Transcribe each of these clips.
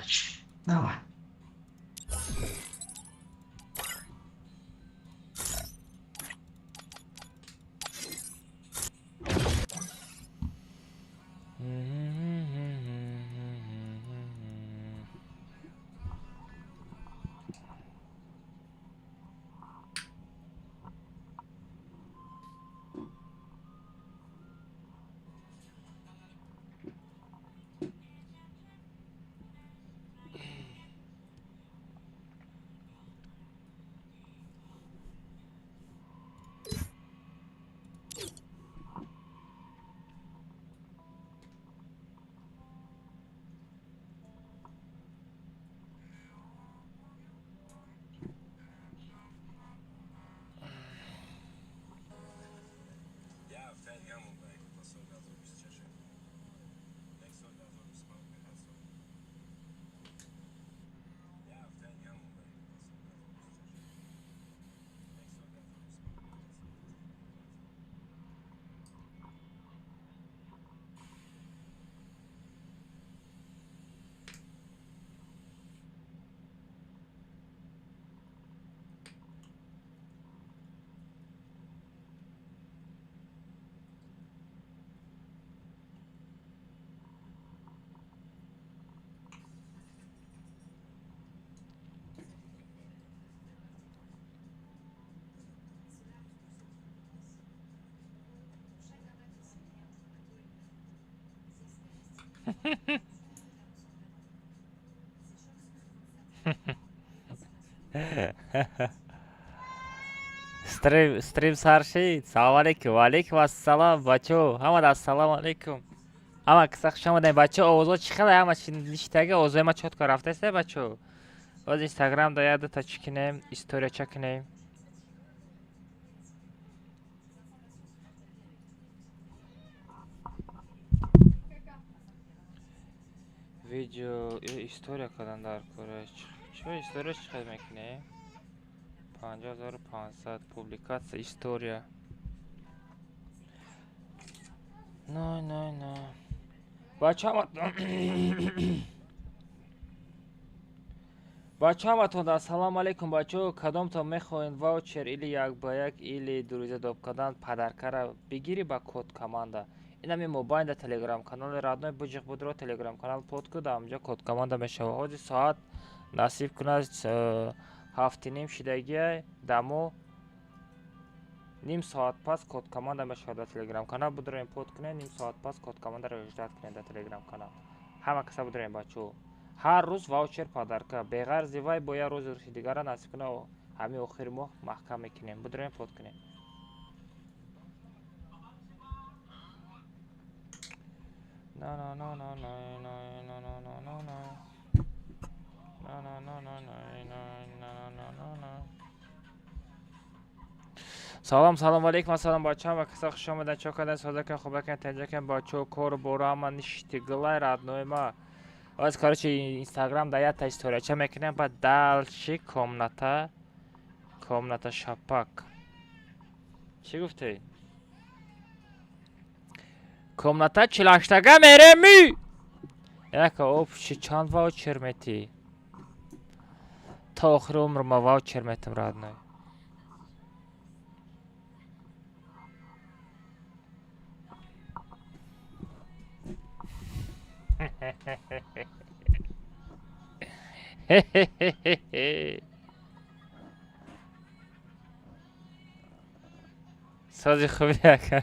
Удачи. Давай. Стрим сар шид. Салом алейкум. Ва алейкум ассалом, бачо. Ҳамада ассалому алейкум. Ҳама киса хуш омадем, бачо. Овозо чӣ хеле, ҳама ништага, овозои ма чётко рафтаеста, бачо. Боз Инстаграм да як дута чӣ кинем, историяча кинем. Видео, история кардан дар кора. Чӣ история чӣ хел мекунем? 5500 публикация, история. Не, не, не. Бача ҳаматон ассалому алейкум, бачо. Кадомтон мехоҳед ваучер или як ба як, или друзья доб кардан, подаркара бигирӣ ба код команда. Инами мобайн да телеграм канали родной буҷиқ будро телеграм канал под ку, да ҳамҷо код команда мешава. Ҳозир соат, насиб кунад, 7:30 шидагия, дамо ним соат пас код команда мешавад дар телеграм канал. Будроем, под кунед, ним соат пас код командаро ждать кунед дар телеграм канал. Ҳама каса будроем, бачо. Ҳар рӯз ваучер, подарка. Беғарзи вай бо як рӯзи дигара, насиб кунад, ҳамин охири моҳ маҳкам мекунем. Будроем, под кунем. На на на на на на на на на на на на на на на на на на на. Салом, салом алейкум, ассалом, бачаҳо ва каса хуш омадан. Чо кардан, созакан, хубакан, тенҷакан, бачаҳо, кору боро ҳама ништиглай, родной ма. Оз, короче, Инстаграм да якта историяча мекунем, баъд дальше комната, комната шапак. Чӣ гуфтӣ? Комната чилаштага мереми. Яка общий чанд ваучер метӣ? То охири умр ма ваучер метам, родной. Сози хуби, ака.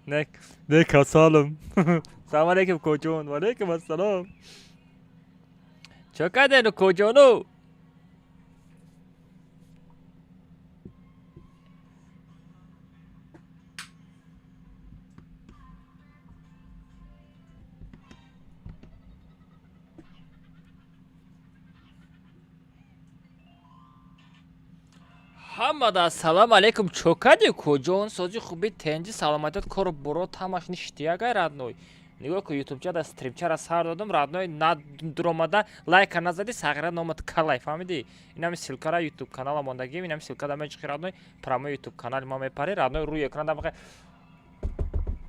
Не касалам. Салом алейкум, коҷон. Ва алейкум ассалом. Чо кардену, коҷону? Ҳамада ассалому алейкум. Чо кардӣ, коҷон? Сози хуби, тенҷи, саломатият, кору борот ҳамаш ништиягай, родной. Нигоҳ ку, ютубча да стримчара сар додум, родной, надуромада лайка назадӣ, сағира номат калай, фаҳмидӣ? Инами ссылкара ютуб канала мондагим, инами ссылка да меҷиқи, родной, прямой ютуб канали ма мепарӣ, родной, рӯи экран да мехе.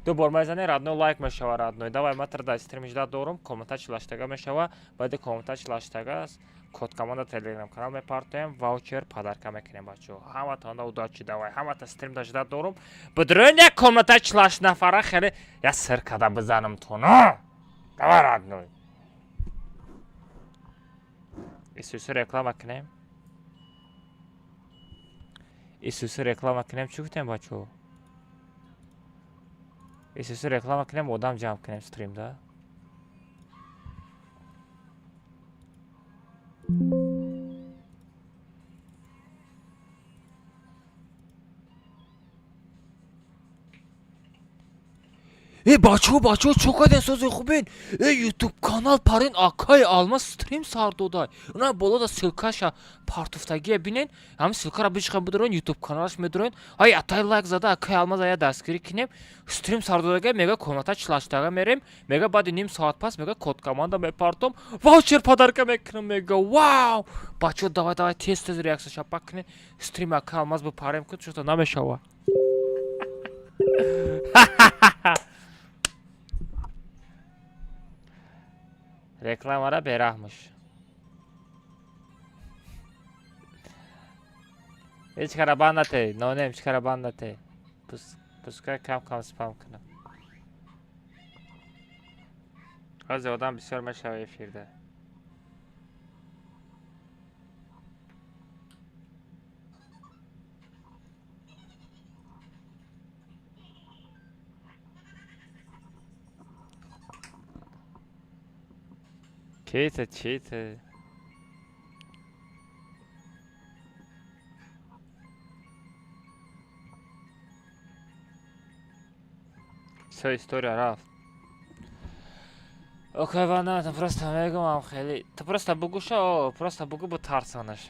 Ду бор мезанӣ, родной, лайк мешава, родной. Давай, ма тра дар стрим ждать дорум, комната 48-тага мешава. Баъди комната 48-тага код команда телеграм канал мепартоем, ваучер подарка мекунем, бачаҳо. Ҳаматонда удачи, давай. Ҳамата стрим да ждать дорум. Бидроен, як комната 48 нафара хеле я сир када бизанам туно. Давай, родной. Исуси реклама кунем. Исуси реклама кунем, чӣ гуфтем, бачаҳо? Исуси реклама кунем, одам ҷамъ кунем стрим да. Э, бачаҳо, бачаҳо, чо кардем, сози хубен? Э, ютуб канал парин, акай Алмаз стрим сар додай. Уна болода ссылкаша партуфтагия бинен, ҳамин ссылкара бичиқа бидорен, ютуб каналаш медорен. Ай, атай лайк зада, акай Алмаз ая дастгирӣ кинем. Стрим сар додага, мега комната 48-тага мерем, мега баъди ним соат пас мега код команда мепартом, ваучер подарка мекунам, мега. Вау! Бачаҳо, давай, давай, тез тез реакция шапак кунен. Стрим акай Алмаз бипарем, ку чото намешава. Рекламара бераҳмш. Ҳеҷ кара банд нате, нонем, ҳеҷ кара банд нате. Пускай кам кам спам кунам. Ҳозир одам бисёр мешава эфирда. Чейте, чейте. Всё, история рафт. Окей, вана, ту просто мегумам хеле. Ту просто бугӯ шо, просто бугӯ, бутарсонаш.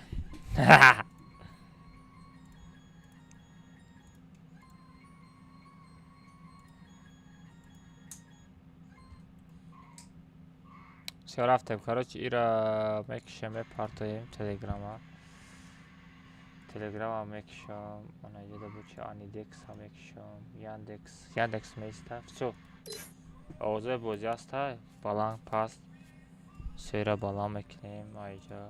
Всё, рафтем. Короче, ира мекишем, мепартоем телеграма. Телеграма мекишам, ана ҷода бучи Анидекса мекишам, Яндекс, Яндекс меиста. Всё. Овозои бозӣ ҳаста, баланд, паст. Всё, ира баланд мекунем, айҷа.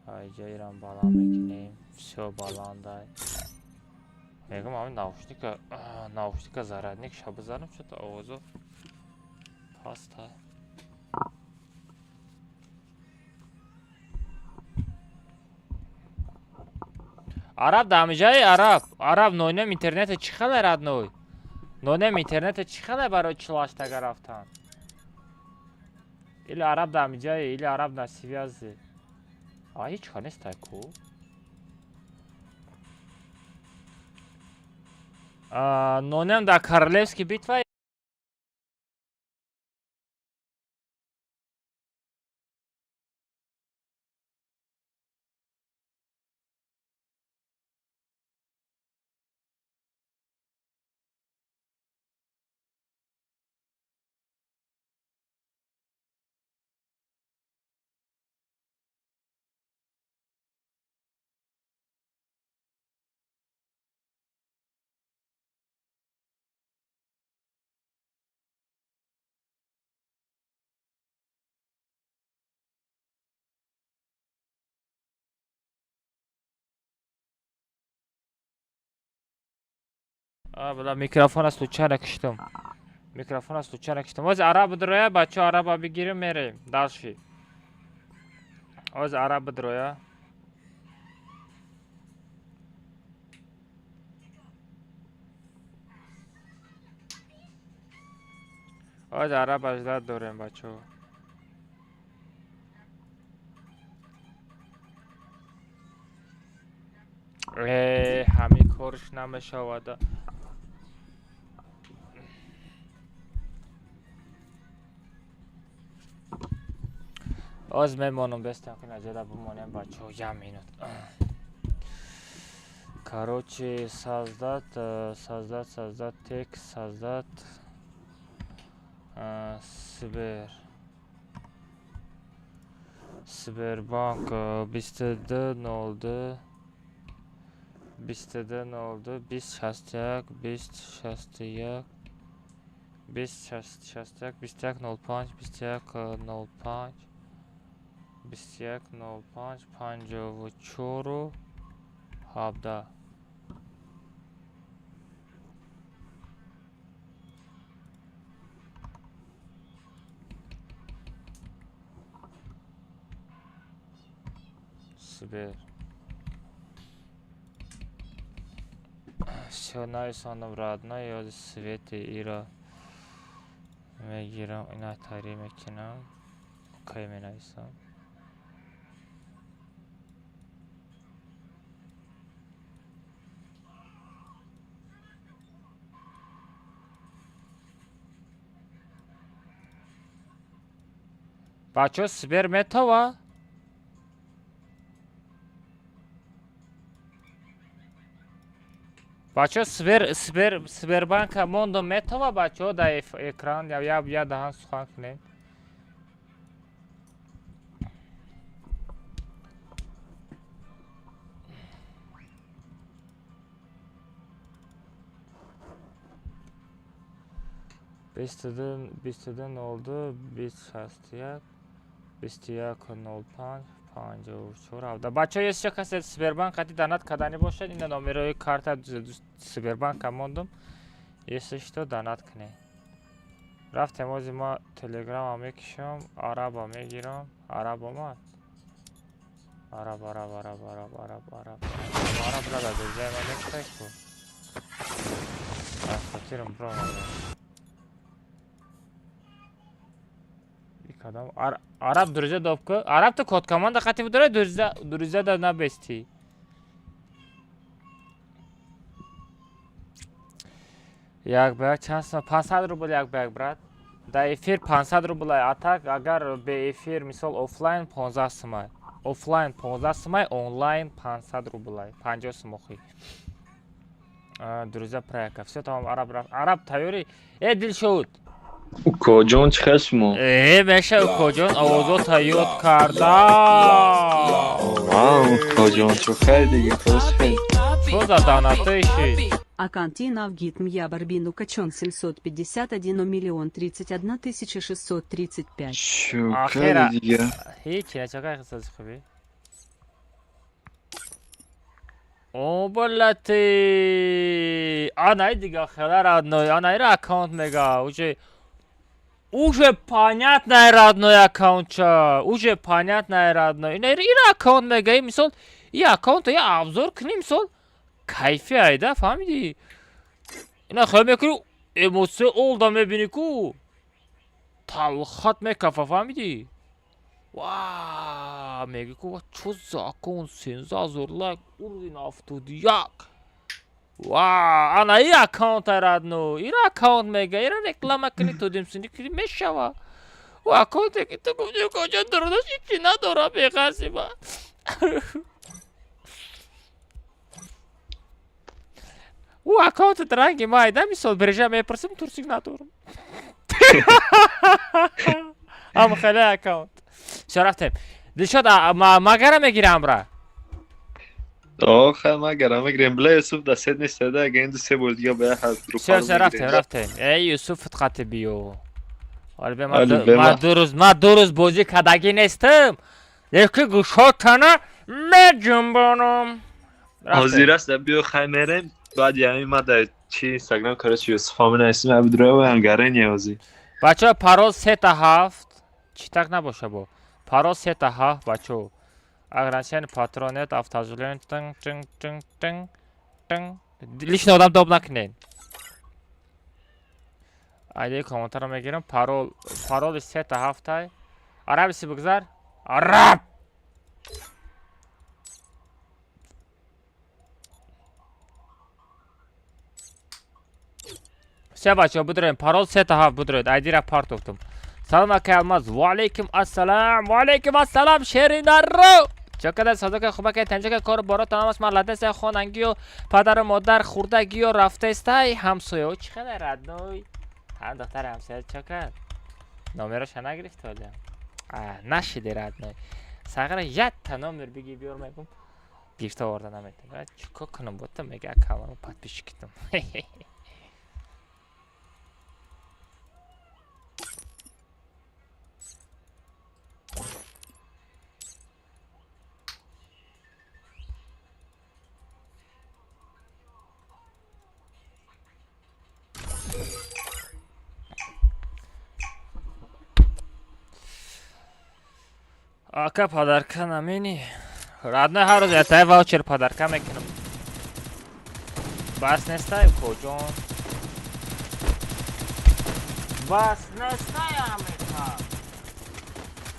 Айҷа ирам баланд мекунем. Всё баландай. Мегӯм, ҳамин наушника зарядник ша бизанам, чото овозо паста. Араб дамиҷаи араб. Араб, нойнем, интернете чӣ хеле, родной? Нойнем, интернете чӣ хеле барои 48-тага рафтан? Или араб дамиҷаи, или араб на связи. А ҳеҷ ка нестай ку? Нонем дар Королевский битва. А, бла, микрофона случайно киштам. Микрофона случайно киштам. Оз араб бидроя, бачаҳо, араба бигирим, мерем. Дальше. Оз араб бидроя. Оз араба ждать дорем, бачаҳо. Э, ҳамин корш намешавад. Оз мемонам, бестам ки наҷада бимонем, бачаҳо, як минут. Короче, создать, создать, создать текст, создать Сбер. Сбербанк 22 02 22 02 20 61 20 61. 20 61 21 05 21 05 21 05 54 17. Сбер. Всё, нависондам, родной, ёзи свети ира мегирам, ина таҳрир мекунам, окей менависам. Бачаҳо, Сбер метова? Бачаҳо, Сбербанка мондо метова, бачаҳо, дар экран я даҳан сухан кунем. 22 02 20 61 21 05 54 17. Бачаҳо, если касе Сбербанк қати донат карданӣ бошад, ина номерои карта Сбербанка мондум. Если что, донат кунед. Рафтем, ози ма телеграма мекишам, араба мегирам. Араб омад. Араб, араб, араб, араб, араб, араб. Араб рада, друзья, ма мекшай ку. Аз хотирам бромада. Кадам араб друзья допка. Араб то код команда қати будара, друзья, друзья да набести. Як ба як чанд сом? 500 рубл як ба як, брат. Дар эфир 500 рубл, а так агар бе эфир, мисол офлайн 15 сомай. Офлайн 15 сомай, онлайн 500 рубл, 50 сомохи. Друзья проекта. Всё тамом, араб рафт. Араб тайёрӣ? Э, Дилшод. Укоҷон, чӣ хел шумо? Э, меша, укоҷон, овозо тайёр карда. Укоҷон, чӣ хел дига, хуш хел. Чо за донатои шид? Аканти Навгит Мья Барбину Качон 751 миллион 31 тысяча 635. Чӣ Ахира. хел дига? Ҳечи начакай хисози хубӣ. О, блати. Анай дига хела, родной, анайра аккаунт мега. Уже понятно, родной, аккаунтча. Уже понятно, родной. Ина ира аккаунт мега, мисол, и аккаунт я обзор кунӣ, мисол, кайфи айда, фаҳмидӣ? Ина хел мекунӣ, эмоция олда мебинӣ ку. Талхат мекафа, фаҳмидӣ? Ва, меги ку, ва чо за аккаунт, 13 000 лайк, уровень 71. Ва, ана и аккаунт, родной. Ира аккаунт мега, ира реклама кунӣ, тудимсини кунӣ мешава. Ӯ аккаунте ки ту гуфтӣ, куҷо дурудаш ҳичи надора беғазиба. Ӯ аккаунтат ранги майда, мисол брежа мепурсим, турсик надорам. Ам хеле аккаунт. Всё, рафтем. Дилшод, магара мегирам бра. Охе, магара мегирем. Бля, Юсуф да сед нест, да, агар ин ду се бор дига ба як ҳад Всё, всё, рафтем, рафтем. Эй, Юсуф қати биё. Ҳоли бе ма 2 рӯз, ма 2 рӯз бозӣ кардагӣ нестам. Леки гӯшотана меҷунбонам. Ҳозир аст, биё, хай мерем. Баъд ями ма дар чи Инстаграм, короче, Юсуф ҳамин ҳастим, абдурава ангарен ҳозир. Бачаҳо, парол сета ҳафт. Чӣ так набоша бо. Парол сета ҳафт, бачаҳо. Ограничение патронет, автозулен, тинг, тинг, тинг, тинг, тинг. Лишний одам доб накунед. Айдаи комментарро мегирам. Парол, пароли сета ҳафтай. Арабиси бигзар. Араб! Всё, бачаҳо, бидроем. Парол сета ҳафт, бидроед. Айдира партофтум. Салом, акай Алмаз. Ва алейкум ассалам. Ва алейкум ассалам, шеринаро. Чокада садока хубака танҷака кор боротон ҳамаш маладеса, хонангиё, падару модар хурдагиё рафтаистай, ҳамсояо чӣ хеле, родной? Ҳам духтари ҳамсоя чо кард? Номероша нагирифт ҳолиам. Нашиди, родной. Сағира якта номер биги биёр, мегум. Гирифта оварда наметавонад. Чӣ кор кунам бота, мега аккаунтро подписчик китам. Ака подарка намени. Родной, ҳар рӯз ятаи ваучер подарка мекунам. Бас нестай, укоҷон? Бас нестай амека.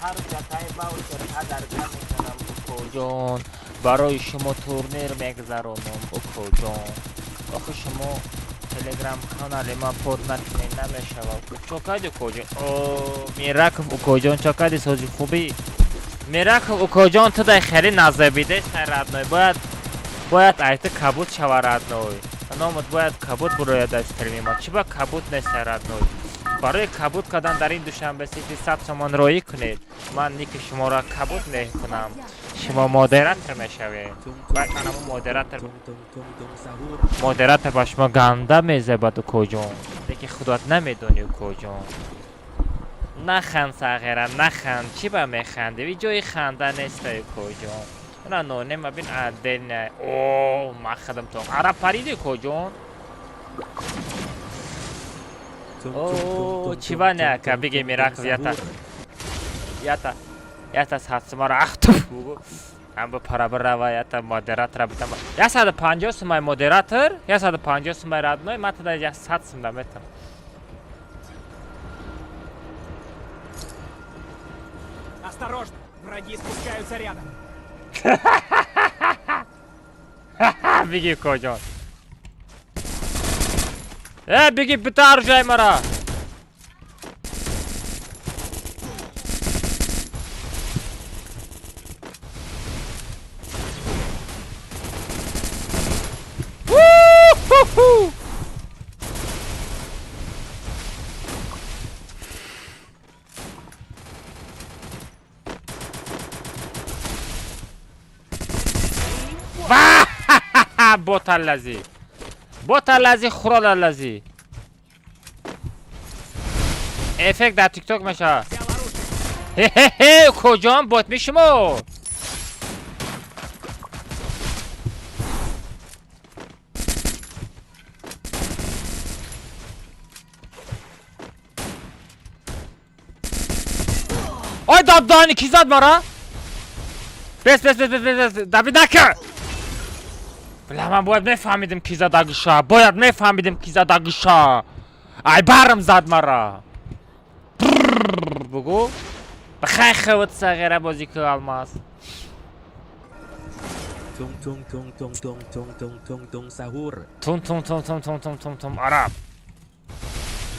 Ҳар рӯз ятаи ваучер подарка мекунам, укоҷон. Барои шумо турнир мегузаронам, укоҷон. Охи шумо телеграм канали ман под накунед намешавад. Чо кардӣ, укоҷон? О, Мираков укоҷон, чо кардӣ, сози хубӣ? Мираков укоҷон, ту дай хеле назабидестай, родной. Бояд ай ту кабуд шава, родной. Номат бояд кабуд бурояд аз стрими ма. Чӣ ба кабуд нестай, родной? Барои кабуд кардан дар ин Душанбе Сити 100 сомон роӣ кунед. Ман ники шуморо кабуд мекунам. Шумо модератор мешавед. Баъд анамо модератор модератор ба шумо ганда мезебад, укоҷон. Лекин худат намедонӣ, укоҷон. Наханд, сағира, наханд. Чӣ ба механдӣ? И ҷои ханда нестай, укоҷон. Ина нонема бин отдельно. О, ман хадам то. Араб париди, укоҷон? О, чӣ ба не, ака, биге Мираков ята. Ята. Ята сатсумара ах туф. Ам ба пара бирава, ята модератора битам. 150 сумай модератор, 150 сумай, родной, ман тада 100 сум да метам. Осторожно! Враги спускаются рядом. Биги, укоҷон. Э, биги бита оружие мара. Ву-ху-ху! Ва! Боталлази. Боталлази, хуролаллази. Эффект дар тикток мешавад. Взял оружие. Хе-хе-хе, куҷон бот мишумо? Ой, даддани ки зад мара? Бес, бес, бес, бес, бес, бес, давид накар! Бля, ман бояд мефаҳмидим, ки задагиша. Бояд мефаҳмидим, ки задагиша. Ай барм зад мара. Бугу. Бихай хават сағира бозӣ ку алмаз. Tung tung tung tung tung tung tung tung tung sahur. Тум тум тум тум тум тум тум тум араб.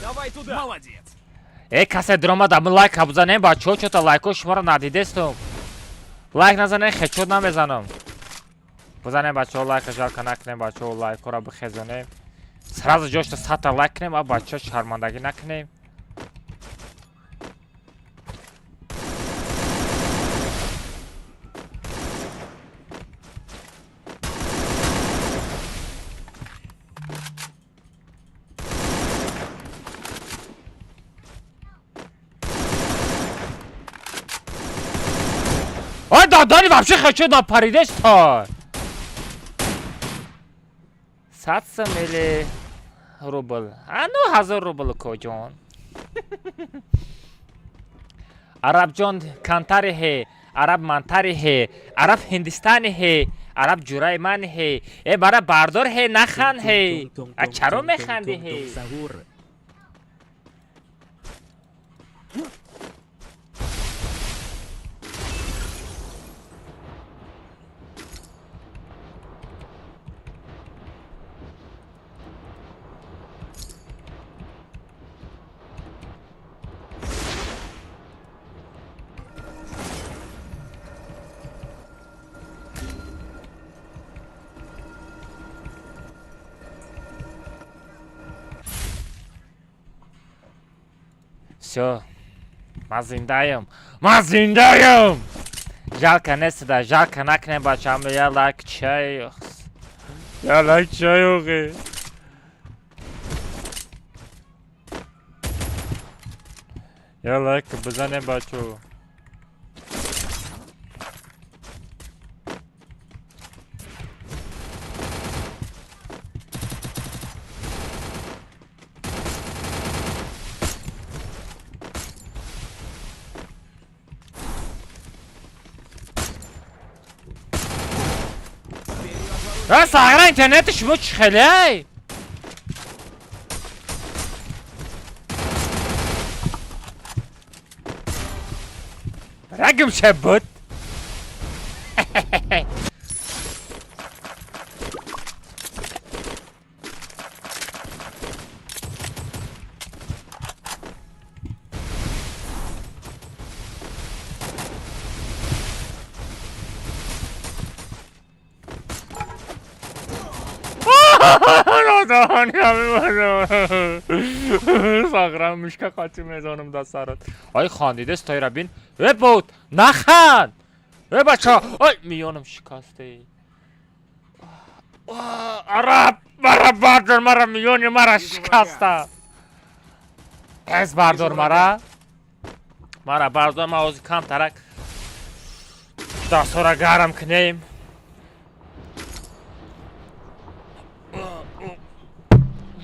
Давай туда. Молодец. Э, касе диромад, ами лайк бизанем, бачаҳо, чота лайкҳо шуморо надидестум. Лайк назанем, хечот намезанам. Бизанем, бачаҳо, лайка жалко накунем, бачаҳо, лайкҳоро бихезонем. Сразу ҷошта 100-та лайк кунем, а бачаҳо шармандагӣ накунем. Ой, дадани вообще хечот напаридест-то. 100 сом или рубл? А ну 1000 рубл, коҷон. Арабҷон кантари ҳе, араб мантари ҳе, араб ҳиндистани ҳе, араб ҷураи ман ҳе. Э, бара бардор ҳе, нахан ҳе. А чаро механди ҳе? Sahur. Всё. Ман зиндаем. Ман зиндаем! Жалко нестида, жалко накунем, бачаам, я лайк чай. Я лайк чай охи. Я лайк бизанем, бачо. Сағра интернети шумо чӣ хеле? Рагм шабуд. Сағра мушка қати мезанам да сарат. Ай хандида стойра бин. Э буд, нахан. Э бача, ай миёнам шикасте. Араб, мара бардор, мара миёни мара шикаста. Тез бардор мара. Мара бардор, ма ози кам тарак. Дастора гарм кунем.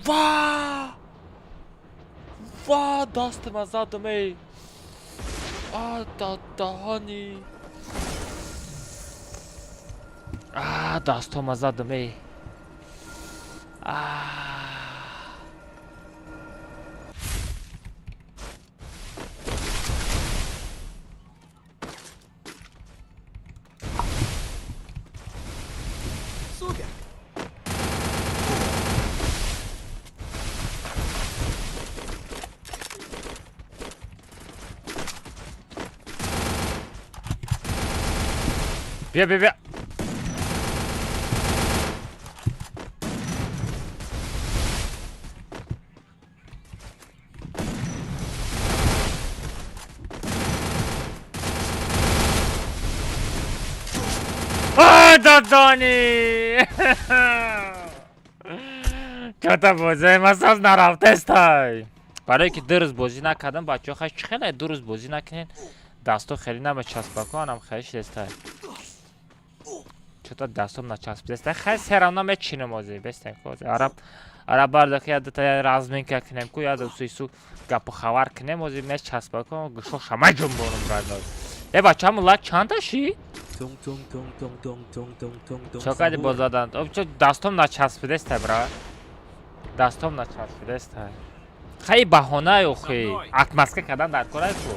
Ва! Ва, дастма задам эй. А, да даҳани. А, дастома задам эй. А. Супер! Бия, бия, бия. А, дадони! Чота бозӣ масаз нарафтестай. Барое ки ду рӯз бозӣ накардам, бачаҳо хай чӣ хеле ду рӯз бозӣ накунед, дасто хеле намечаспаку, анам хеле шидестай. Чота дастом начаспидестай. Хай серавна мечинам озӣ, бестен ку озӣ. Араб араб барда ки яда разминка кунем ку, яда су гапу хабар кунем, озӣ мечаспаку, гӯшо шама ҷунбонум райно. Э бачаҳо, лайк чанда шид? Tung tung tung tung tung tung tung tung tung Чо кади sahur. боз заданд? Об чо дастом начаспидестай, бра. Дастом начаспидестай. Хай баҳонае охи. Отмазка кардан дар корай ку.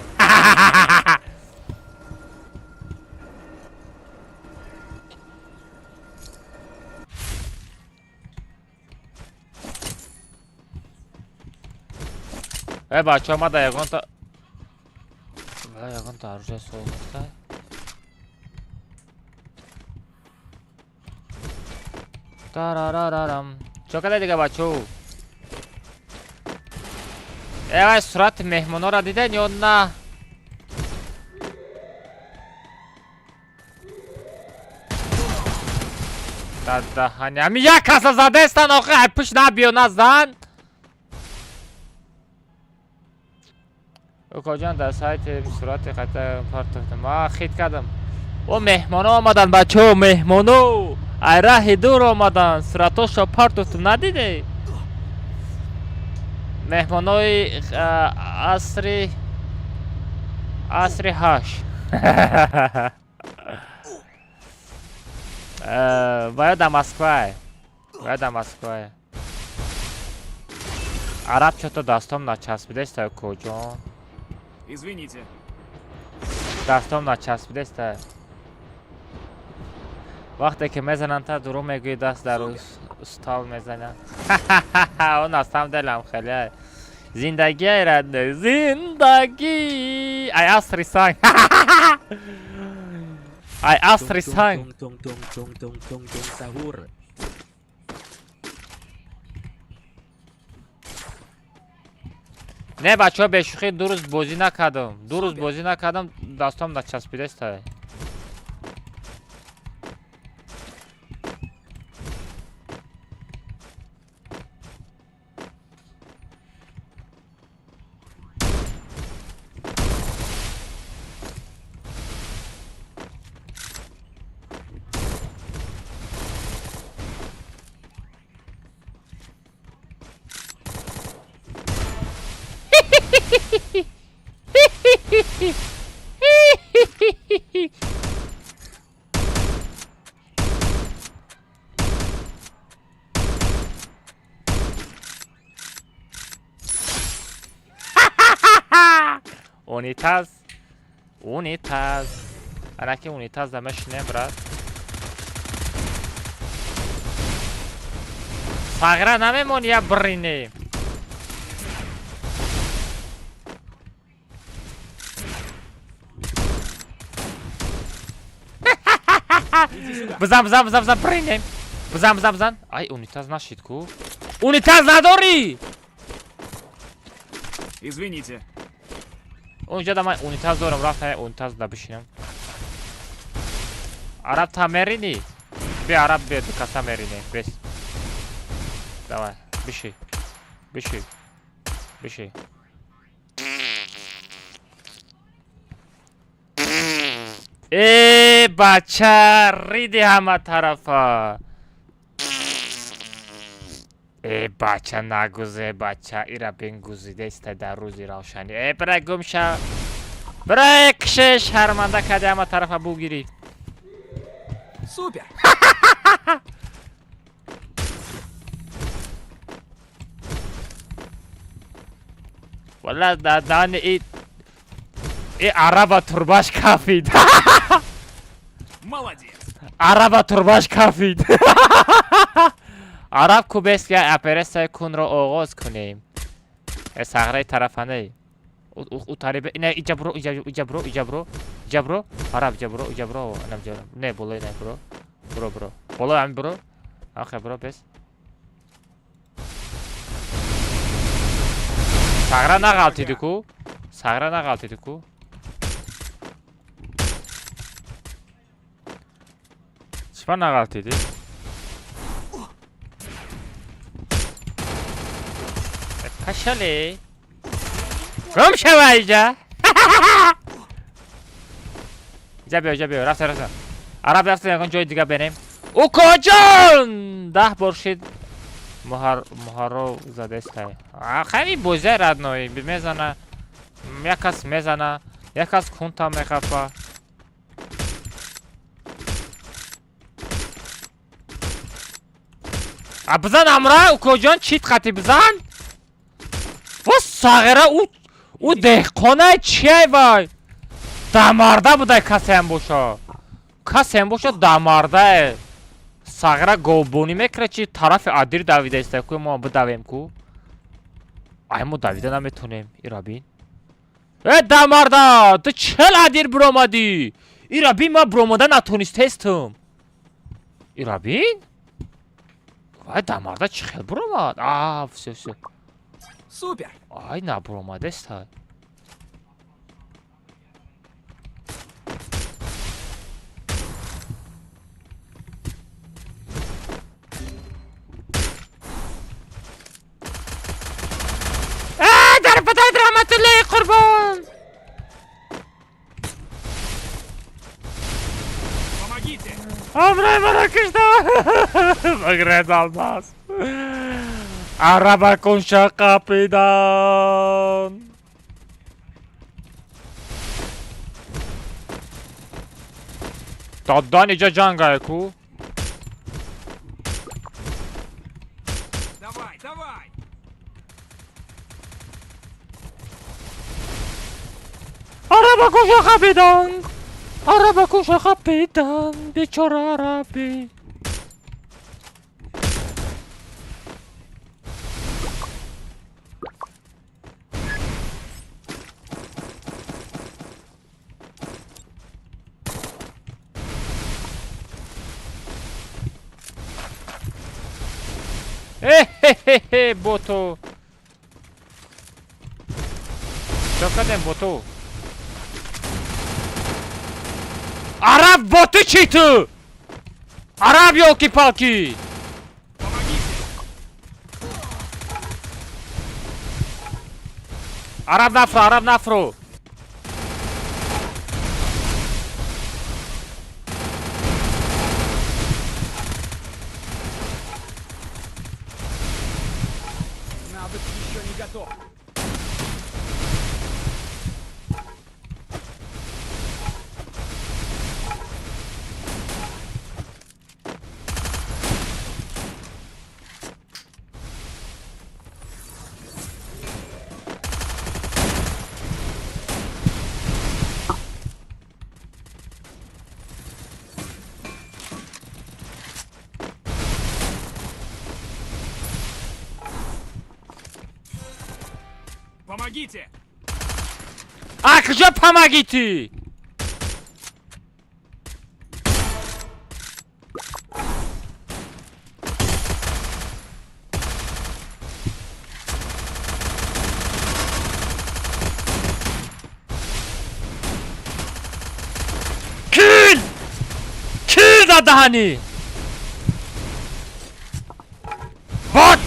Э бачаҳо, ма да ягонта Бля, ягонта оружие солнестай. Тарарарарам. Чо кадай дига бачаҳо? Э вай сурати меҳмонҳоро диден ё на? Дадаҳани. Ами як каса задестан охи, ай пушт набиё назан. Укоҷон дар сайти сурати қайта партофтам. Ма хит кардам. О меҳмоно омадан бачаҳо, меҳмоно. Ай раҳи дур омадан, суратошро партофтам, надидед? Меҳмонои асри ҳашт. Вая дар Москвае. Вая дар Москвае. Араб чото дастом начаспидеста коҷон. Извините. Дастом начаспидеста. Вақте ки мезананд та дурӯғ мегӯӣ даст дар стол мезананд. Он аз там делам хеле. Зиндагӣ айрад зиндагӣ. Ай асри санг. Ай асри Tung tung санг. tung tung tung tung tung tung sahur. Не бачаҳо, бешӯхӣ ду рӯз бозӣ накардам. Ду рӯз бозӣ накардам, дастом начаспидеста. Унитаз. Унитаз. Анаки унитаз да мешинем, брат. Сағира намемон я брине. Бизан, бизан, бизан, бизан, бринем. Бизан, бизан, бизан. Ай, унитаз нашид ку. Унитаз надори! Извините. Унҷа да ман унитаз дорам, рафта унитаз да бишинам. Араб та мерини? Би араб би каса мерини, бес. Давай, биши. Биши. Биши. Э, бача, риди ҳама тарафа. Э, бача, нагузе, бача, ира бенгузидеста дар рӯзи равшанӣ. Э, бира гум ша. Бира кише шарманда кади ҳама тарафа бугирифт. Супер! Валла дадани и араба турбаш кафид. Молодец! Араба турбаш кафид. Араб кубест ки оператсияи кунро оғоз кунем. Сағраи тарафанай. У тариба ина иҷа буро, иҷа иҷа буро, иҷа буро, иҷа буро, араб иҷа буро, иҷа буро, инам иҷа. Не, болои не буро. Буро, буро. Болои ҳамин буро. Ахе буро бес. Сағра нағалтиди ку? Сағра нағалтиди ку? Чӣ нағалтиди? Пашали. Гум шава иҷа. Иҷа биё, иҷа биё, рафта, рафта. Араб рафта ягон ҷои дига берем. Укоҷон! 10 бор шид муҳарро задестай. Хами бозия родной мезана. Як кас мезана, як кас кунта мехапа. А бизан амра, укоҷон чит қати бизан? Во сағира у деҳқонай чиай вай? Дамарда будай касеам боша. Касеам боша дамардае. Сағира говбонӣ мекунад чи тарафи адир давидаиста ку мо бидавем ку? Ай мо давида наметонем, ира бин. Э дамарда, ту чел адир биромадӣ? Ира бин ман биромада натонистестам. Ира бин? Вай дамарда чӣ хел биромад? А, всё, всё. Супер! Ай набуромадеста. А, дар падарат раҳматуллоҳи қурбон! Помогите! Ҳамроҳи маро кишта! Багрез алмаз. Араба кунша қапидан. Дадан иҷа ҷангае ку? Давай, давай! Араба кунша қапидан. Араба кунша қапидан. Бечора араби. Хе-хе-хе, боту. Чо кардем боту? Араб боту чи ту? Араб ёлки-палки! Араб нафру, араб нафру. Навык еще не готов. Помогите! А куҷо помогите? Кил! Кил за даҳанӣ! Бот!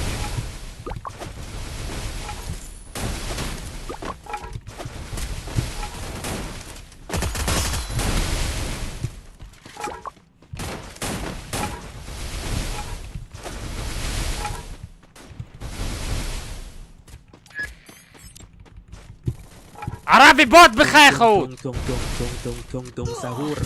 Араби бот бихай худ! Tung tung tung tung tung tung tung sahur.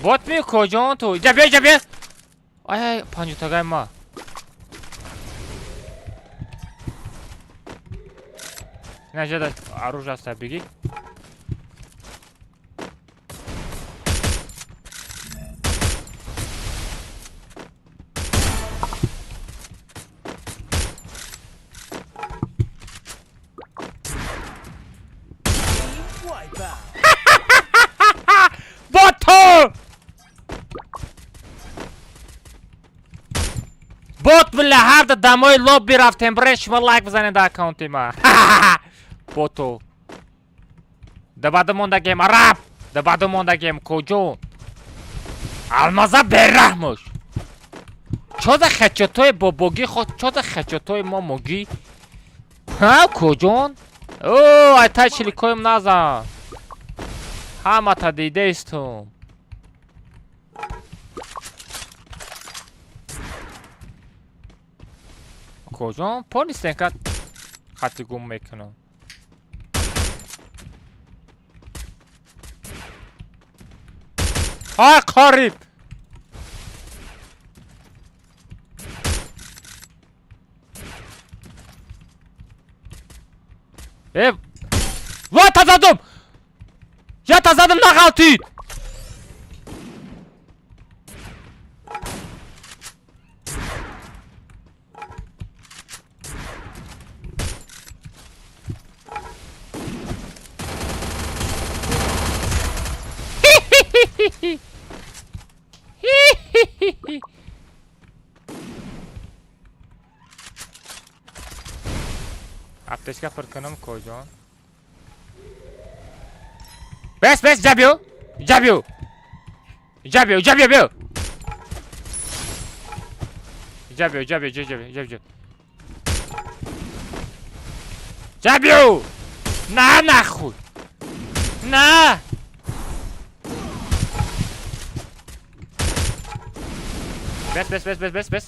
Бот ми куҷон ту? Иҷа бия, иҷа бия! Ай, ай, панҷутагай ма. Ина ҷа оружие аста бигӣ. Бото! Бот била ҳарда дамои лобби рафтем, бирен шумо лайк бизанед дар аккаунти ма. Бото. Дабаду мондагем араб! Дабаду мондагем куҷо? Алмаза бераҳмуш! Чо за хечотои бобогӣ хо чо за хечотои мо могӣ? Ҳа, куҷон? О, айтай чиликоим назан. Ҳамата дидаистум. Куҷон? По нистен ка хати гум мекунам. Ай, қариб! Э, ва тазадум! Я тазадум нағалтид! Аптечка пур кунам куҷон? Бес, бес, иҷа биё! Иҷа биё! Иҷа биё, иҷа биё, биё! Иҷа биё, иҷа биё, иҷа биё, иҷа биё. Иҷа биё! На, нахуй! На! Бес, бес, бес, бес, бес, бес.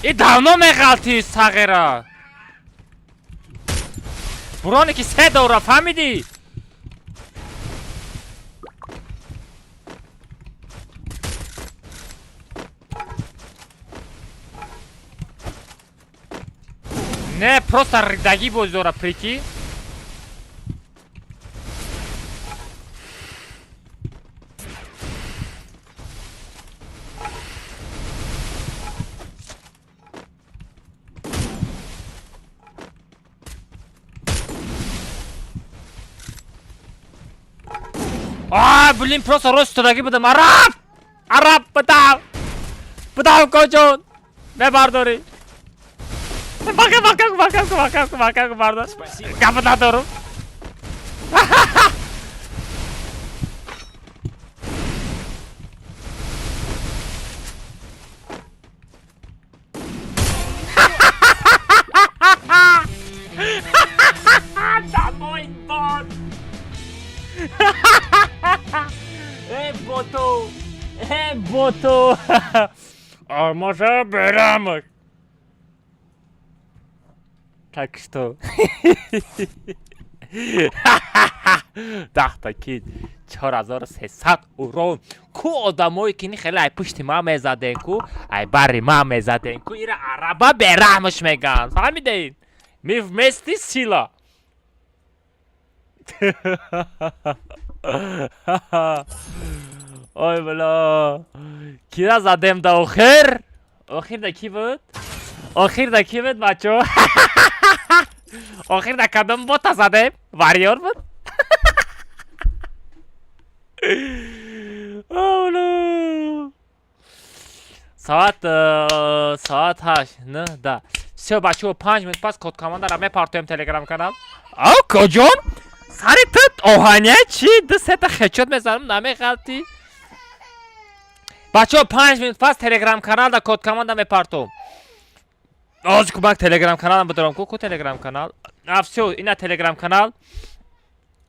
И давно меғалтӣ сағира. Буроне ки се давра фаҳмидӣ? Не, просто ридагӣ боз дора, прикинь. А, блин, просто рост истодагӣ будам. Араб! Араб, будам! Будам, коҷон! Мебардорӣ. Бака, бака, бака, бака, бака, бардор. Спасибо. Гапа надорум. Домой, бот! Э, боту! Э, боту! Алмаза берамок! Так что... 10 та кит, 4300 урон. Ку одамое ки ни хеле ай пушти ман мезаден, ку ай бари ман мезаден, ку ира араба бераҳмаш меган, фаҳмидед? Мы вместе сила. Ой, бля, кира задем да охир? Охир да ки буд? Охир да ки буд, бачо? Охир да кадом бота задем? Варьёр буд? О, соат 8, 9, 10. Всё, бачаҳо, 5 минут пас код командара мепартоем телеграм канал. Ав, коҷон, сари ту оҳаня чи? Ду сета хечот мезанам, намеғалтӣ. Бачаҳо, 5 минут пас телеграм канал да код команда мепартом. Ози кӯмак телеграм каналам бидорам. Ку телеграм канал? А, всё, ина телеграм канал.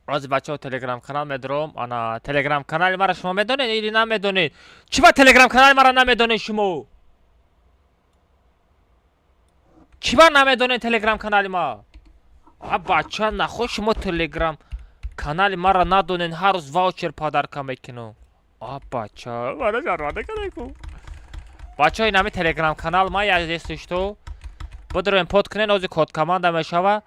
Ози, бачаҳо, телеграм канал медорам. Ана телеграм канали мара шумо медонед или намедонед? Чӣ ба телеграм канали мара намедонед шумо? Чӣ ба намедонед телеграм канали ма? А, бача, нахо шумо телеграм канали мара надонед? Ҳар рӯз ваучер подарка мекунам. А, бача, мара шарманда кардеку. Бачаҳо, инами телеграм канал ма, если что, бидроем, под кунен. Ози код команда мешава.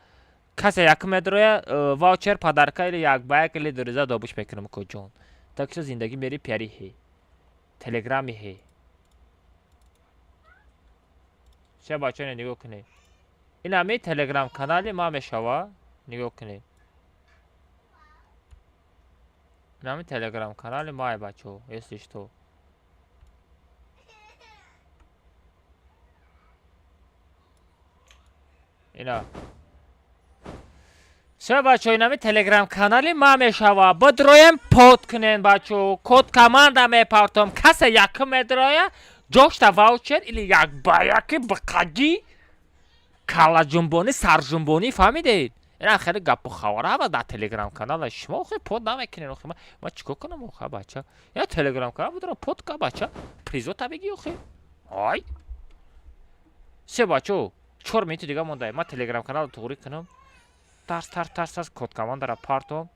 Касе якум медроя, ваучер подарка или як ба як или дуриза добуш мекунам, коҷон. Так что зиндагӣ мери пиари хе телеграми хе. Ша, бачаҳо, нигоҳ кунед, ин ҳами телеграм канали ма мешава. Нигоҳ кунед, ин ҳами телеграм канали мае, бачаҳо, если что. Ина, всё, бачаҳо, инами телеграм канали ма мешава. Бидроем, под кунен, бачаҳо. Код команда мепартом. Касе якум медроя, ҷошта ваучер или як ба яки биқагӣ, каллаҷунбонӣ, сарҷунбонӣ, фаҳмидед? Ина хеле гапу хабара ҳама дар телеграм канала. Шумо охи под намекунед. Охи ма чӣ кор кунам, охи, бача? Я телеграм канал бидро, под ка, бача, призота бигӣ, охи. Ай, се, бачаҳо, 4 минути дига монда. Ма телеграм каналро туғрӣ кунам. Тарс, тарс, тарс, тарс код командара партом.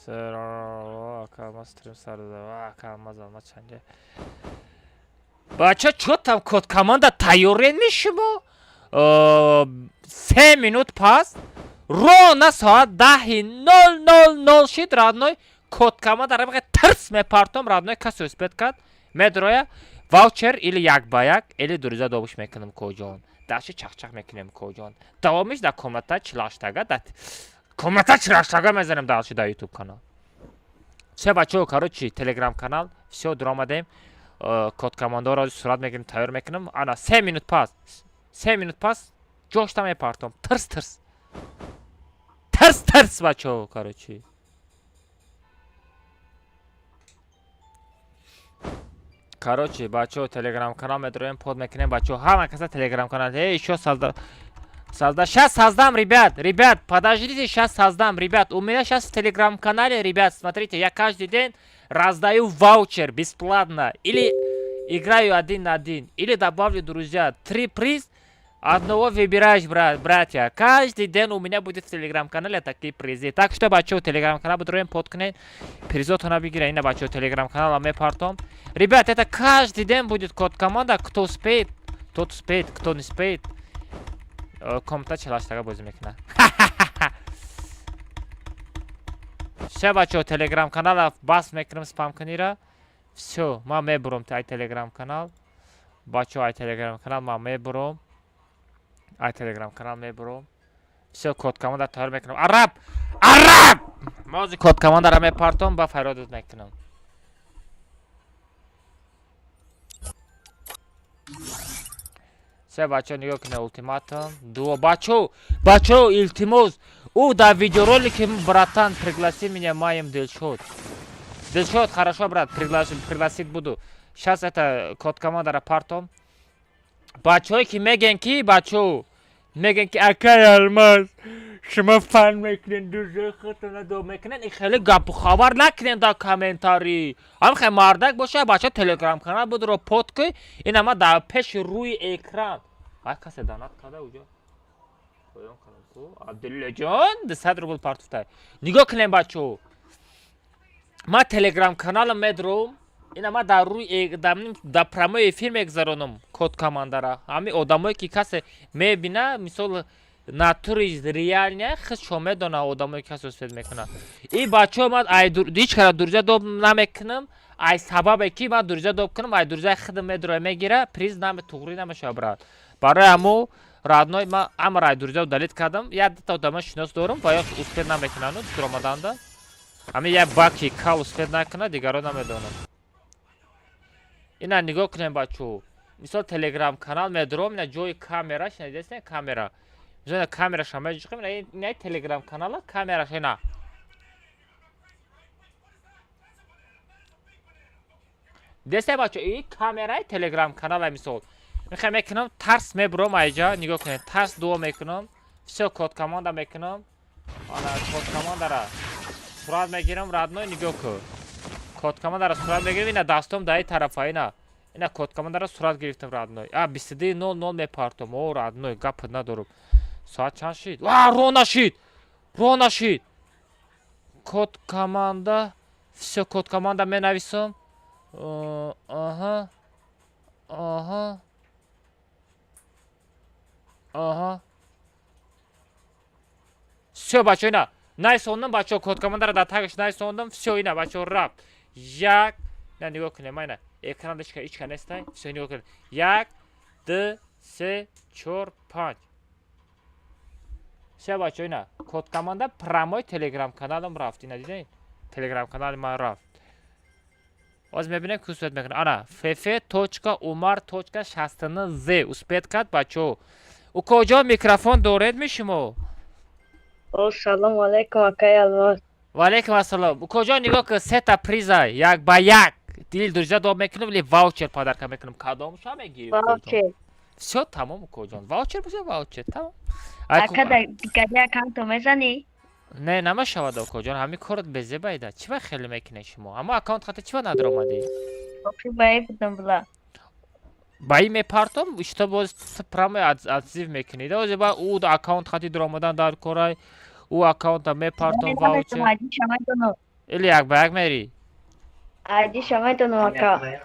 Сер, стрим сар. Чанҷа, бача, чо там код команда тайёрен ми шумо? 3 минут пас, рона соат 10:00 шид, родной, код команда тирс мепартом, родной. Касе успеть кард, медроя, ваучер или як ба як или дуриза добуш мекунам, коҷон. Даши чахчах мекунем, коҷон. Давомиш дар комната чилаштага, дар комната чилаштага мезанем. Дальше дар ютуб канал. Все, бачаҳо, короче, телеграм канал, все, дуромадем. Код командаро сурат мегирем, тайёр мекунам. Ана, 3 минут пас, 3 минут пас ҷошта мепартом. Тирс, тирс, тирс, тирс, бачаҳо. Короче, бачаҳо, телеграм канал медроем, под мекунем, бачаҳо. Ҳама каса телеграм канал. Эй, ещё созда, сейчас создам, ребят, ребят, подождите, сейчас создам, ребят. У меня сейчас в телеграм-канале, ребят, смотрите, я каждый день раздаю ваучер бесплатно. Или играю один на один, или добавлю друзья. Три приз, одного выбираешь, брат, братья. Каждый день у меня будет в телеграм-канале такие призы. Так что, бачо, телеграм-канал будем подкнуть. Призотона бигира, ина, бачо, телеграм-канал мепартом. Ребят, это каждый день будет код команда. Кто успеет, тот успеет, кто не успеет. Комната чалаштага бозӣ мекунад. Все, бачо, телеграм канала бас мекунам спам кунира. Все, ман мебурам ай телеграм канал. Бачо, ай телеграм канал ман мебурам. Ай телеграм канал мебурам. Все, код команда тайёр мекунам. Араб! Араб! Ма ҳозир код командара мепартом, ба фарёдат мекунам. Все, бачо, нигоҳ кунед, ультиматум. Дуо, бачо, бачо, илтимос. У дар видеоролике, братан, пригласи меня, маем Дилшод. Дилшод, хорошо, брат, пригласить буду. Сейчас это код командара партом. Бачое ки мегӯян ки, бачо, мегӯян ки акай Алмаз, Шумо фан мекунен, друзья худтона доб мекунен, и хеле гапу хабар накунен дар комментарий. Ҳам хе мардак боша, бача, телеграм канал будро под ки ина ма дар пеши рӯи экран. Ай, касе донат карда уҷо? Поён кардам ку. Абдуллоҷон 200 рубл партуфтай. Нигоҳ кунем, бачаҳо. Ма телеграм каналам медром, ина ма дар рӯи дар прямой эфир мегузаронам код командара. Ҳами одамое ки касе мебина, мисол, натури реальный худшо медона, одамое ки касе успеть мекунад. И бачаҳо, ман ҳеҷ кара друзья доб намекунам, ай сабабе ки ман друзья доб кунам, ай друзья худам медроя мегира, приз наме туғрӣ намешава, брат. Барои ҳамо, родной, ман амр ай друзья удалить кардам. Як дута одама шинос дорам ва ё успеть намекунану дуромаданда. Ҳами як баки кал успеть накунад, дигаро намедонам. Ина нигоҳ кунем, бачаҳо. Мисол, телеграм канал медором, ина ҷои камераш, ина дидестен камера. Мисол, ина камераша меҷиқем, ина телеграм канала камераш ина. Десте, бачаҳо, и камераи телеграм канала. Мисол, мехоҳам мекунам, тарс мебурам айҷа, нигоҳ кунед, тарс дуо мекунам, всё, код команда мекунам, ана код командара сурат мегирам, родной, нигоҳ кун. Код командара сурат мегирам, ина дастом дар и тарафа, ина код командара сурат гирифтам, родной. А 22:00 мепартом. О, родной, гап надорам. Соат чанд шид? А, ро нашид, ро нашид. Код команда, всё, код команда менависам. Аҳа, всё, бачаҳо, ина найсондам, бачаҳо, код командара дар тагаш найсондам. Всё, ина, бачаҳо, рафт. Як, ина нигоҳ кунем, ина экран ичка ичка нестай. Всё, нигоҳ кунем: як, ду, се, чор, панҷ. Всё, бачаҳо, ина код команда прямой телеграм каналам рафт. Ина дидед, телеграм канали ман рафт. Ҳозир мебинем, ки успеть мекунад. Ана фф точка умар точка шастн з успеть кард, бачаҳо. Укоҷон, микрофон доред ми шумо? О, салом алейкум, акай Алмос. Ва алейкум ассалом, укоҷон. Нигоҳ кун, сета приза: як ба як дил друзья доб мекунам или ваучер подарка мекунам, кадомша мегирӣ? Ваучер. Всё, тамом, укоҷон, ваучер боша, ваучер, тамом. Ака, дар дигари аккаунто мезанӣ? Не, намешавад, укоҷон, ҳамин корот безебайда. Чӣ ба хеле мекунед шумо? Ҳамо аккаунт хата чӣ ба надаромадӣ? Охи, баи будам була. Ба ин мепартом, ишто боз прямо отзыв мекунед. Озе ба ӯ аккаунт хати дуромадан дар корай, ӯ аккаунта мепартом ваучер. Айдиша медонам. Или як ба як мери? Айдиша медонам, ака.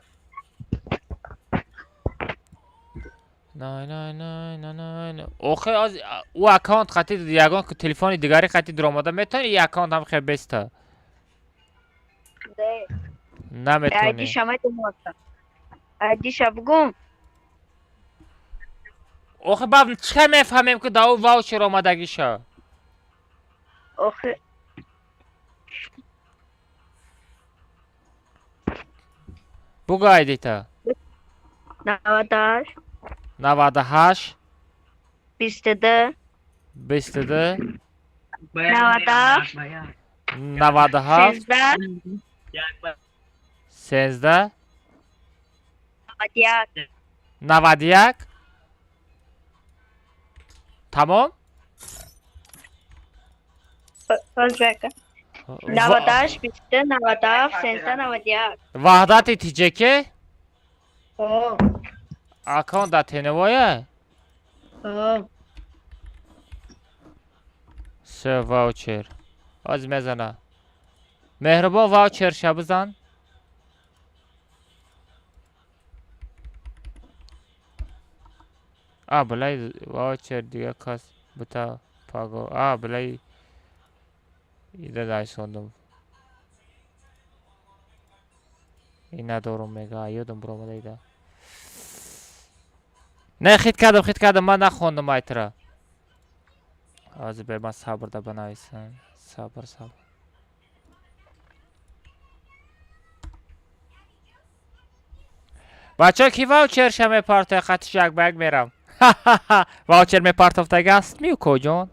Най, най, най, най, най. Охе, аз ӯ аккаунт хати ягон телефони дигари хати дуромада метавонӣ? И аккаунт ҳам хел беста. Не. Наметавонӣ. Айдиша медонам, ака. Айдиша бугум. Охе, ба чӣ мефаҳмем, ки дар ӯ ваучер омадагиша? Охи. Бугу айдита. 98. 98. 22. 22. 97. 97. 13. 13. 91. 91, тамом. Ҳозир, 98, 22, 97, 13, 91. Ваҳдати тиҷеке. О. Аккаунт дар теневоя. О. Се ваучер ҳозир мезана. Меҳрубон, ваучерша бизан. А, билай, ваучер дига кас бута паго. А, билай, ида дайсондум. И надорум, мега, ёдам буромада ида. Не, хит кардам, хит кардам, ман нахондам айтра. Ҳозир бе, ман сабрда банависам. Сабр, сабр. Бачаҳо, ки ваучерша мепартоя, хатиш як ба як мерам. Ваучер мепартофтага аст ми, укоҷон?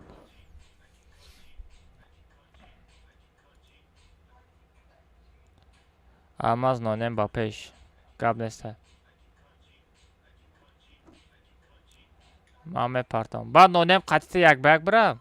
Алмаз нонем ба пеш. Гап неста. Ман мепартом. Баъд нонем қатита як ба як бирам.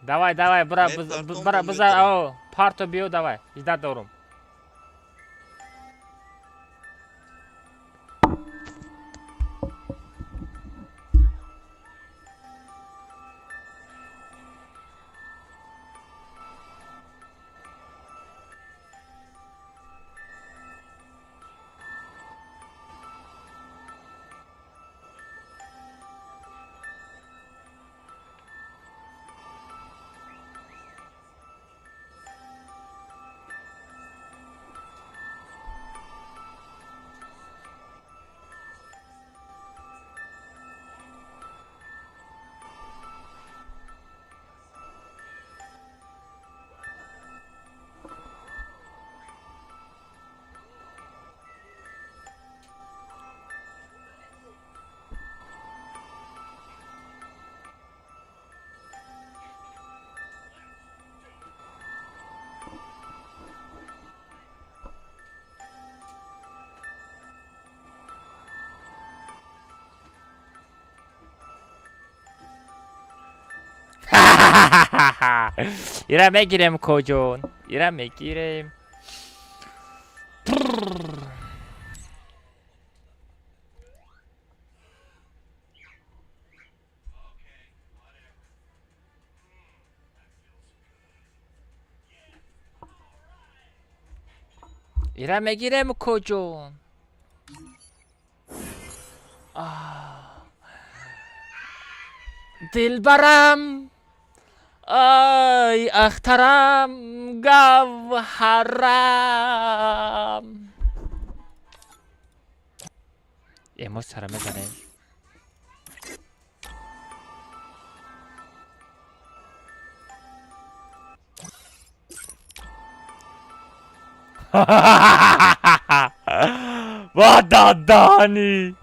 Давай, давай, бра, бра, бизар, о, парто биё, давай, ждать дорум. Ира мегирем, коҷон. Ира мегирем. Ира мегирем, коҷон. Дилбарам, ай ахтарам, гавҳарам. Эмоцияро мезанем. Ва дадани!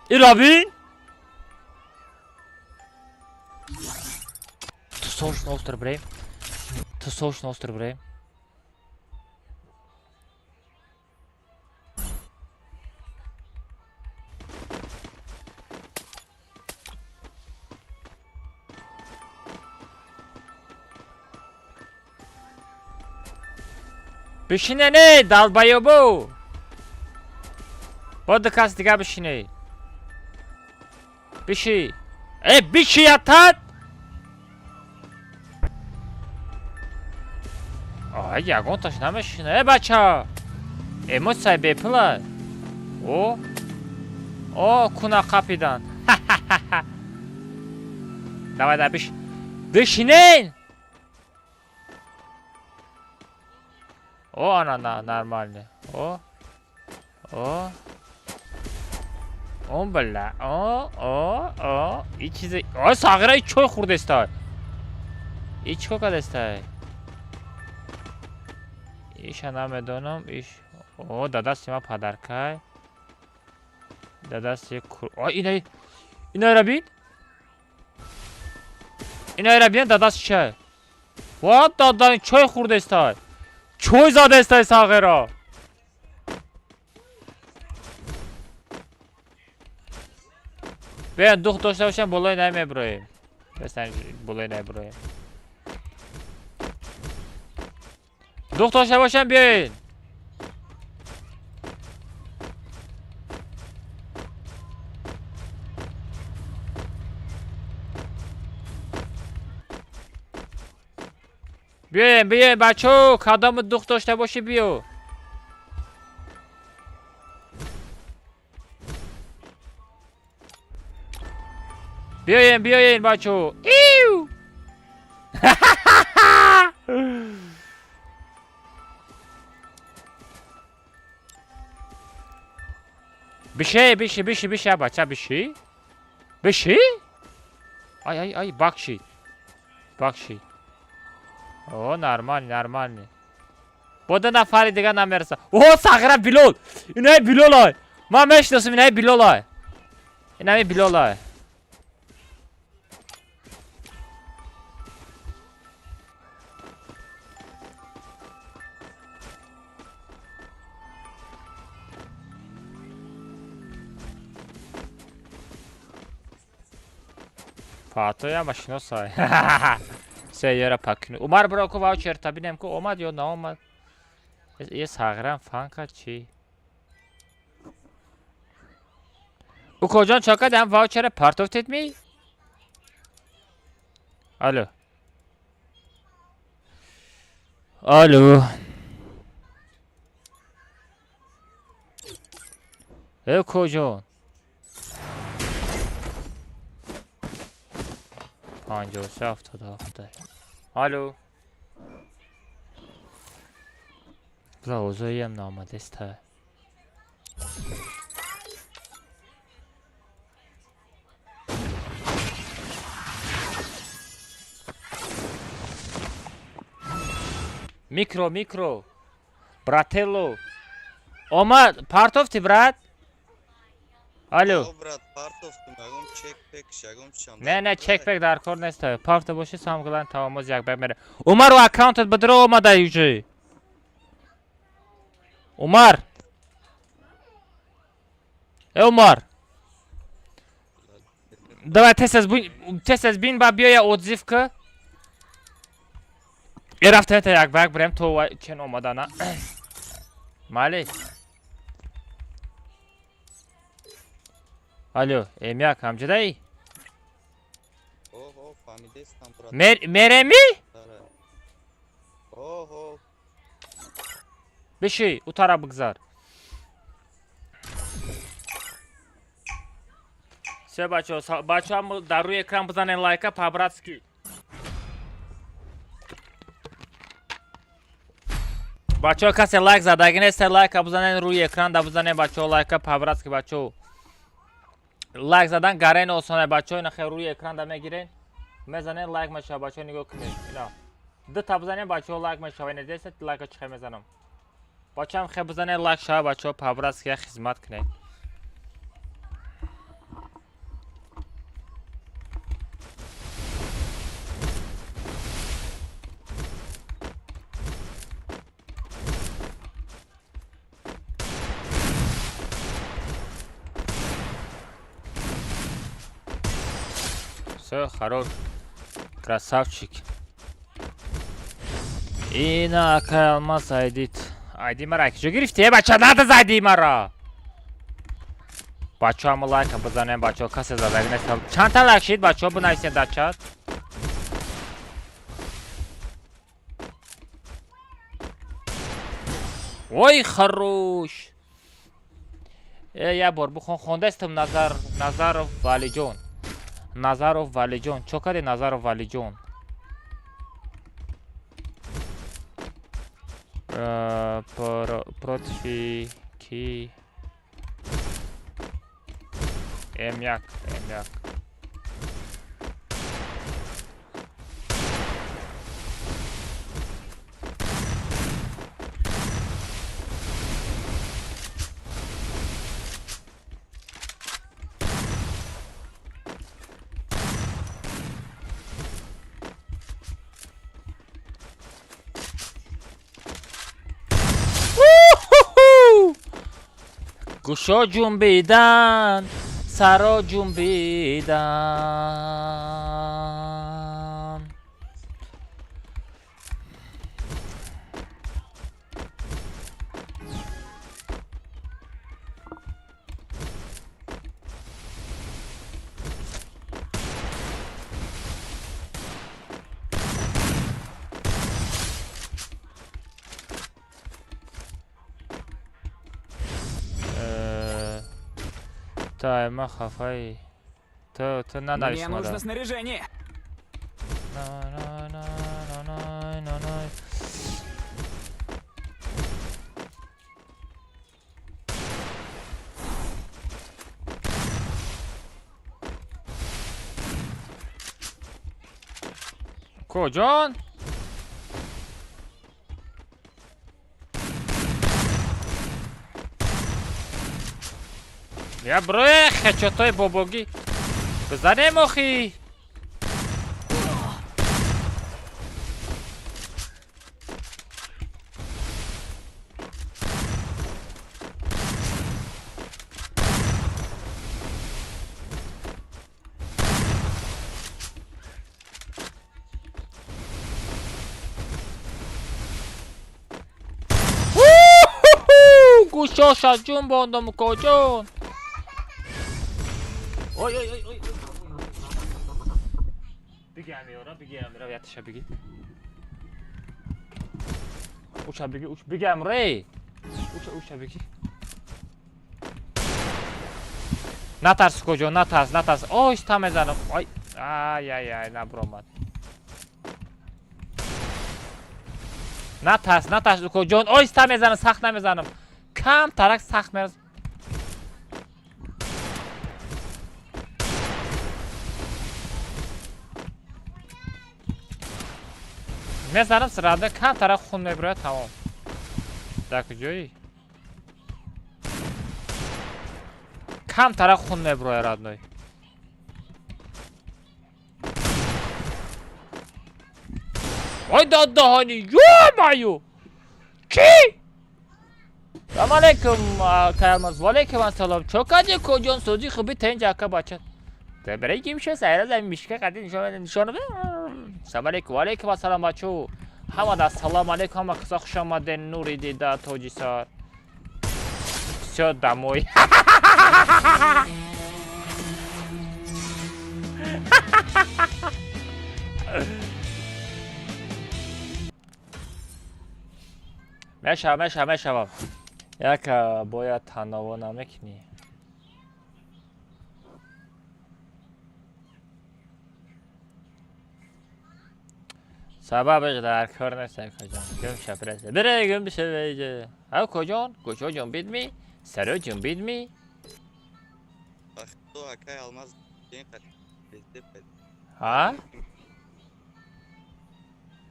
Иро бин? Тусовочный остров бирем. Тусовочный остров бирем. Бишине не, долбоёбу. Бо ду кас дига бишине. Биши. Э, биши ятат! Ай, ягонташ намешина. Э, бача! Эмоция бепула. О! О, куна қапидан. Давай, давай, биш. Бишинен! О, ана, на, нормально. О. О. О, бля. О, о, о. И чизе. О, сағира и чой хурдестай. И чико кадестай? Иша намедонам, иш. О, дадасти ма падаркай. Дадасти кур. О, инай. Инай бин? Инай бин дадасти чай. Ва, дадан чой хурдестай. Чой задестай сағира. Биён дух дошта бошам, болои най меброем. Бестан болои най броем. Дух дошта бошам, биёин. Биёин, биёин бачо, кадому дух дошта бошӣ биё. Биёин, биёин бачо. Иу! Биши, биши, биши, биши, бача, биши. Биши? Ай, ай, ай, бакши. Бакши. О, нормально, нормально. Бода нафари дига намереса. О, сағира Билол. Инаи Билолай. Ман мешиносам, инаи Билолай. Инаи Билолай. Фатоя машиносай. Се яра пакину. Умар бро ку ваучер та бинем ку омад ё наомад. Е сағирам фанка чӣ? Укоҷон чо кардам ваучера партофтед ми? Алло. Алло. Э куҷон? 53 77. Алло. Бла озоиам наомадеста. Микро, микро. Брателло. Омад, партофти, брат? Алло. Брат, партофтум, ягон чек-пек, ягон чам. Не, не, чек-пек дар кор нест. Парта боши, сам глан тавомоз як бек мере. Умар, у аккаунтат бадро омада уже. Умар. Э, Умар. Давай тез бин ба биёя отзыв ка. Э рафта та як бек брем то чен омадана. Майли. Алло, эмяк ҳамҷадаи? О, фаҳмидестам, брат. Мереми? О. Биши, у тара бигзар. Се бачаҳо, бачаҳо дар рӯи экран бизанед лайка по-братски. Бачаҳо касе лайк задаги нест, лайка бизанед рӯи экран да бизанед бачаҳо лайка по-братски бачаҳо. Лайк задан гарен осоне бачаҳо, ина хел рӯи экран да мегирен, мезанед лайк мешава бачаҳо, нигоҳ кунед. Ина ду та бизанед бачаҳо лайк мешава, ина десет лайка чӣ хел мезанам. Бачаҳам хел бизанед лайк шава бачаҳо по-братски як хизмат кунед. Все, хорош. Красавчик. Ина акай алмаз айдит. Айди мара киҷо гирифти? Э бача, надаз айди мара. Бачаҳо ҳама лайка бизанем, бачаҳо касе задаги нест. Чанд та лайк шид бачаҳо бинависед дар чат. Ой, хорош. Э, як бор бихон, хондастам Назаров Валиҷон. Назаров Валиҷон. Чо кардӣ Назаров Валиҷон? Против ки? М1, М1. Гӯшо ҷунбидан, саро ҷунбидан. Тайма хафай. Ту нанавис Мне мада. нужно снаряжение. Куҷон? Я броя хечотой бобогӣ бизанем охи. Чоша ҷун бондам укоҷон. Ой ой ой ой. Биги амиёра, биги амира, яташа биги. Уша биги, уш биги амре. Уша уша биги. Натарс куҷо, натарс, натарс. Оҳиста мезанам. Ой, ай ай ай, набуромад. Натарс, натарс укоҷон. Оҳиста мезанам, сахт намезанам. Кам тарак сахт мезанам. Мезанам сирада, кам тарак хун мебирояд, тамом. Дар куҷоӣ? Кам тарак хун мебирояд, родной. Ой дадаҳани, ё-моё! Чӣ? Салом алейкум, Каялмаз. Ва алейкум ассалом. Чо кардӣ, коҷон? Сӯзи хуби тенҷ ака бача. Барои гим шо сайра за мишка қади нишон нишон. Салом алейкум, ва алейкум ассалом бачо. Ҳамада ассалому алейкум, ҳама каса хуш омадед, нури дида тоҷисар. Всё, домой. Мешава, мешава, мешава. Як бояд таново намекунӣ. Сабабаш дар кор нест, куҷон. Гум ша преса. Бире гум ша веҷе. Ав куҷон? Куҷо ҷунбид ми? Саро ҷунбид ми? Бахто акай алмаз кен қат безде пед. Ҳа?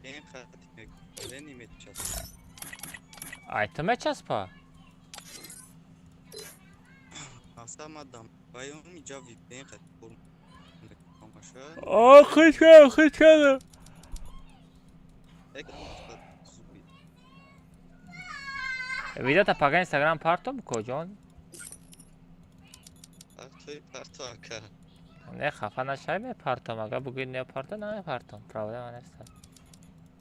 Кен қат лени мечас. Ай ту мечаспа? Асамадам. Вайом иҷа VPN қат кор мекамаша. О, хит кардам, хит кардам. Видеота пага инстаграм партом куҷон? Партои парто ака. Не хафа нашай, мепартом. Агар бугӯи не парто, намепартом. Проблема нест.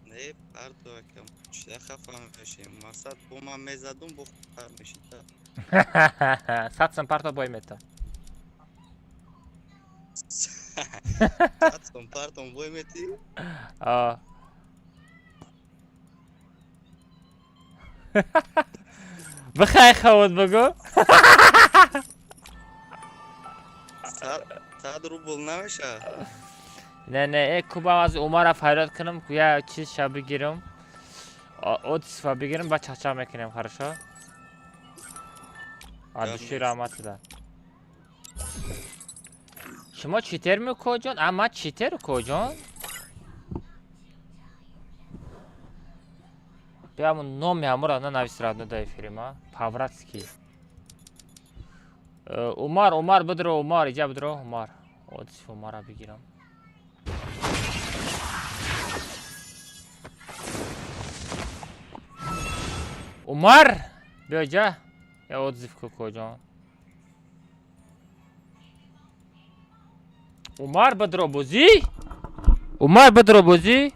Не парто ака. Чида хафа мешем? Мақсад бо ман мезадум, бо хар мешида. 100 сом парто бой метам. 100 сом партом бой мети? А. Бихай хавот бугӯ. 100 рубл намеша? Не, не, э кубам аз Умара фарёд кунам, я чиз ша бигирам. Отсифа бигирам, ба чахчах мекунем, хорошо? Аз души раҳмат да. Шумо читер мекоҷон? А ман читер коҷон? Биё ҳамун номи ҳамура нанавис радно да эфирима. Павратский. Умар, Умар бидро, Умар, иҷа бидро, Умар. Отсиф Умара бигирам. Умар, биё иҷа. Я отзыв ку коҷон. Умар бидро бозӣ? Умар бидро бозӣ?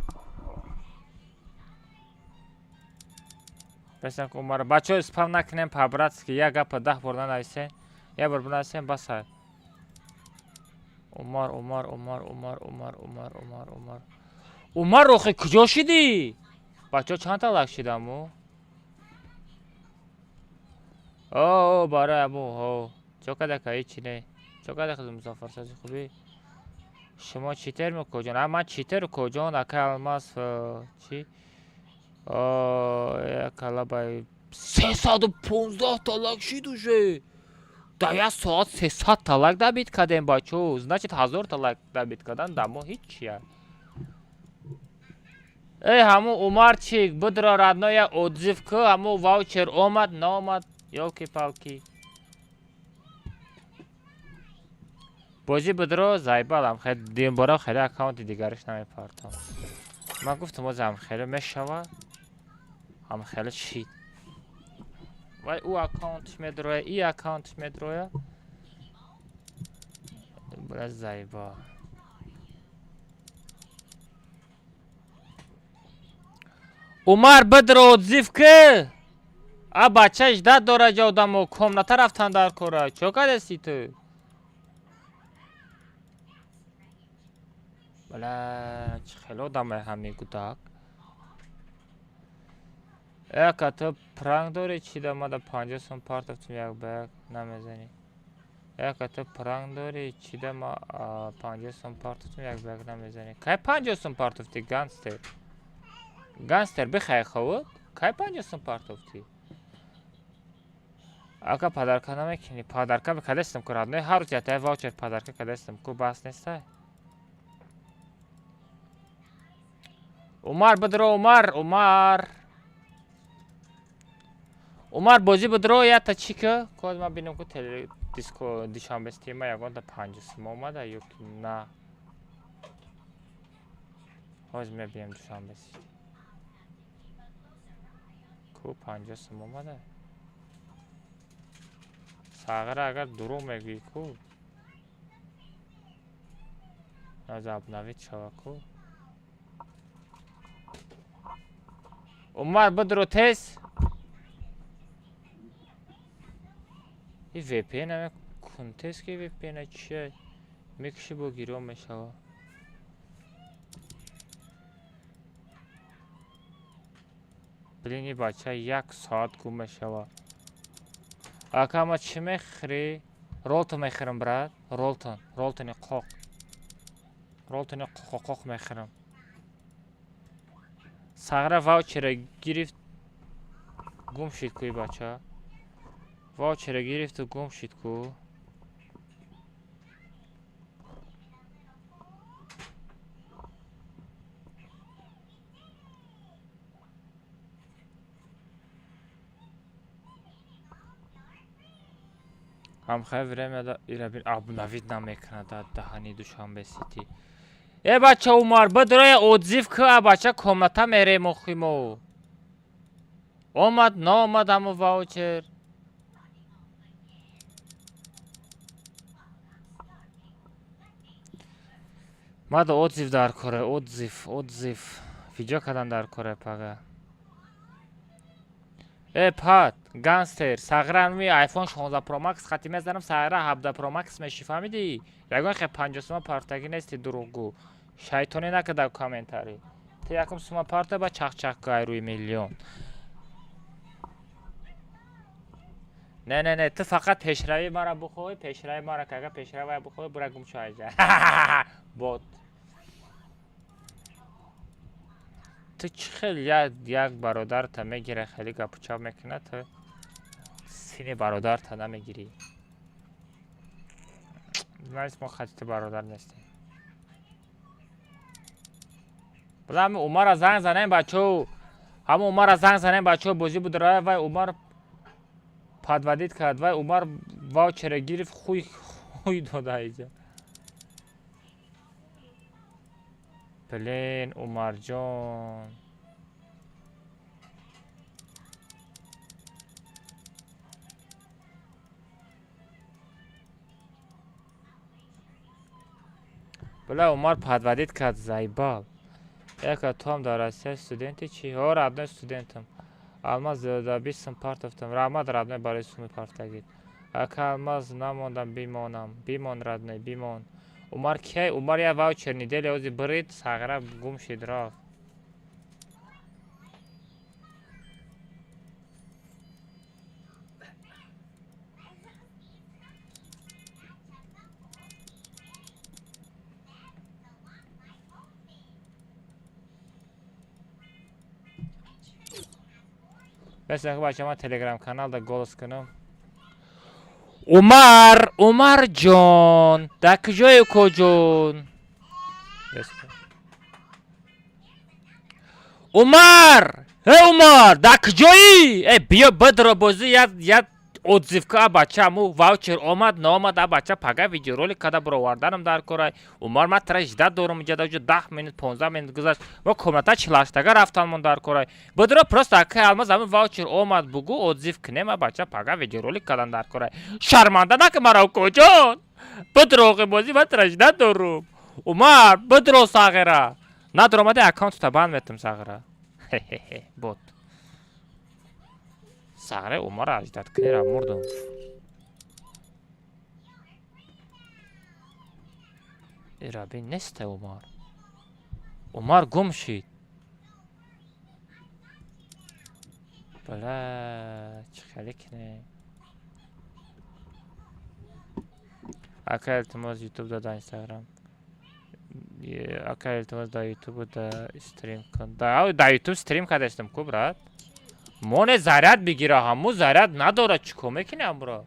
Бесан ку Умар. Бачаҳо спам накунем по-братски. Як гапа 10 бор нанависем. Як бор бинависем басад. Умар, Умар, Умар, Умар, Умар, Умар, Умар, Умар. Умар охи куҷо шидӣ? Бачаҳо чанд та лайк шидаму? О, барои аму, ҳо. Чо кадака ҳечи не. Чо кадака музаффарсози хубӣ? Шумо читер мекоҷон? А ман читер коҷон, акай алмаз чӣ? Як алабай 315 та лайк шид уже. Дар як соат 300 та лайк дабит кардем бачаҳо. Значит 1000 та лайк дабит кардан дар мо ҳечия. Эй ҳамун Умарчик, бидро родной я отзыв ку, ҳамун ваучер омад, наомад, ёлки-палки. Бозӣ бидро зайбалам, хеле димбора хеле аккаунти дигариш намепартам. Ман гуфтам оз ҳам хеле мешава, ҳам хеле шид. Вай ӯ аккаунтш медроя, и аккаунтш медроя. Бля зайба. Умар бидро отзыв ку. А бача ждать дора ҷа одамо, комната рафтан дар кора. Чо кардасти ту? Бала, чӣ хеле одамай ҳами гудак. Эка, ту пранк дорӣ чи да мада 50 сум партофтум, як ба як намезанӣ? Эка, ту пранк дорӣ чи да ма 50 сум партофтум, як ба як намезанӣ? Кай 50 сум партофтӣ, гангстер? Гангстер, бихай ховуд? Кай 50 сум партофтӣ? Ака, подарка намекунӣ? Подарка кадастам ку, родной, ҳар рӯз ятая ваучер подарка кадастам ку, бас нестай? Умар, бидро, Умар, Умар. Умар, бозӣ бидро, ята чӣ ки? Код ма бинам ку теле диско душанбе стрима ягонта 50 сум омада ё ки на. Ҳозир мебинем душанбе сити. Ку 50 сум омада? Сағира, агар дурӯғ мегӯӣ ку? Аз обновить шава ку? Умар, бидро тез. И VPN аме кунтез ки VPN чия? Мекуши бо гирён мешава. Блин, и бача як соат гум мешава. Ака, ма чӣ мехӯрӣ? Ролтон мехӯрам, брат. Ролтон, ролтони қоқ. Ролтони қоқоқоқ мехӯрам. Сағра ваучера гирифт, гум шид ку и бача. Ваучера гирифту гум шид ку. Ҳамхай время да ира бин обновить намекунад да даҳани Душанбе сити. Э бача Умар, бидроя отзыв ку, а бача комната мерем охимо. Омад, наомад ҳамо ваучер. Мада отзыв дар коре, отзыв, отзыв. Видео кардан дар коре пага. Э пат, гангстер, сағра ми iPhone 16 Pro Max хати мезанам, сағра 17 Pro Max меши, фаҳмидӣ? Ягон хе 50 сума партагӣ нести, дурӯғгӯ. Шайтонӣ накарда комментарий. Ту якум сума парта, ба чақ-чақ ку ай рӯи миллион. Не, не, не, ту фақат пешравии мара бухоҳӣ, пешравии мара, ки агар пешравия бухоҳӣ, бура гум шо айҷа. Бот. Ту чӣ хел як бародарта мегира, хеле гапучап мекунад, ту сини бародарта намегирӣ. Знаешь, мо хати ту бародар нестем. Бла, ҳами Умара занг занем, бачо. Ҳама Умара занг занем, бачо, бозӣ будра, вай Умар подводить кард, вай Умар ваучера гирифт, хуй хуй дода айҷа. Блин, Умарҷон. Бля, Умар подводить кард, заебал. Яка, ту ҳам дар Россия студенти чӣ? Ҳо, родной, студентам. Алмаз да 20 сум партофтам. Раҳмат, родной, барои суми партагит. Ака Алмаз, намондам, бимонам. Бимон, родной, бимон. Умар кияй? Умар я ваучер неделя ози бирид, сағра гум шид рафт. Бес бача, ман телеграм каналда голос кунам. Умар, Умарҷон, дар куҷое, укоҷон? Умар! Э Умар, дар куҷоӣ? Э биё бидро бозӣ, як отзыв ка, бача, аму ваучер омад, наомад, а бача пага видеоролик када бароварданам дар корай. Умар, ман тара ждать дорум, иҷа даҷо 10 минут, 15 минут гузашт. Мо комната чилаштага рафтанмон дар корай. Бидро просто акай Алмаз аму ваучер омад бугу, отзыв кунем, а бача пага видеоролик кадан дар корай. Шарманда нака мара, укоҷон. Бидроғи бозӣ, ман тара ждать дорум. Умар, бидро сағира. Надромади аккаунтута банд метум, сағира. Хе-хе-хе, бот. Сағре Умара аждат кнера мурдум. Ираби несте Умар. Умар гум шид. Бля, чӣ хеле кине. Ака, илтимос, ютуб да инстаграм. Ака, илтимос, да ютуб да стрим кун. Да ютуб стрим кардастам ку, брат. Моне заряд бигира, ҳаму заряд надорад, чӣ кор мекунӣ амро?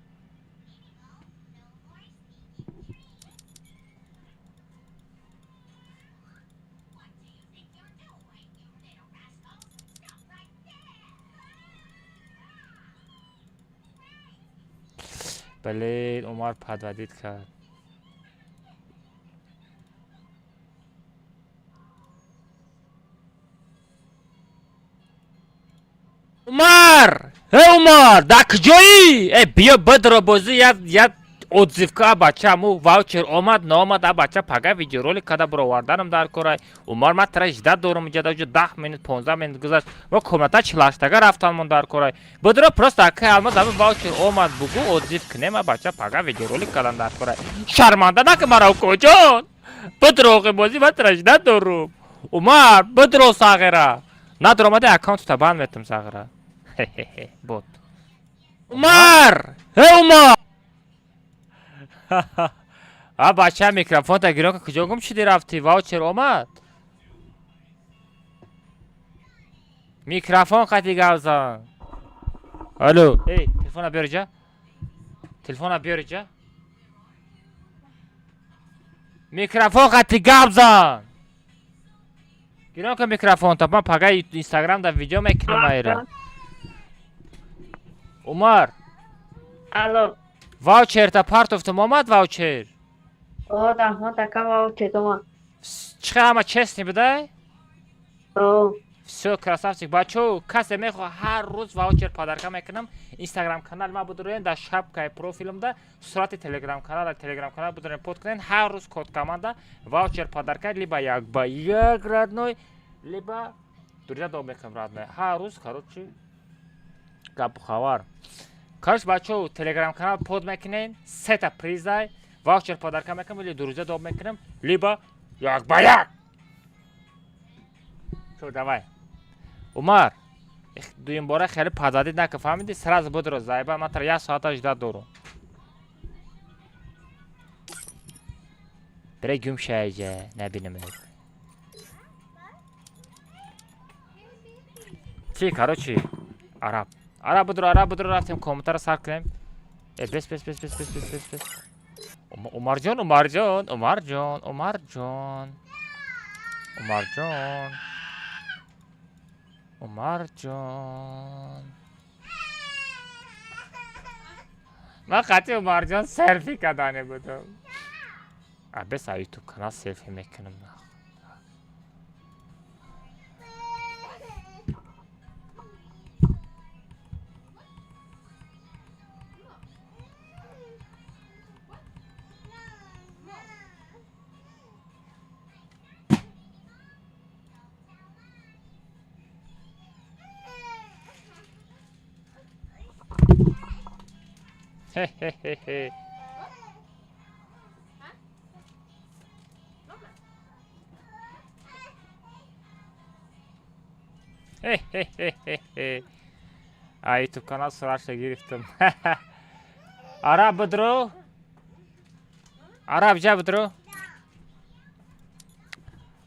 Блин, Умар подводить кард. Умар! Э, Умар, дар куҷоӣ? Э, биё бадро бозӣ, як отзыв ка, бача, му ваучер омад, наомад, а бача пага видеоролик када бароварданам дар корай. Умар, ман тара ждать дорум, иҷа даҷа 10 минут, 15 минут гузашт. Мо комната чилаштага рафтанмон дар корай. Бодро просто акай Алмаз ами ваучер омад, бугу отзыв кунем, а бача пага видеоролик кадан дар корай. Шарманда нака мара укоҷон. Бодроғи бозӣ ман тара ждать дорум. Умар, бодро сағира. Надромади аккаунтута банд метум сағира. Хе-хе-хе, бот. Умар! Э, Умар! А бача микрофонта гирён, куҷо гум шуди рафтӣ? Ваучер омад? Микрофон қати гап зан. Алло. Эй, телефона биёр иҷа. Телефона биёр иҷа. Микрофон қати гап зан. Гирён ка микрофонта, ман пага Инстаграм да видео мекунам айра. Умар. Алло. Ваучерта партофтум омад ваучер? О, раҳмат, ака, ваучер омад. Чӣ ҳама честный будай? О. Всё, красавчик. Бачо, касе мехоҳ ҳар рӯз ваучер подарка мекунам. Инстаграм канал ма будурен дар шапкаи профилмда сурати телеграм канал, телеграм канал будурен под кунен ҳар рӯз код команда ваучер подарка либо як ба як родной, либо дурия дом мекунам родной. Ҳар рӯз, короче, гапу хабар. Короче, бачо, телеграм канал под мекунен, сета призай, ваучер подарка мекунам или дуруза дом мекунам, либо як ба як. Всё, давай. Умар, дуюм бора хеле подводить нака, фаҳмидӣ? Сразу бодро зайба, ман тара як соата ждать дорум. Бире гум шайҷа, набинам. Чи, короче, араб. Араб бодро, араб бодро рафтем, комментара сар кунем. Э, бес, бес, бес, бес, бес, бес, бес, бес. Умарҷон, Умарҷон, Умарҷон, Умарҷон. Умарҷон. Умарҷон. Ман қатъи Умарҷон селфи кардане будам. А бес а ютуб канал селфи мекунам. Хе-хе-хе-хе. Хе-хе-хе-хе. А ютуб канал суратша гирифтам. Араб бодро. Араб ҷа бодро.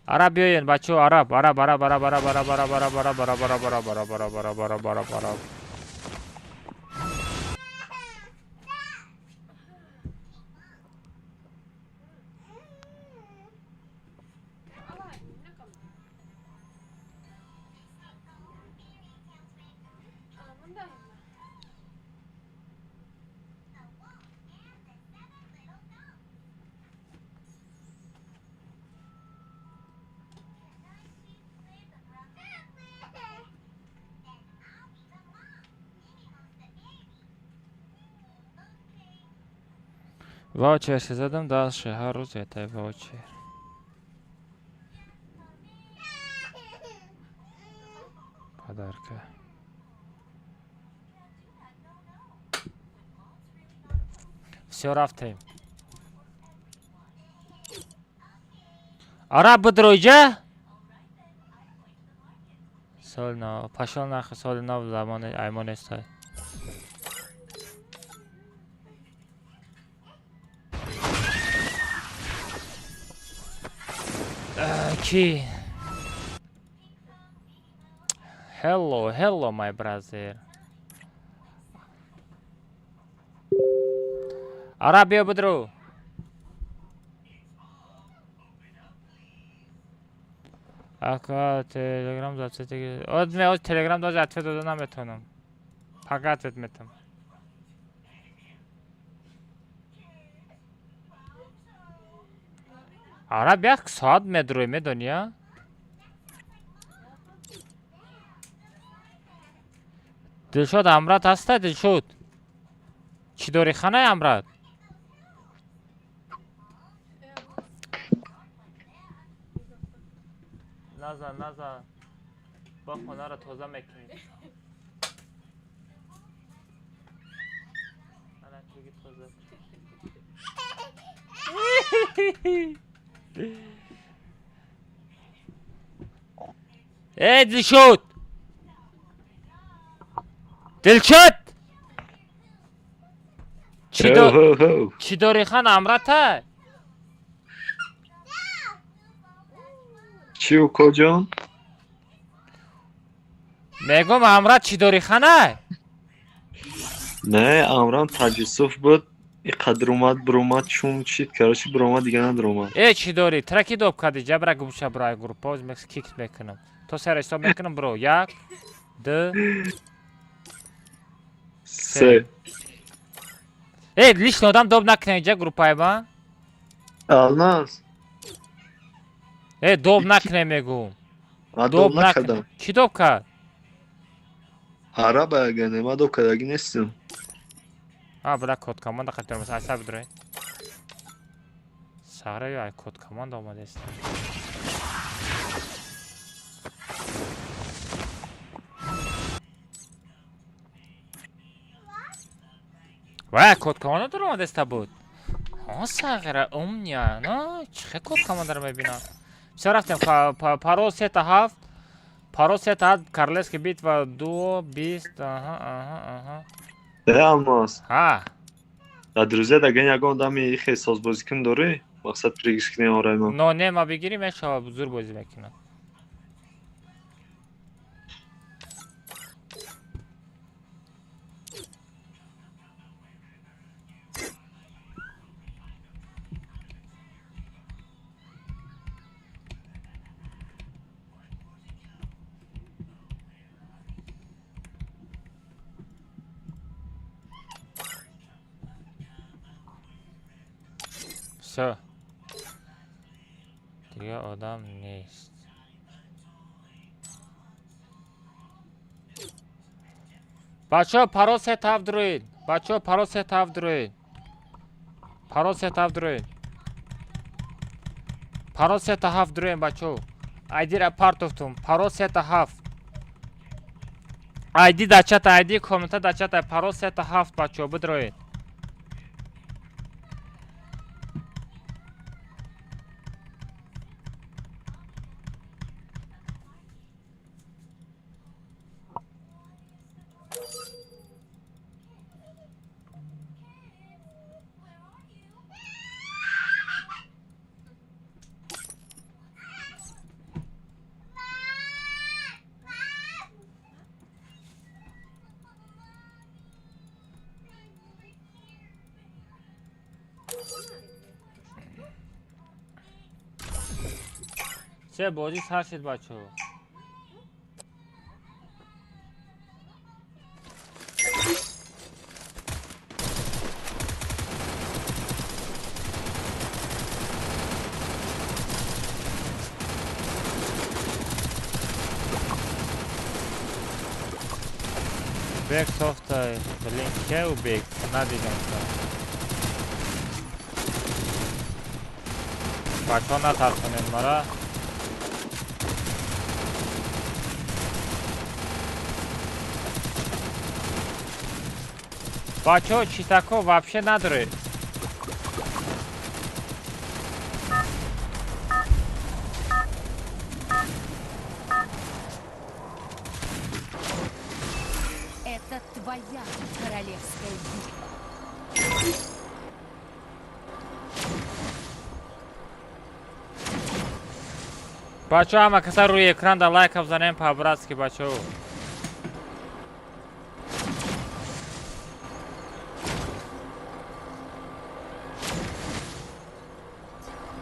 Араб биёен бачо, араб, араб, араб, араб, араб, араб, араб, араб, араб, араб, араб, араб, араб, араб, араб, араб, араб, араб. Ваучер задам дальше, ҳар рӯз это ваучер. Подарка. Всё, рафтем. Араб бидроиҷа? Сол нав, пашол нахи соли нав замони аймон нестай. Ки? Hello, hello, my brother. Араб биё бидро. Ака телеграм зацете. Од ме од телеграм даже ответ дода наметонам. Пага ответ метам. Араб як соат медрои медони, а? Дилшод Амрат ҳаста, Дилшод? Чӣ дори ханаи Амрат? Назан, назан. Бо хонаро тоза мекунӣ. Ана чуги тоза. Э, Дилшод! Дилшод! Чӣ дори хан Амрата? Чӣ укоҷон? Мегӯм Амрат чӣ дори хана? Не, Амрам Таҷисуф буд. Иқадр омад, биромад, чун чит, короче, биромад, дига надиромад. Э, чӣ дорӣ? Тра ки доб кардӣ? Ҷабра гумша бро группа, оз мекс кик мекунам. То сера ҳисоб мекунам бро. Як, ду, се. Э, лишний одам доб накунед инҷа группаи ма. Алмаз. Э, доб накунед мегӯм. Ман доб накардам. Чӣ доб кард? Араба агане, ман доб кардагӣ нестам. А, била код команда қатор мас айса бидрои. Сара ё ай код команда омадааст. Ва, код команда дар омадааст буд. Ҳа, сағира умня, на, чӣ код командаро мебинам. Всё, рафтем, парол 3-7, парол 3-7, Карлески битва 2, 20, аҳа, аҳа, аҳа. Э, Алмаз. Ҳа. Дар друзья даган ягон одами ихе созбозикун дорӣ? Мақсад пригиш кунем ораи мо. Но, не, ма бигирӣ мешава, зур бозӣ мекунам. Всё. Дига одам нест. Бачаҳо парол 3-7 дуроед. Бачаҳо парол 3-7 дуроед. Парол 3-7 дуроед. Парол 3-7 дуроед бачаҳо. Айдира партофтум. Парол 3-7. Айди дар чата, айди коммента дар чата. Парол 3-7 бачаҳо бидроед. Се бозӣ сар шид бачаҳо. Бек софта, блин, кеу бек, надидам та. Бачаҳо натарсонед мара. Бачаҳо читако вообще надоред. Это твоя королевская битва. Бачо, ҳама каса рӯи экран да лайка бзанем по-братски, бачо.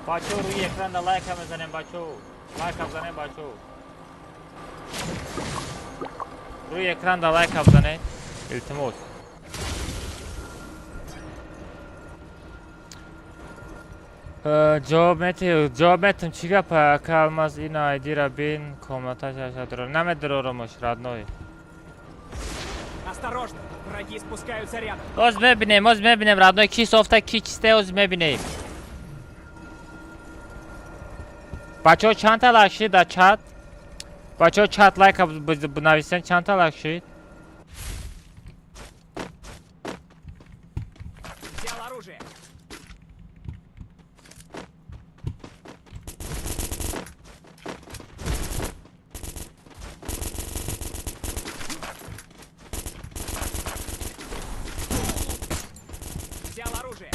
Бачо, рӯи экран да лайка мезанем, бачо. Лайка бзанем, бачо. Рӯи экран да лайка бзанем. Илтимос. Ҷавоб мети, ҷавоб метам, чӣ гап, ака Алмаз, ин айдира бин, комната шашадро. Намедроромаш, родной. Осторожно, враги спускаются рядом. Оз мебинем, оз мебинем, родной, ки софта, ки чисте, оз мебинем. Бачаҳо чандта лайк шид дар чат? Бачаҳо чат лайка бинависен, чандта лайк шид? Взял оружие. Взял оружие.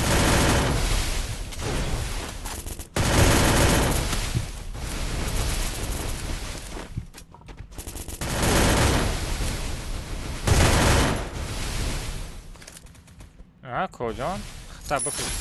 А, коҷон? Хата бикуш.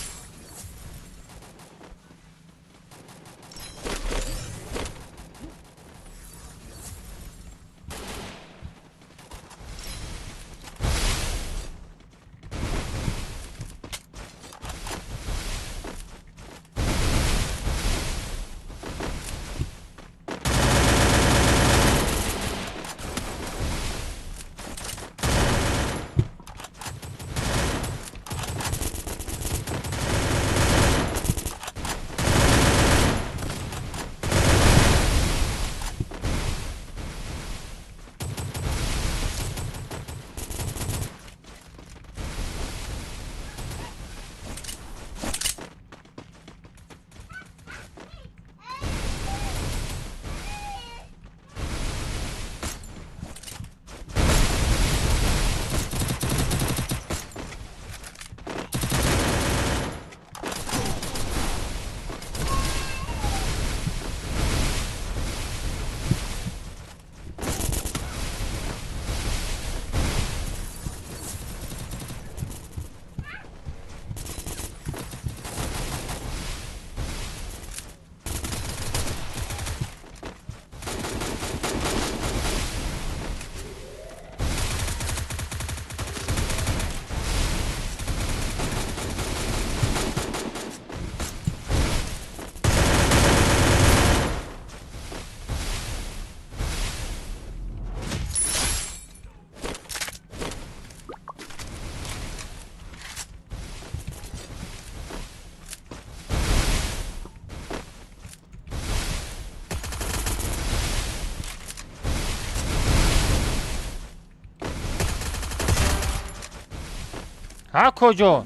Ҳа, коҷон?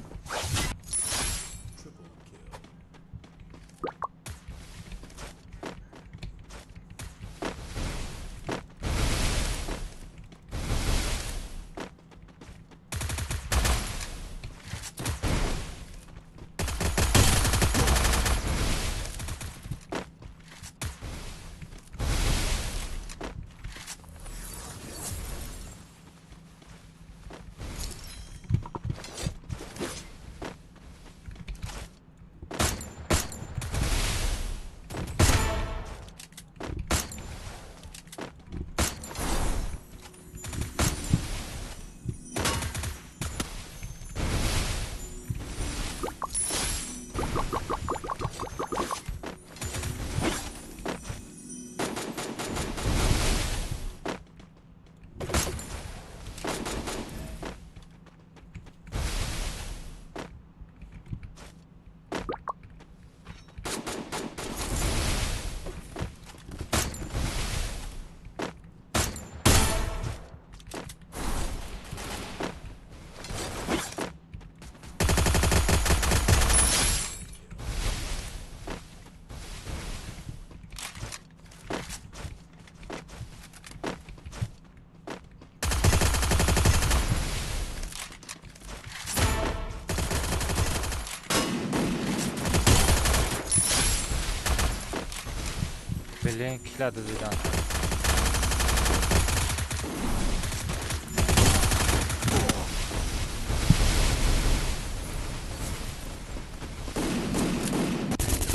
Блин, кила дузидан.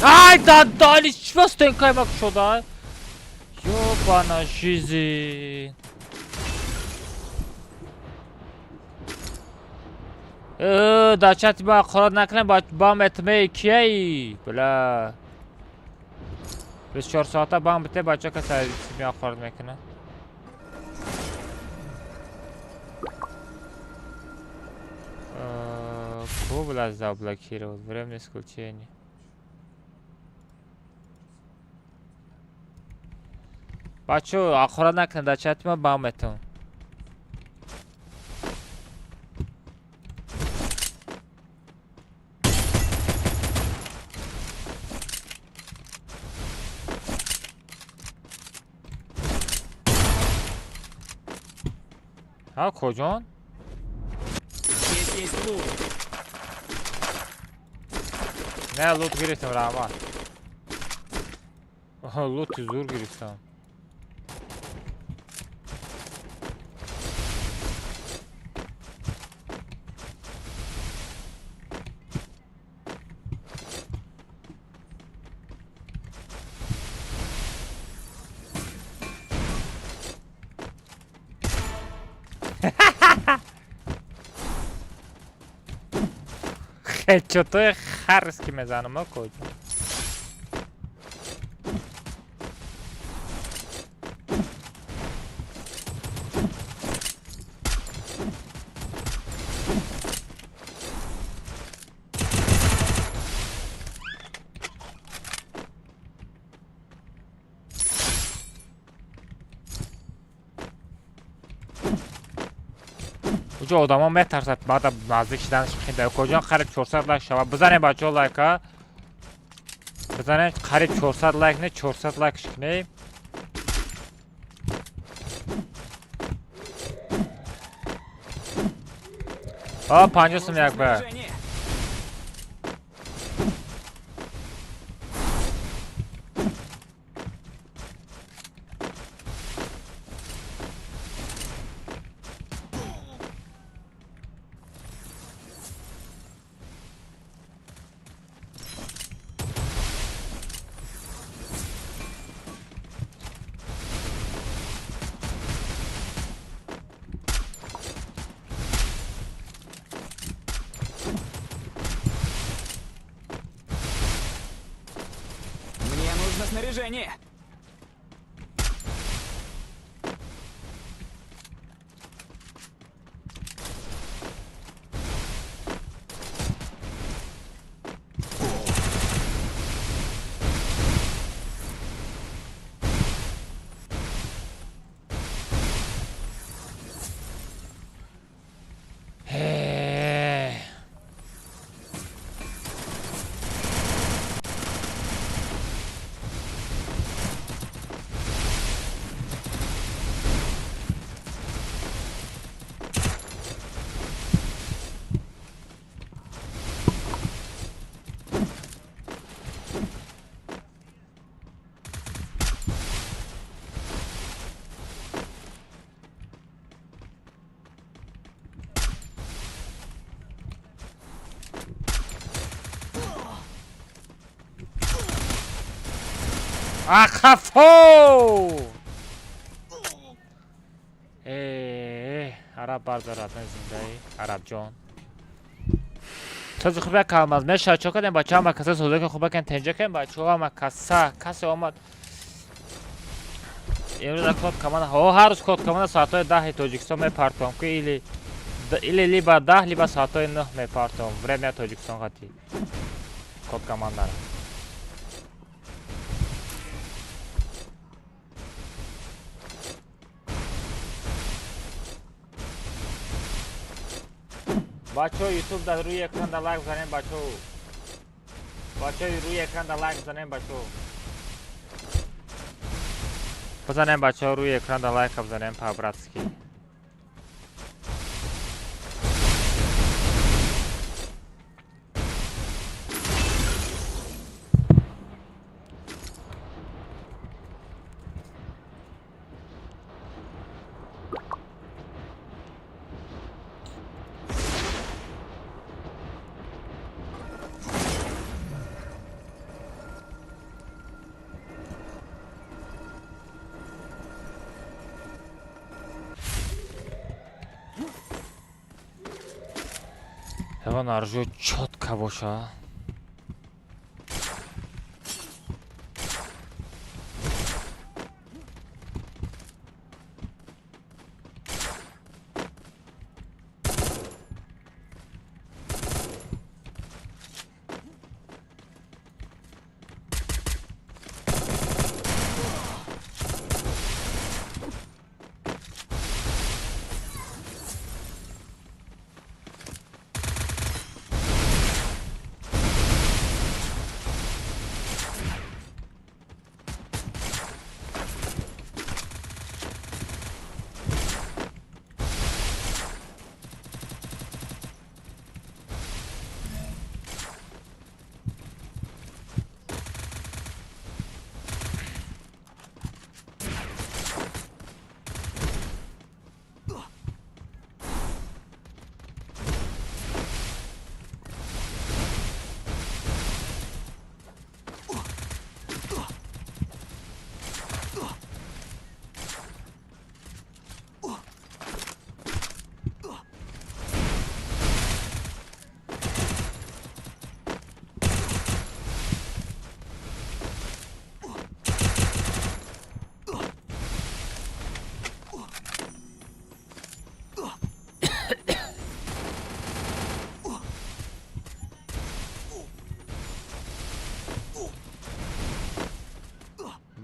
Ай, дадали, чӣ стенкай ма кушода? Ёбана жизнь. Дар чати ма ҳақорат накунем, бам этмеи кияи? Бля. 24 соата бам бите, бача каса ҳақорат мекунад. Ку бля заблокировал? Время исключения. Бачо, ҳақорат накунед, дар чати ма бам метон. Ҳа, куҷон? Здесь есть лут. Не, лут гирифтам, раҳмат. Лути зур гирифтам. Хедшотои харс ки мезанам, куҷо? Уҷо одамо метарсад, баъда наздик шиданаш қинда. Куҷон қариб 400 лайк шава. Бизанем бачаҳо лайка. Бизанем қариб 400 лайк не, 400 лайк шикнем. А 50 сум як ба. Снаряжение. Мне нужно снаряжение. Ақафо! Араб бардарадна зиндаи, Арабҷон. Този хуб як алмаз мешавад, чо кардем бачаҳо ҳама каса соза ки хуб кен тенҷа кен бачаҳо ҳама каса, касе омад. Имрӯз код команда, ҳо ҳар рӯз код команда соатҳои 10 Тоҷикистон мепартом ки или либо 10 либо соатҳои 9 мепартом. Время Тоҷикистон қати. Код командара. Бачаҳо ютуб дар рӯи экран да лайк занем бачаҳо. Бачаҳо рӯи экран да лайк занем бачаҳо. Бизанем бачаҳо рӯи экран да лайк бизанем по-братски. Ягон оружие чётко боша.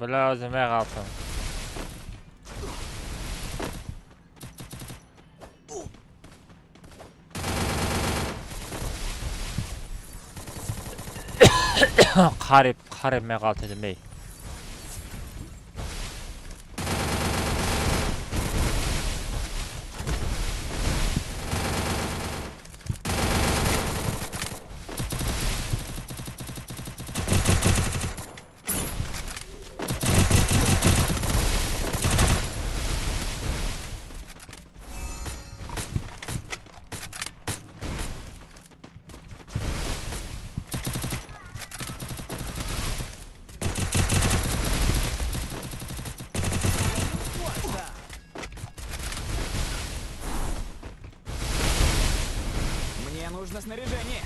Бля, өзүмө калсын. Қариб, қариб меғалтидим эй. Мне нужно снаряжение.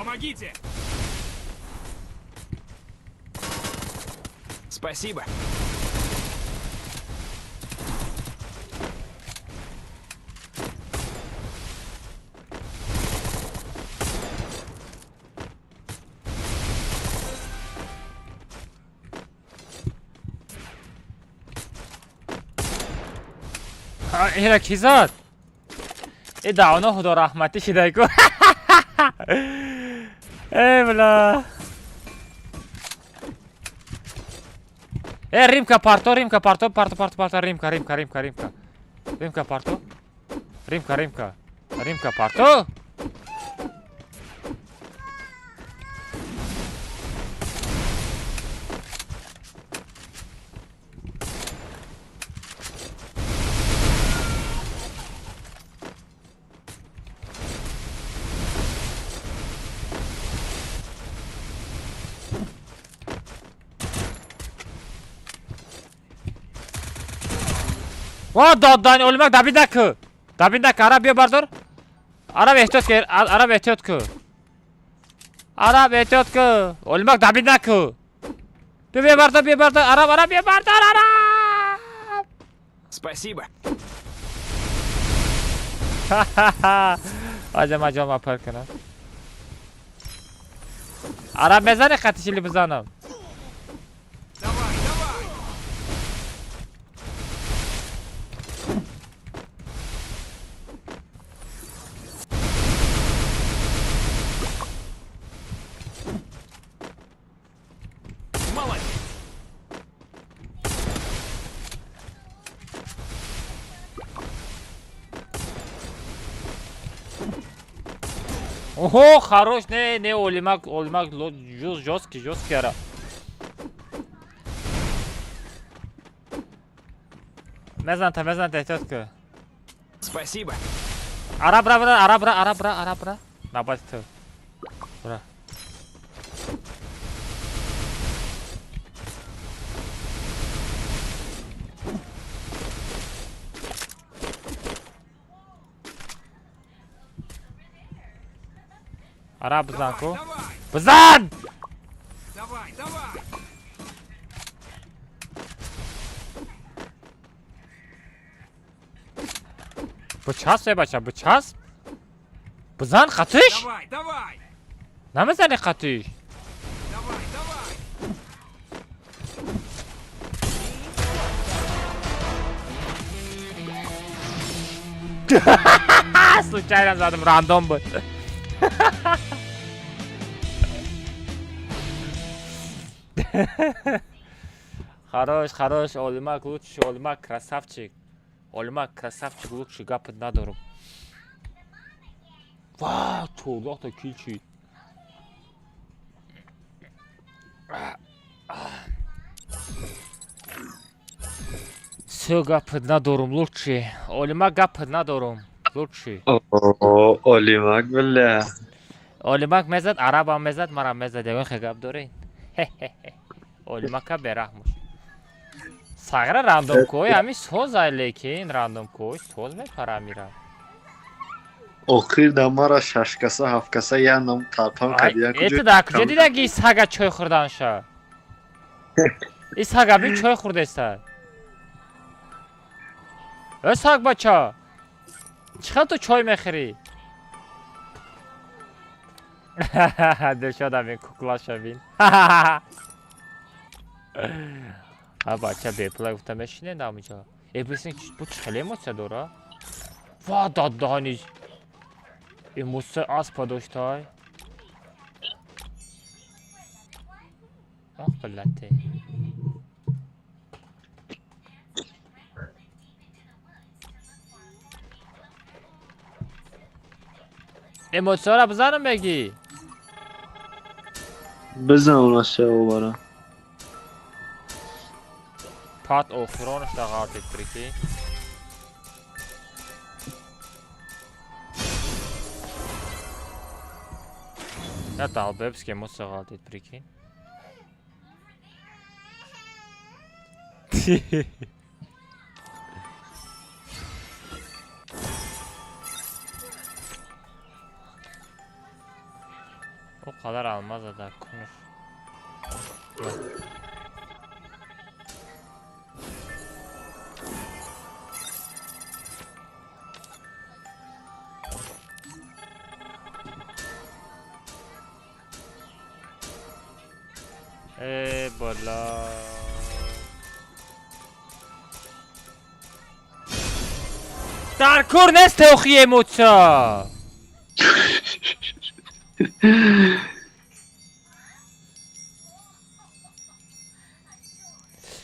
Помогите! Спасибо. Ира ки зад? Э давно худо раҳматӣ шидай ку. Э бла. Э римка парто, римка парто, парто, парто, парто, римка, римка, римка, римка. Римка парто. Римка, римка. Римка парто. Ва доддани олимак дабида ку. Дабида ку, араб биё бардор. Араб эҳтиёт ку, араб эҳтиёт ку. Араб эҳтиёт ку. Олимак дабида ку. Биё биё бардор, биё бардор, араб, араб биё бардор, араб. Спасибо. Аҷа ман ҷонма пар кунам. Араб мезани хати бизанам. Давай, давай! Молодец! Охо, хорош, не, не, олимак, олимак, жёсткий, жёсткий араб. Мезанта, мезанта, эҳтиёт ку. Спасибо. Араб, ра, бра, араб, ра, араб, ра, араб, ра. Набати ту. Бра. Араб бизан ку. Давай, Бизан! давай, давай! Бичасп, эй бача, бичасп. Бизан қатиш? Давай, давай! Намезани қатиш. Давай, давай! Случайно задам, рандом буд. Хорош, хорош, Олимак лучший, Олимак красавчик. Олимак красавчик лучший, гапат надорум. Ва, 14 та kill чид. Всё, гапат надорум, лучший. Олимак гапат надорум, лучший. О, Олимак, бля. Олимак мезад, арабам мезад, марам мезад. Ягон хе гап дорин? Хе-хе-хе. Олимака бераҳмуш. Сағра рандом кой, ҳами созай лекин рандом кой, соз мепара мира. Охир да мара шашкаса, ҳафткаса я нам тарпам кардия. Э ту дар куҷо дидан ки сага чой хӯрданша? И сага би чой хӯрдеста. Э саг бача. Чӣ хел ту чой мехӯрӣ? Дилшодам ин куклаша бин. А бача бепула гуфта мешине намиҷа. Э бисин бу чӣ хеле эмоция дора? Ва даддани. Эмоция аспа доштай. Ох, блядь. Эмоцияро бизанам мегӣ? Бизан уна шево бара. Пат охиронаш да ғалтид, прикинь. Я долбоебский эмоция ғалтид, прикинь. О қадар алмаза дар кунуш. Э бала. Дар кор нест охи эмоция.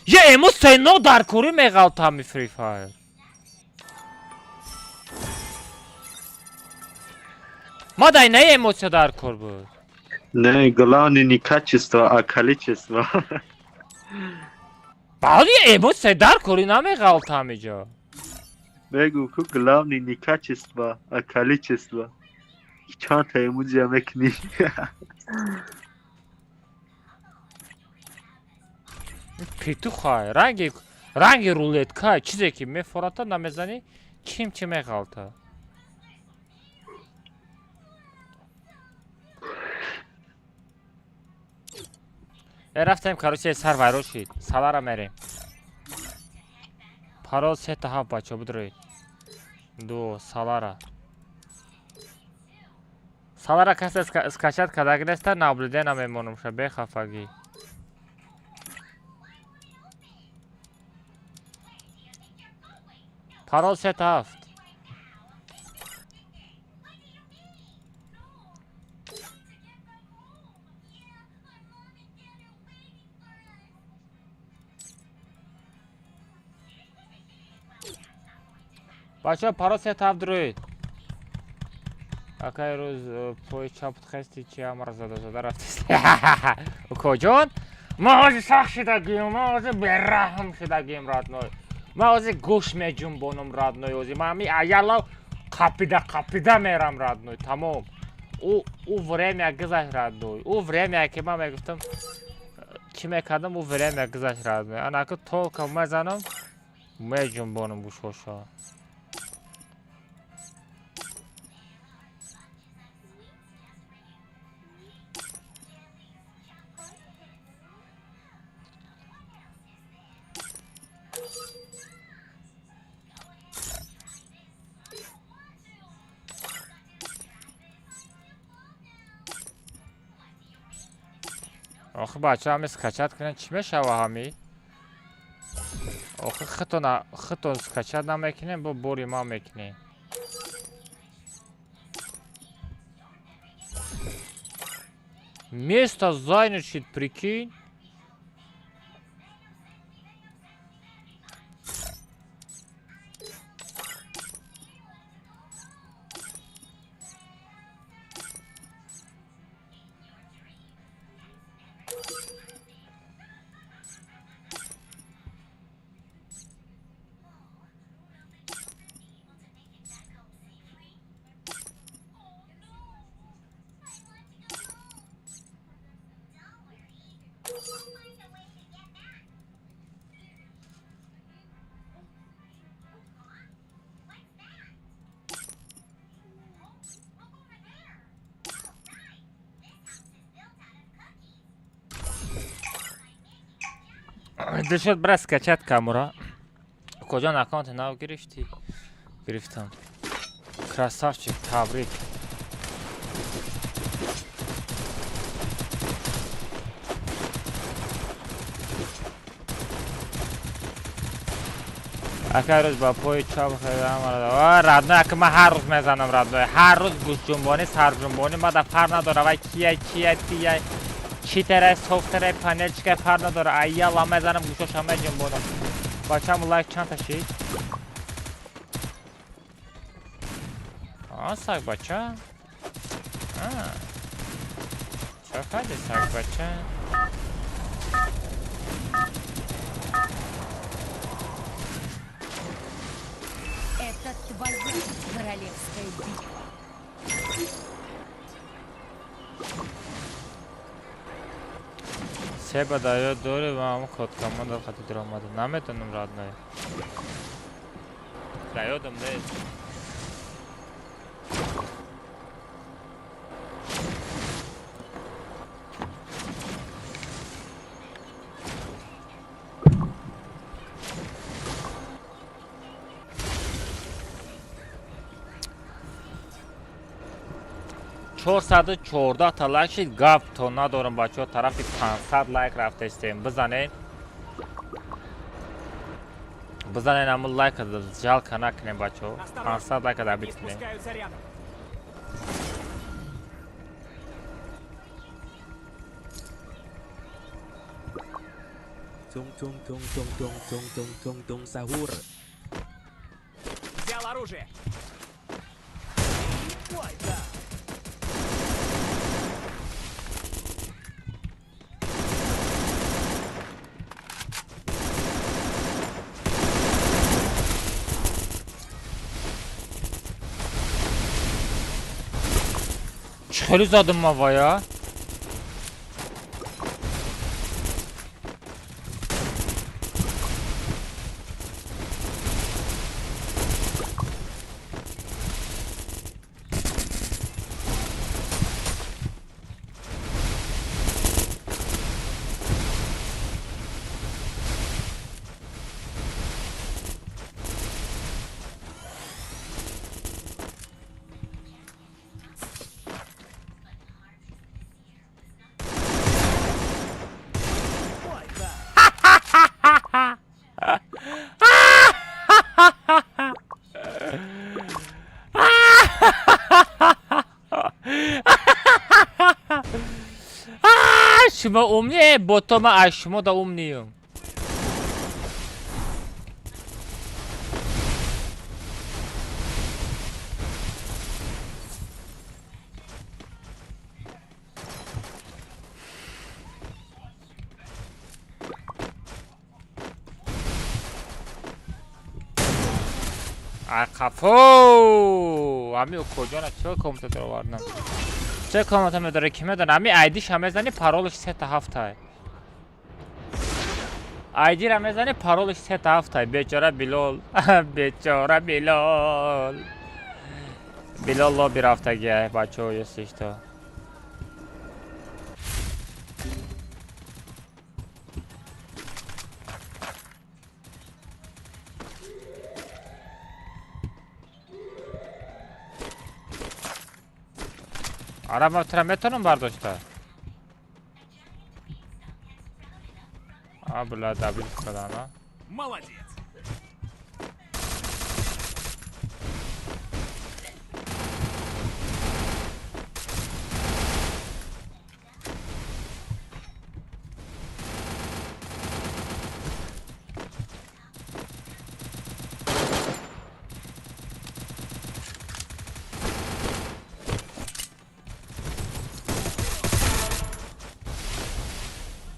Я эмоция но дар кори меғалтами Free Fire. Ма дай не эмоция дар кор буд. Не, главное не качество, а количество. Баъди эмоция дар кори намеғалтам иҷо. Мегу ку главное не качество, а количество. Чанд та эмоция мекунӣ? Петухай, ранги ранги рулетка, чизе ки мефората намезанӣ, чим чи меғалта. Рафтем, короче, сар вайрон шид. Салара мерем. Парол 3 та 7, бачо, бидроед. Ду салара. Салара касе скачать кардаги неста, наблюдение мемонумша, бехафагӣ. Парол 3 та 7. Бачаҳо, парол 3 та 7 дроед. Акай рӯз пои чапт хести чи ҳамаро зада зада рафтест. Укоҷон, ма ҳозир сахт шидагим, ма ҳозир бераҳм шидагим, родной. Ма ҳозир гӯш меҷунбонам, родной, ҳозир ма ҳами аялав қапида қапида мерам, родной, тамом. Ӯ время гузашт, родной. Ӯ время ки ман мегуфтам чӣ мекардам, ӯ время гузашт, родной. Анаку толка мезанам, меҷунбонам гӯшҳоша. Охи бача, ҳами скачать кунед, чӣ мешава ҳами? Охи хитон скачать намекунем, бо бори ман мекунем. Место занят шид, прикинь. Дилшод, бира скачать камура. Куҷон, аккаунти нав гирифтӣ? Гирифтам. Красавчик, табрик. Ака рӯз ба пои чап хеле родной, ака ман ҳар рӯз мезанам, родной. Ҳар рӯз гӯшҷунбонӣ, сарҷунбонӣ, мада фарқ надора вай кия, чия, тия, читерай, софтерай, панелчикай, фарқ надора. Айяла мезанам, гӯшоша меҷунбонам. Бачам, лайк чандта шид? А, саг бача? А. Чо кардӣ, саг бача? Это твоя королевская битва. Себа дар ёд дорӣ ва ҳамон код команда қати даромада? Наметонам, родной. Дар ёдам нест. 414 та лайк шид, гап то надорам бачаҳо, тарафи 500 лайк рафтаистем. Бизанед. Бизанед ҳамун лайка, жалко накунем бачаҳо. 500 лайка добить кунем. Tung tung tung tung tung tung tung tung tung sahur. Взял оружие. Хеле задам ма вая. Шумо умные, бо то ма аз шумо да умниюм. Қафо! Ами куҷона чӣ компютер овардам? Чӣ компютер медоре ки медонам? Ами айдиша мезани паролаш 3 та 7. Айдира мезани паролаш 3 та 7. Бечора Билол. Бечора Билол. Билол лоби рафтагия бачаҳо если что. Ара ма тра метонам бардошта? А, бля, добил кадана. Молодец.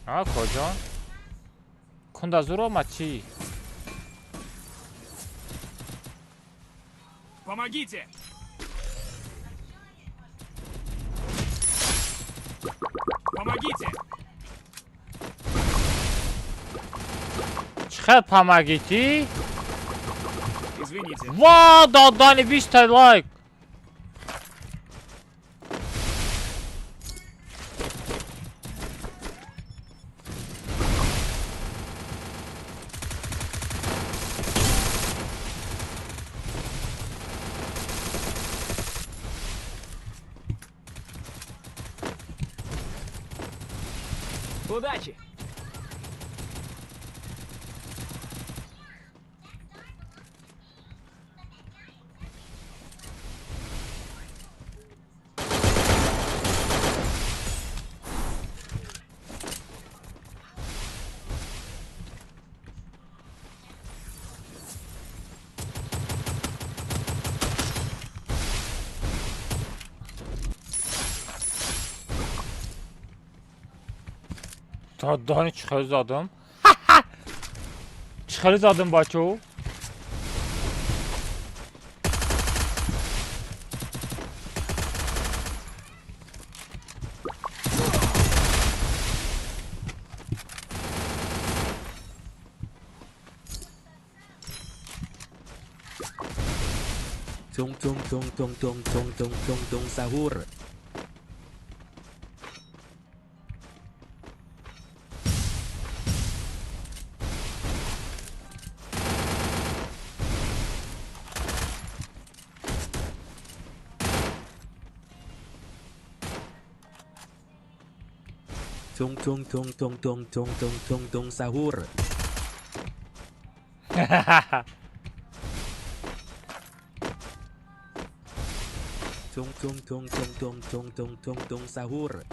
А, куҷон? Кунда зур омад чӣ? Помогите! Помогите! Чӣ хел помогите? Извините. Ва, додани 20 та лайк. Удачи! Додани чӣ хел задам? Чӣ хел задам бачаҳо? Tung tung tung tung tung tung tung tung tung sahur. Tung tung tung tung tung tung tung tung tung sahur. Tung tung tung tung tung tung tung tung tung sahur.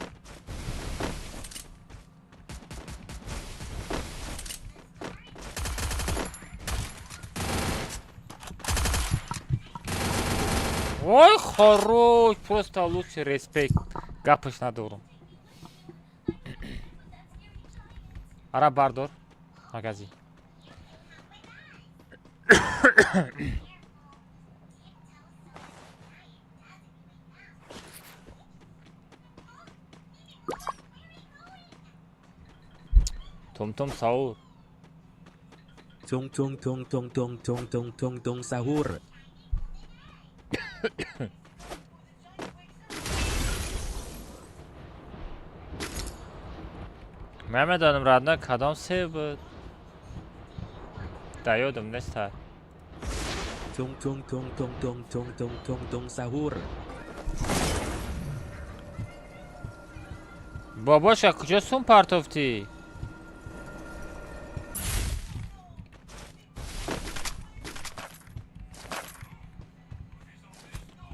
Ой, хорош, просто лучший респект. Гапаш надорум. Ара бардор. Магази. Том-том саур. Tung tung tung tung tung tung tung tung tung sahur. Намедонам родной кадом сев буд. Да ёдам неста. Tung tung tung tung tung tung tung tung tung sahur. Бобоша куҷо сум партофтӣ?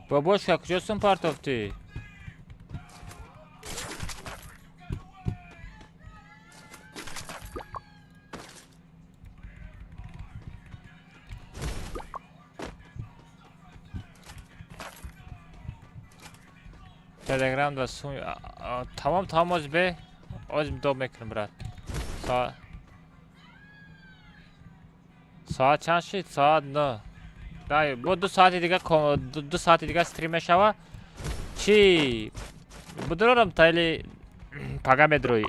Бобошка куҷо сум партофтӣ? Телеграм да сум тамом тамом оз бе оз доб мекунам брат. Соат чанд шид? Соат 9. Дай, бо 2 соати дига 2 соати дига стрим мешава. Чӣ? Будурорам тайли пага медроӣ.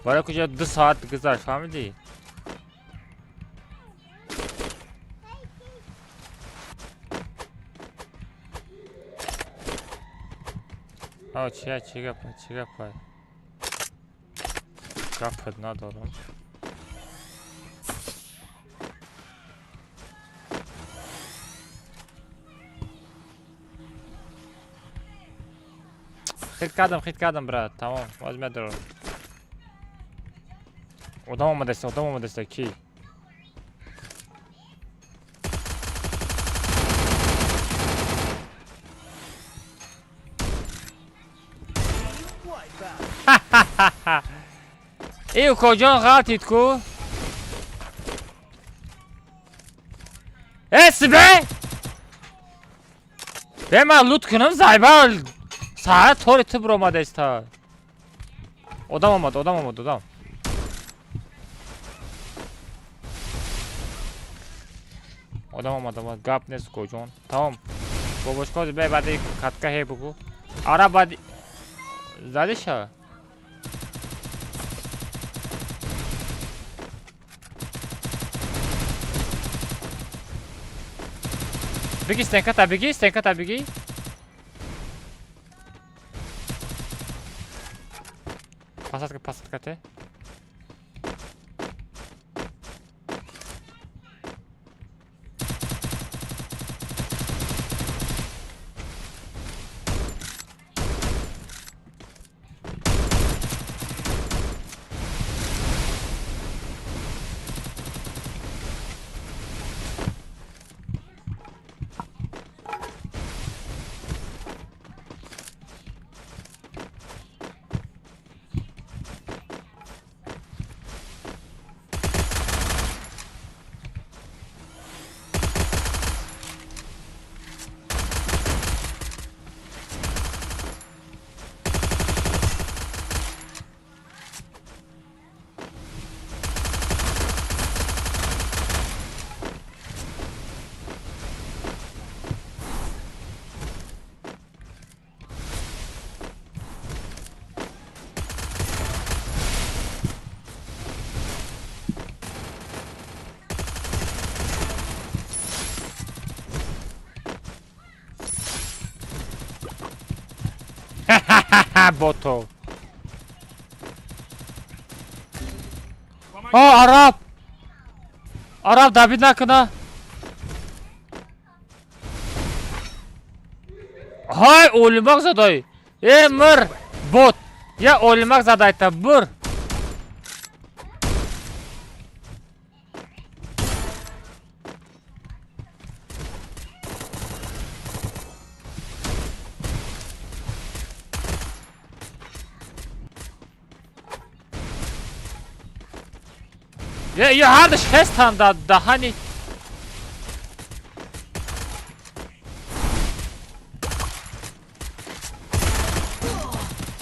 Барои куҷо 2 соат гузашт, фаҳмидӣ? О, чия, чӣ гапа, чӣ гапа? Гапат надорам. Хит кардам, хит кардам, брат. Тамом, боз медорам. Одам омадаста, одам омадаста, ки? Эй, укоҷон ғалтид ку? Э, сибе! Бе ман лут кунам, зайба саҳара тори ту биромадаиста. Одам омад, одам омад, одам. Одам омад, омад, гап нест укоҷон. Тамом. Бобошко бе баъди катка ҳе бугу. Ара баъди задиша? Биги стенката, биги, стенката биги. Посадка, посадка те. Ботов. О, араб! Араб добить накуна. Ҳай, олимақ задай. Э, мир, бот. Я олимак задайта бур. Я ҳардаш хестан да даҳани.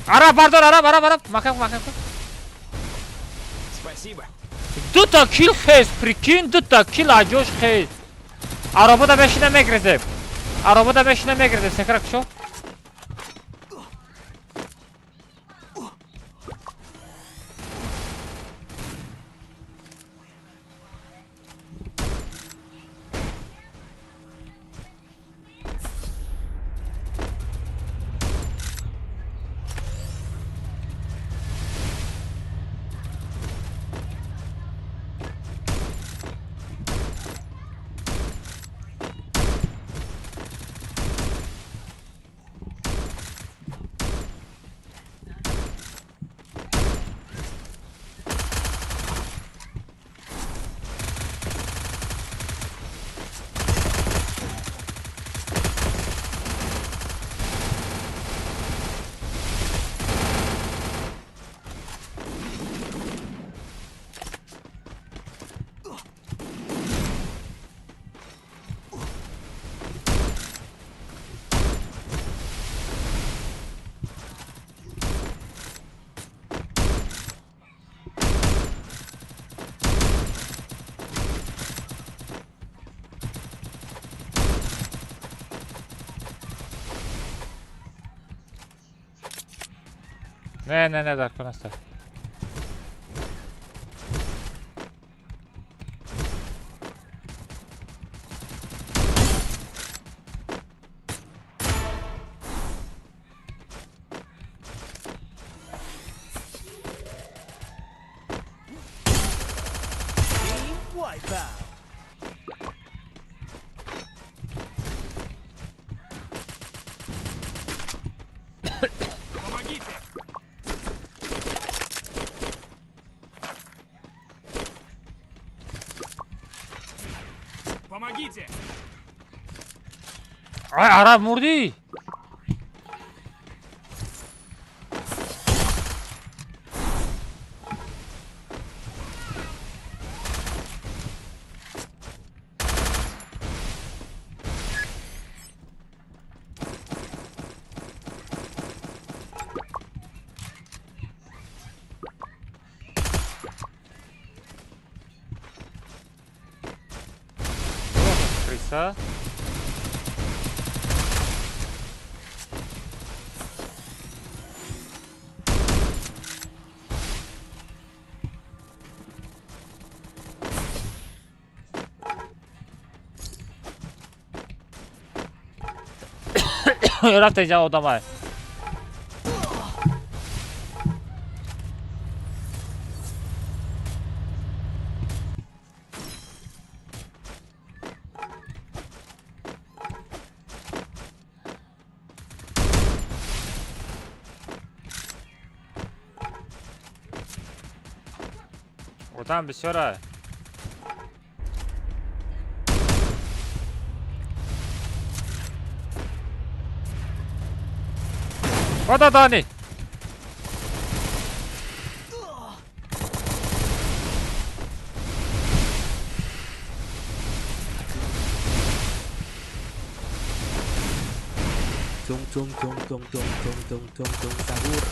Араб бардор, араб, араб, араб. Макам, макам. Спасибо. Дута кил хест, прикинь, дута кил аҷош хест. Аробада мешина мегрезем. Аробада мешина мегрезем. Секрак шо? Не, не, не, дар кунаста. Помогите! Помогите! Ай, араб мурдӣ? Криса. Рафта инҷа одамай. Одам бисёра. Вода Дани. Tung tung tung tung tung tung tung tung tung sahur.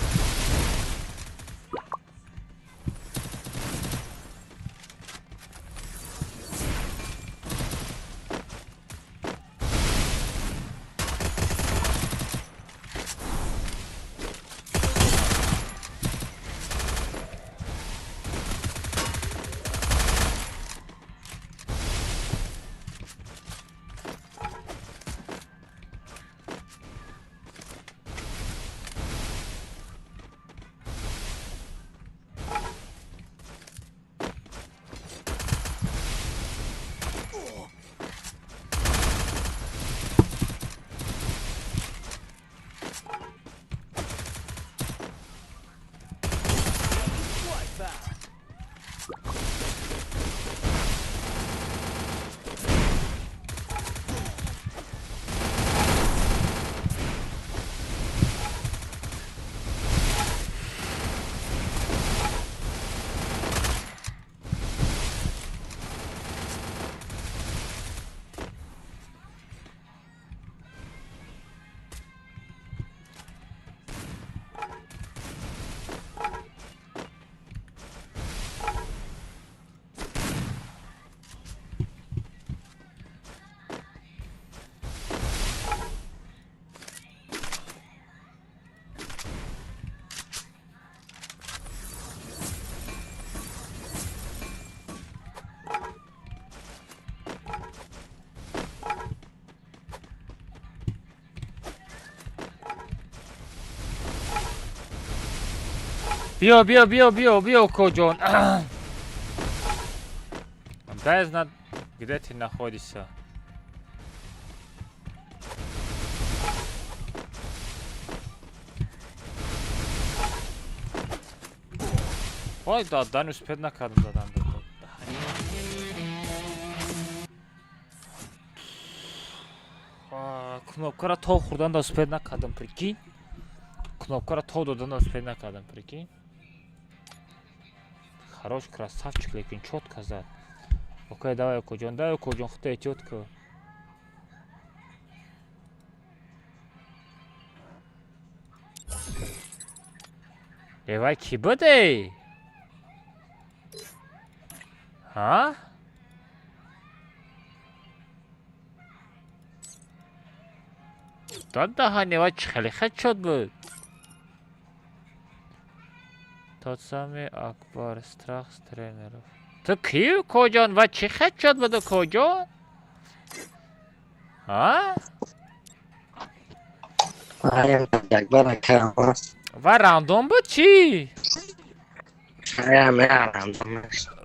Биё, биё, биё, биё, биё, коҷон. Дай знать, где ты находишься. Ой, дадан успед накардам, задан. Кнопкаро то хӯрдан да успед накардам, прикинь. Кнопкаро то додан да успед накардам, прикинь. Хорош, красавчик, лекин чётко зад. Окей, давай, Окоҷон, давай, Окоҷон, худто эҳтиёт кун. Эвай, кӣ будей? Ҳа? Дод даҳани вай, чӣ хеле хедшот буд. Тот самый Акбар, страх стримеров. Ту кӣ, Коҷон, ва чӣ хедшот буду, Коҷон? Ҳа? Ва рандом буд чӣ?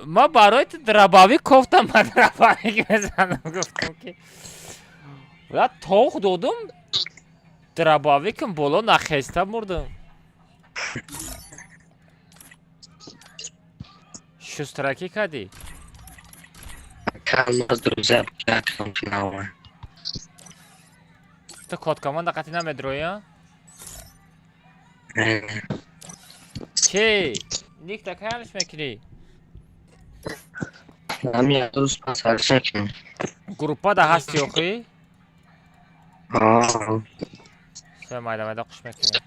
Ма барои ту дробовик кофтам, ма дробовик мезанам, гуфтам ки. Ва тоқ додум, дробовикам боло нахеста мурдам. Шустракӣ кардӣ? Ту код команда қатъӣ намедроӣ, а? Чӣ? Никта кай ҳалиш мекунӣ? Группада ҳасти охӣ? Се майда майда қуш мекунем.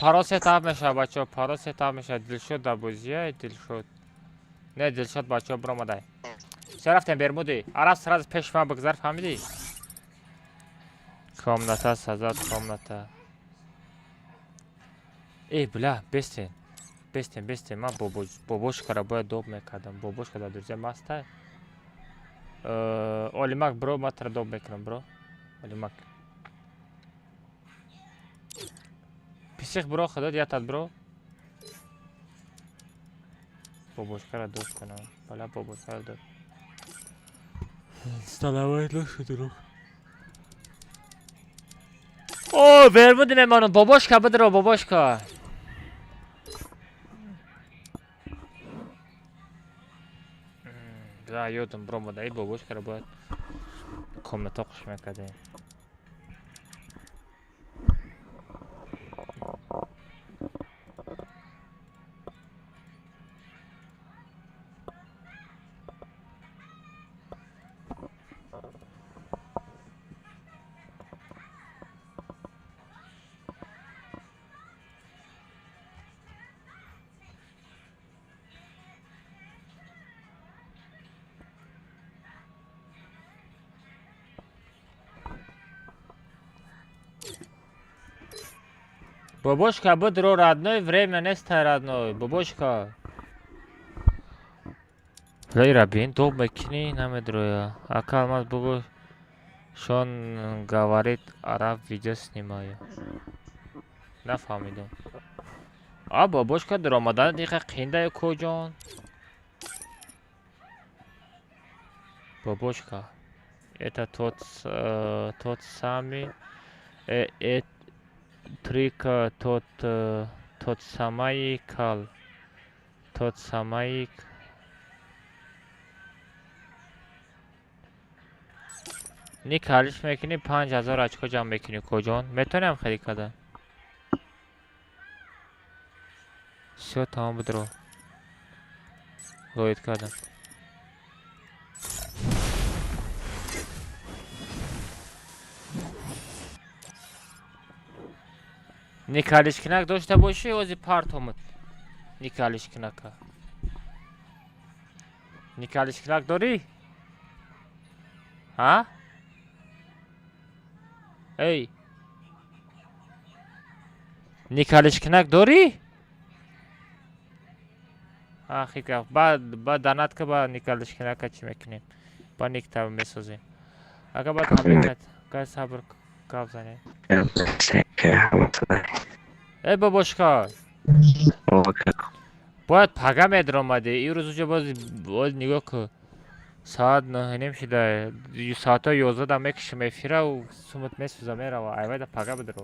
Паро сетап мешавад, бачаҳо, паро сетап мешавад. Дилшод дар бозия, Дилшод. Не, Дилшод, бачаҳо, биромадай. Все, рафтем Бермуди. Араб, сразу пеши ман бигзар, фаҳмидӣ? Комната сазад, комната. Эй, бля, бестен. Бестен, бестен. Ман бобошкара бояд доб мекардам. Бобошка дар друзья мастай. Олимак, бро, ман тара доб мекунам, бро. Олимак. Писих, бро, худот ятад, бро. Бобошкара доб кунам. Бала, бобошкара доб. Столовая лошадь, друг. О, Бермуди мемонам. Бобошка, бидро, бобошка. Да, ёдам бромада, и бобошкара бояд комната қуш мекардем. Бобошка, бидро, родной, время нестай, родной. Бобошка. Лейра бин, доб мекунӣ, намедроя. Ака Алмаз, бобо шон говорит, араб видео снимаю. Нафаҳмидам. А бобошка даромадан диқа қиндаю, коҷон. Бобошка. Это тот самый трик, тот самый кал. Тот самый ник ҳалиш мекунӣ, 5000 очко ҷамъ мекунӣ, коҷон. Метавонем харид кардан? Всё, тамом, бидро. Лоид кардам. Никалишкинак дошта бошӣ, ози парт омад. Никалишкинака. Никалишкинак дорӣ? Ҳа? Эй. Никалишкинак дорӣ? Ахи гап. Ба донат ка, ба никалишкинака чӣ мекунем? Ба никта месозем. Ага, баъд ҳамекат. Гай, сабр, гап занем. Эй, бобошка. Бояд пага медромадӣ. Имрӯз уҷо боз боз нигоҳ кун. Соат 9:30 шуда. Соатҳои 11 да мекушам эфира сумат месӯза мерава. Айвайда пага бидро.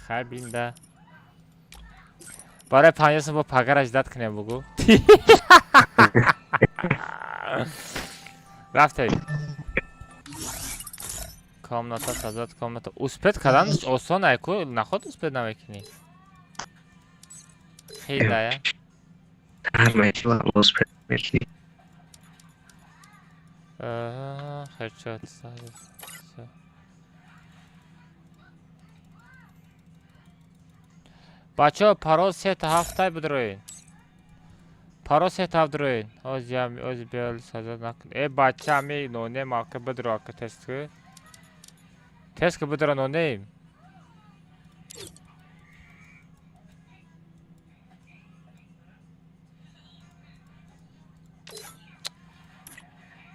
Хай бинда. Барои 50 сум бо пагара ждать кунем бугӯ. Рафтем. Комната создать комната. Успеть карданаш осон ай ку наход успеть намекунӣ. Хелая. Херчот. Бачаҳо парол 3 та 7 тай бидроед. Парол 3 та 7 дроед. Озиам ози бел создать накун. Э бача ами нонем ака бидро ака тест ку. Тест ку бидро нонем.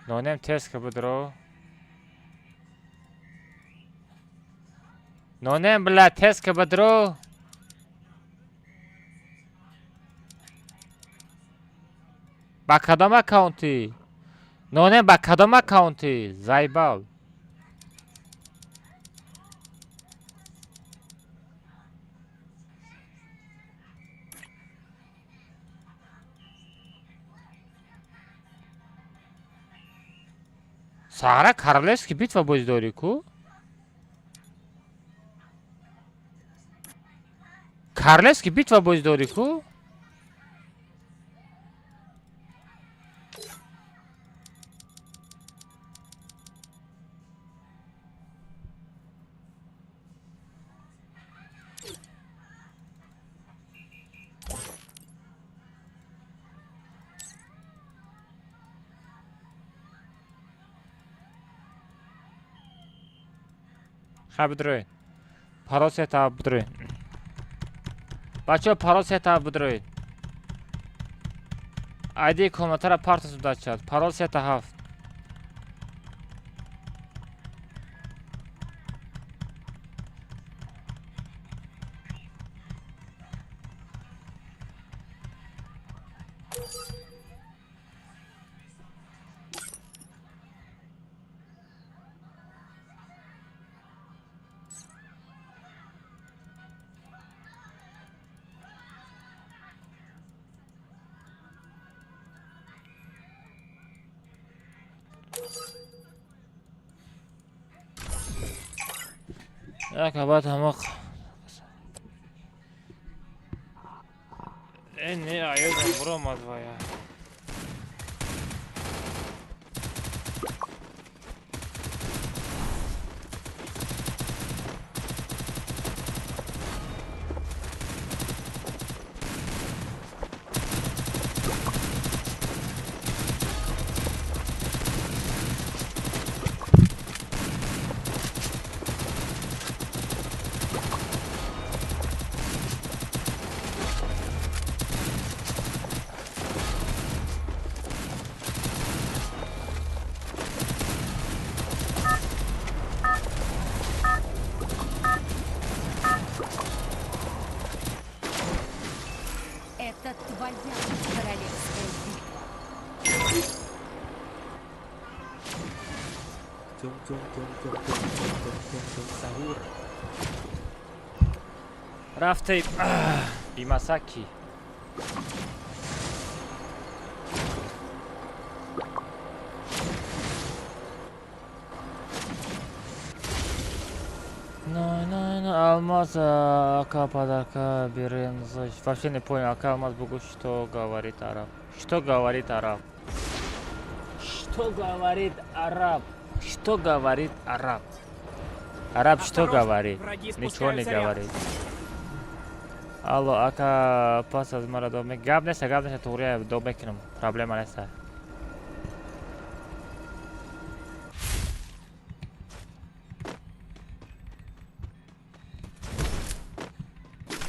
Нонем тест ку бидро. Нонем бля тест ку бидро. Ба кадом аккаунтӣ? Нонем ба кадом аккаунтӣ? Заебал. Сара королевский битва бозӣ дорӣ ку? Королевский битва бозӣ дорӣ ку? Хай бидроед. Парол 3 та 7 бидроед. Бачаҳо парол 3 та 7 бидроед. Айди комнатаро партосум дар чат. Парол 3 та 7. Як баъд ҳамақ э не аёзам буромад вая. Это твоя королевская битва. Tung tung tung tung tung tung tung tung tung sahur. Рафтем бимасаки. На, на, на, Алмаз, ака подарка Беренза. Вообще не понял, ака Алмаз Бугу, что говорит араб? Что говорит араб? Что говорит араб? Что говорит араб? Араб что Осторожно, говорит? враги Ничего не спускаются рядом. говорит. Алло, ака пас аз мара доб мек. Гап неста, гап неста, туғрия доб мекунам. Проблема неста.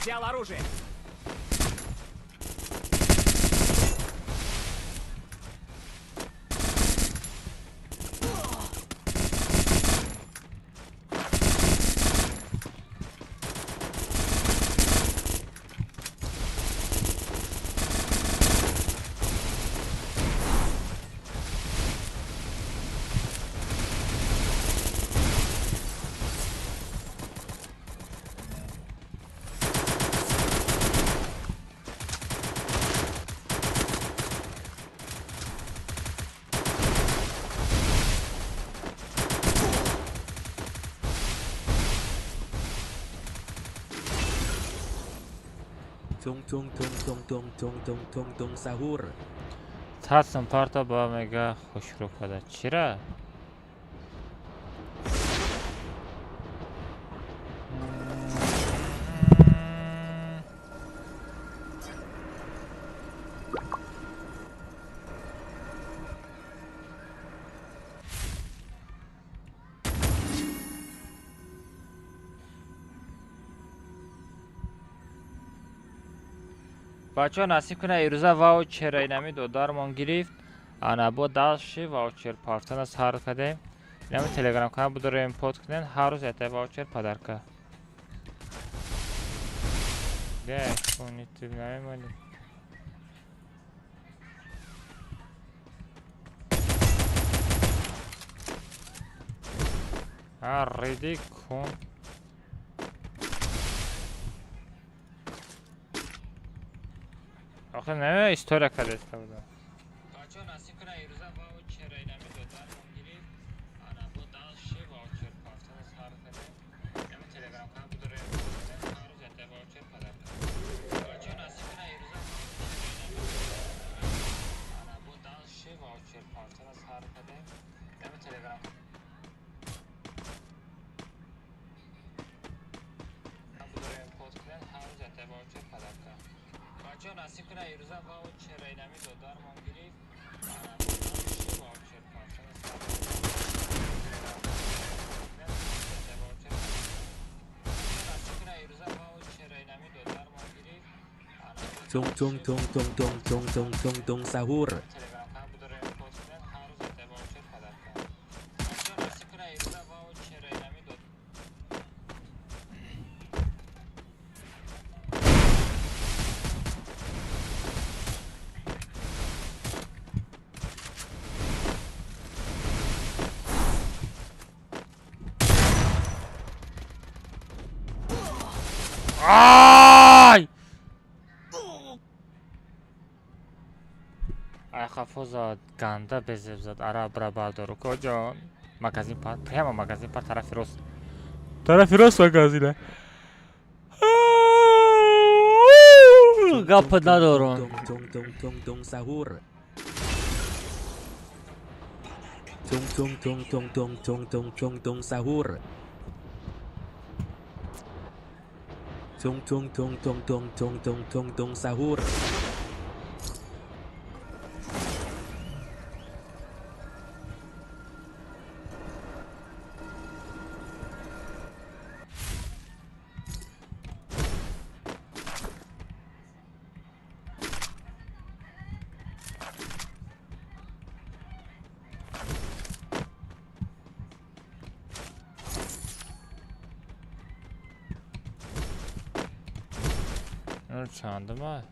Взял оружие. Tung tung tung tung tung tung tung tung tung sahur. Тасм парта ба мега хушрӯ када. Чира? Бачаҳо, насиб кунад, ирӯза ваучера инами додармон гирифт. Ана бо даши ваучер партана сар кардем. Инами телеграм канал будорем, под кунен, ҳар рӯз якта ваучер подарка. Ютуб намемонӣ. Риди кун. Охе не история кадеста буда. Бачаҳо, насиб кунад, ирӯза ваучера инами додармон гирифт. Ана бо даши ваучер партана сар кардем. Инами телеграм канал будорем, под кунен, ҳар рӯз якта ваучер подарка. Бачаҳо, насиб кунад, ирӯза ваучера инами додармон гирифт. Ана бо даши ваучер партана сар кардем. Инами телеграм будорем, под кунен, ҳар рӯз якта ваучер подарка. Бачаҳо, насиб кунад, ирӯза ваучера инами додармон гирифт. Ана бо даши ваучер партана сар кардем. Tung tung tung tung tung tung tung tung tung sahur. Ай! Ай, хафо зад, ганда безеб зад, ара бра бардор, укоҷон. Магазин пар, прямо магазин пар, тарафи рост. Тарафи рост магазина. Гап надорам. Tung tung tung tung tung sahur. Tung tung tung tung tung tung tung tung tung sahur. Tung tung tung tung tung tung tung tung tung sahur. Чандама?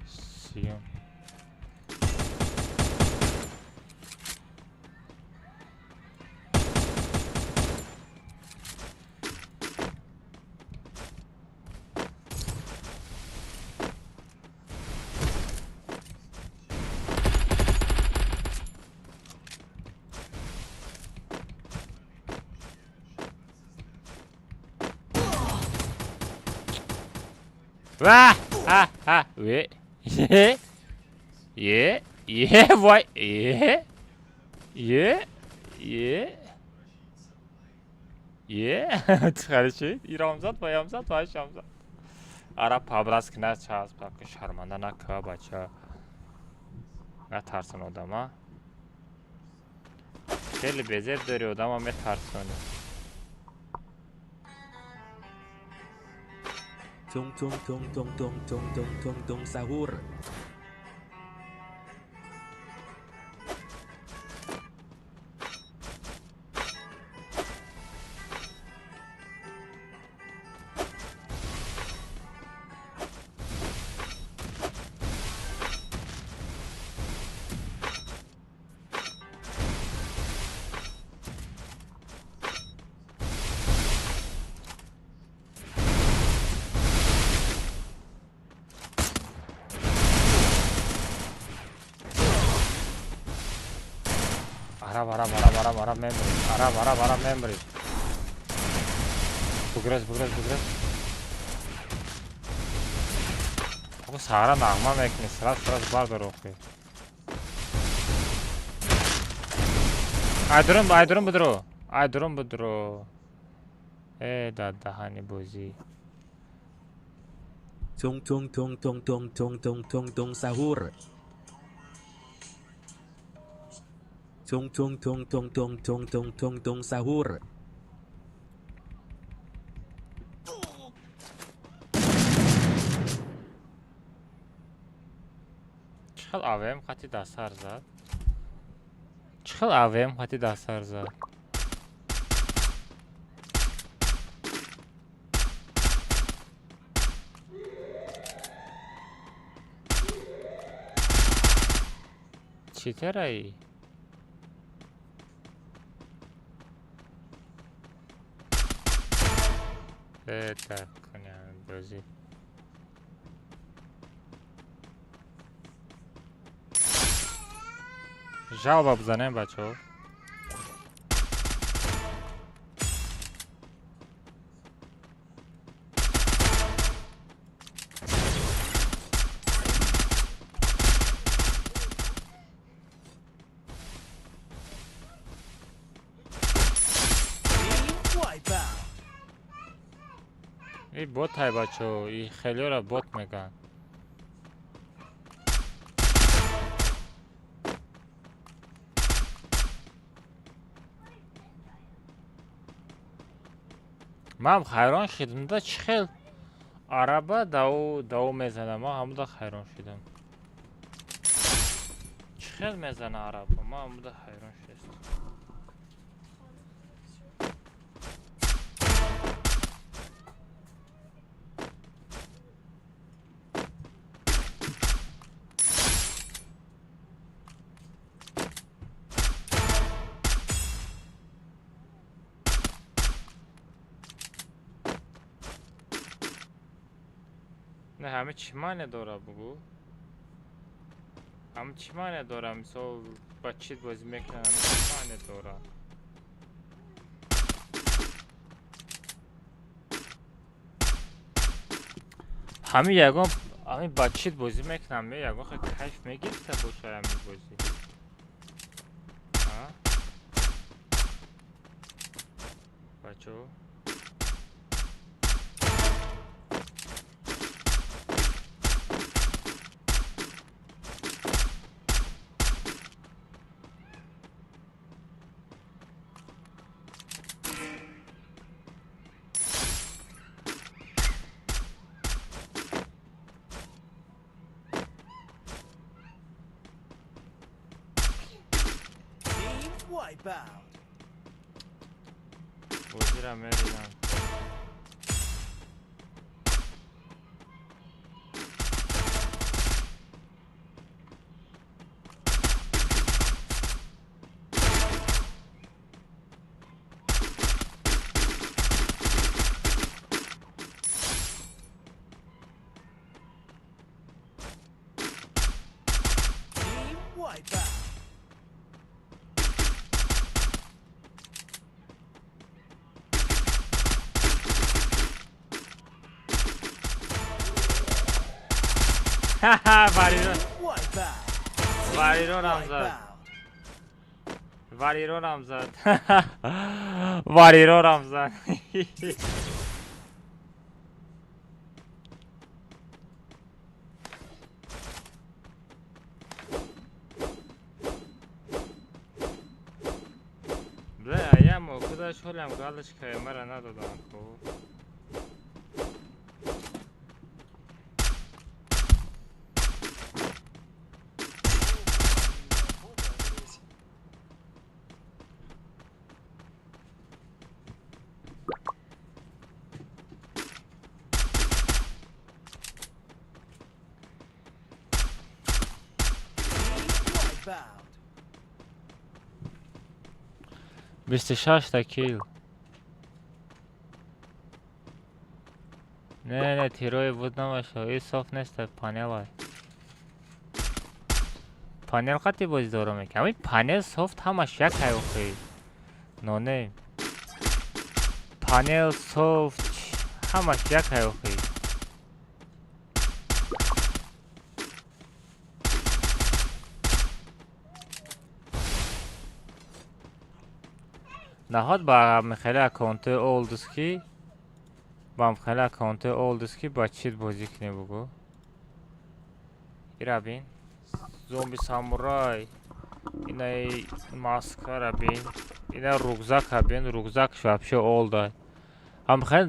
Сиюм. Ва! Ха ха! Ве! Е! Е! Е! Вай! Е! Е! Е! Е! Чӣ шид? Иромзад, ваямзад, вайшамзад. Ара пабрас кина часп, ака шарманда нака бача. Натарсон одама. Хеле безеб дори, одама метарсонӣ. Tung tung tung tung tung tung tung tung tung sahur. Араб, араб, араб, араб, араб, мемори. Араб, араб, араб, мемори. Бугрез, бугрез, бугрез. Ҳаку саҳара нағма мекунӣ, сразу сразу бардор охи. Айдурун, айдурун бидро. Айдурун бидро. Э, дар даҳани бозӣ. Tung tung tung tung tung tung tung tung tung sahur. Tung tung tung tung tung tung tung tung tung sahur. Чӣ хел АВМ хати дастар зад? Чӣ хел АВМ хати дастар зад? Читераи? Э, так, бозӣ. Жалоба бизанем, бачаҳо. И бот ҳай, бачаҳо, и хелиёра бот мегӯянд. Ман ҳайрон шидам да, чӣ хел араба даву даву мезана, ман ҳамуда ҳайрон шидам. Чӣ хел мезана араба, ман ҳамуда ҳайрон шидам. Не, ҳами чӣ маъне дора, бугӯ? Ҳами чӣ маъне дора? Мисол, ба чӣ бозӣ мекунанд, ҳами чӣ маъне дора? Ҳами ягон ҳами ба чӣ бозӣ мекунанд, ме ягон хел кайф мегирифта бошад ҳами бозӣ. А? Бачаҳо? Бозира мебинам. Вариронам зад. Вариронам зад. Вариронам зад. Бля, ямо, куда шолям галочка мара надодан ку. 26-та кил. Не, не, тирои буд намаша. И софт нест, панелай. Панел қати бозӣ дорам мекунам. Ами панел софт ҳамаш як ҳай охи. Но не. Панел софт ҳамаш як ҳай охи. Наҳод ба михели аккаунтои олдуски, ба михели аккаунтои олдуски ба чит бозӣ кунӣ, бугӯ. Ира бин. Зомби самурай. Инаи маскара бин. Ина рюкзака бин, рюкзакш вообще олдай. Ҳам хел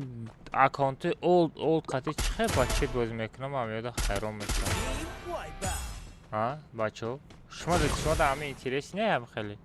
аккаунтои олд олд қати чӣ хел ба чит бозӣ мекунам, ман ёда хайрон мешавам. А, бачаҳо? Шумо да ҳама интерес не ҳам хеле?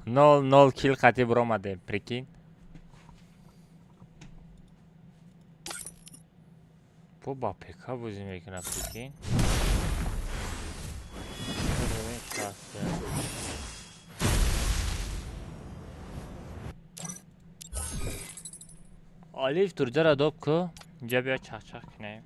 0-0 kill қати биромадем, прикинь. Бо ба ПК бозӣ мекунад, прикинь. Алиф, турҷара доб ку, инҷа биё, чахчах кунем.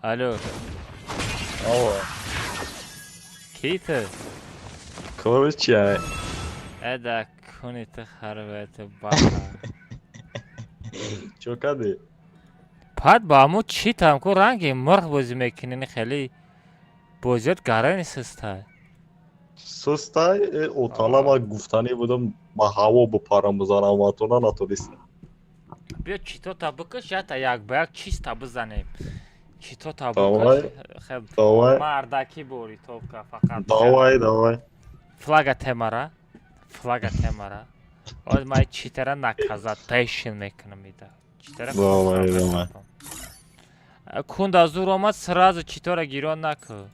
Алло. Ало. Ки ту? Короче. Эда куни ту харбете баха. Чо кади? Пад ба ҳамун чӣ там ку, ранги мурғ бозӣ мекунӣ, хеле бозиёт гарани сустай. Сустай, отала ма гуфтанӣ будам, ба ҳаво бипарам, бизанам, ватона натонистам. Биё, читота бикаш, ята як ба як чиста бизанем. Читота Давай. бикаш. Хеб Давай. мардакӣ бори топка фақат. Давай, давай. Флага темара. Флага темара. Оз ман читера наказать тайшин мекунам ида. Читера. Давай, давай. Кунда зур омад, сразу читора гирон наку.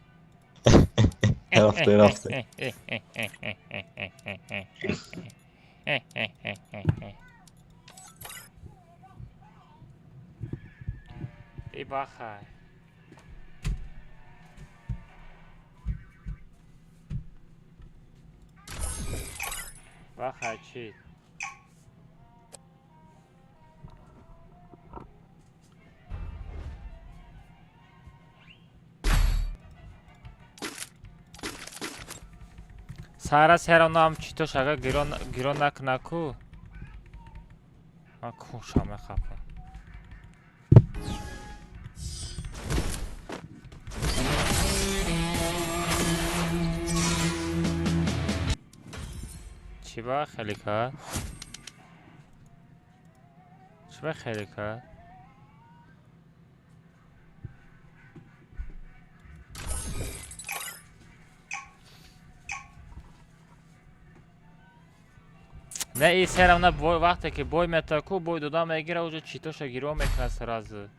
Рафте, рафте. И бахай. Бахай чит. Сара серонам чито шага гирон гирон накнаку. Ман куша мехапам. Чӣ ба хеле кард? Чӣ ба хеле кард? Не, и серам на бой, вақте ки бой метаку, бой дода мегира, уже читоша гиро мекунад сразу.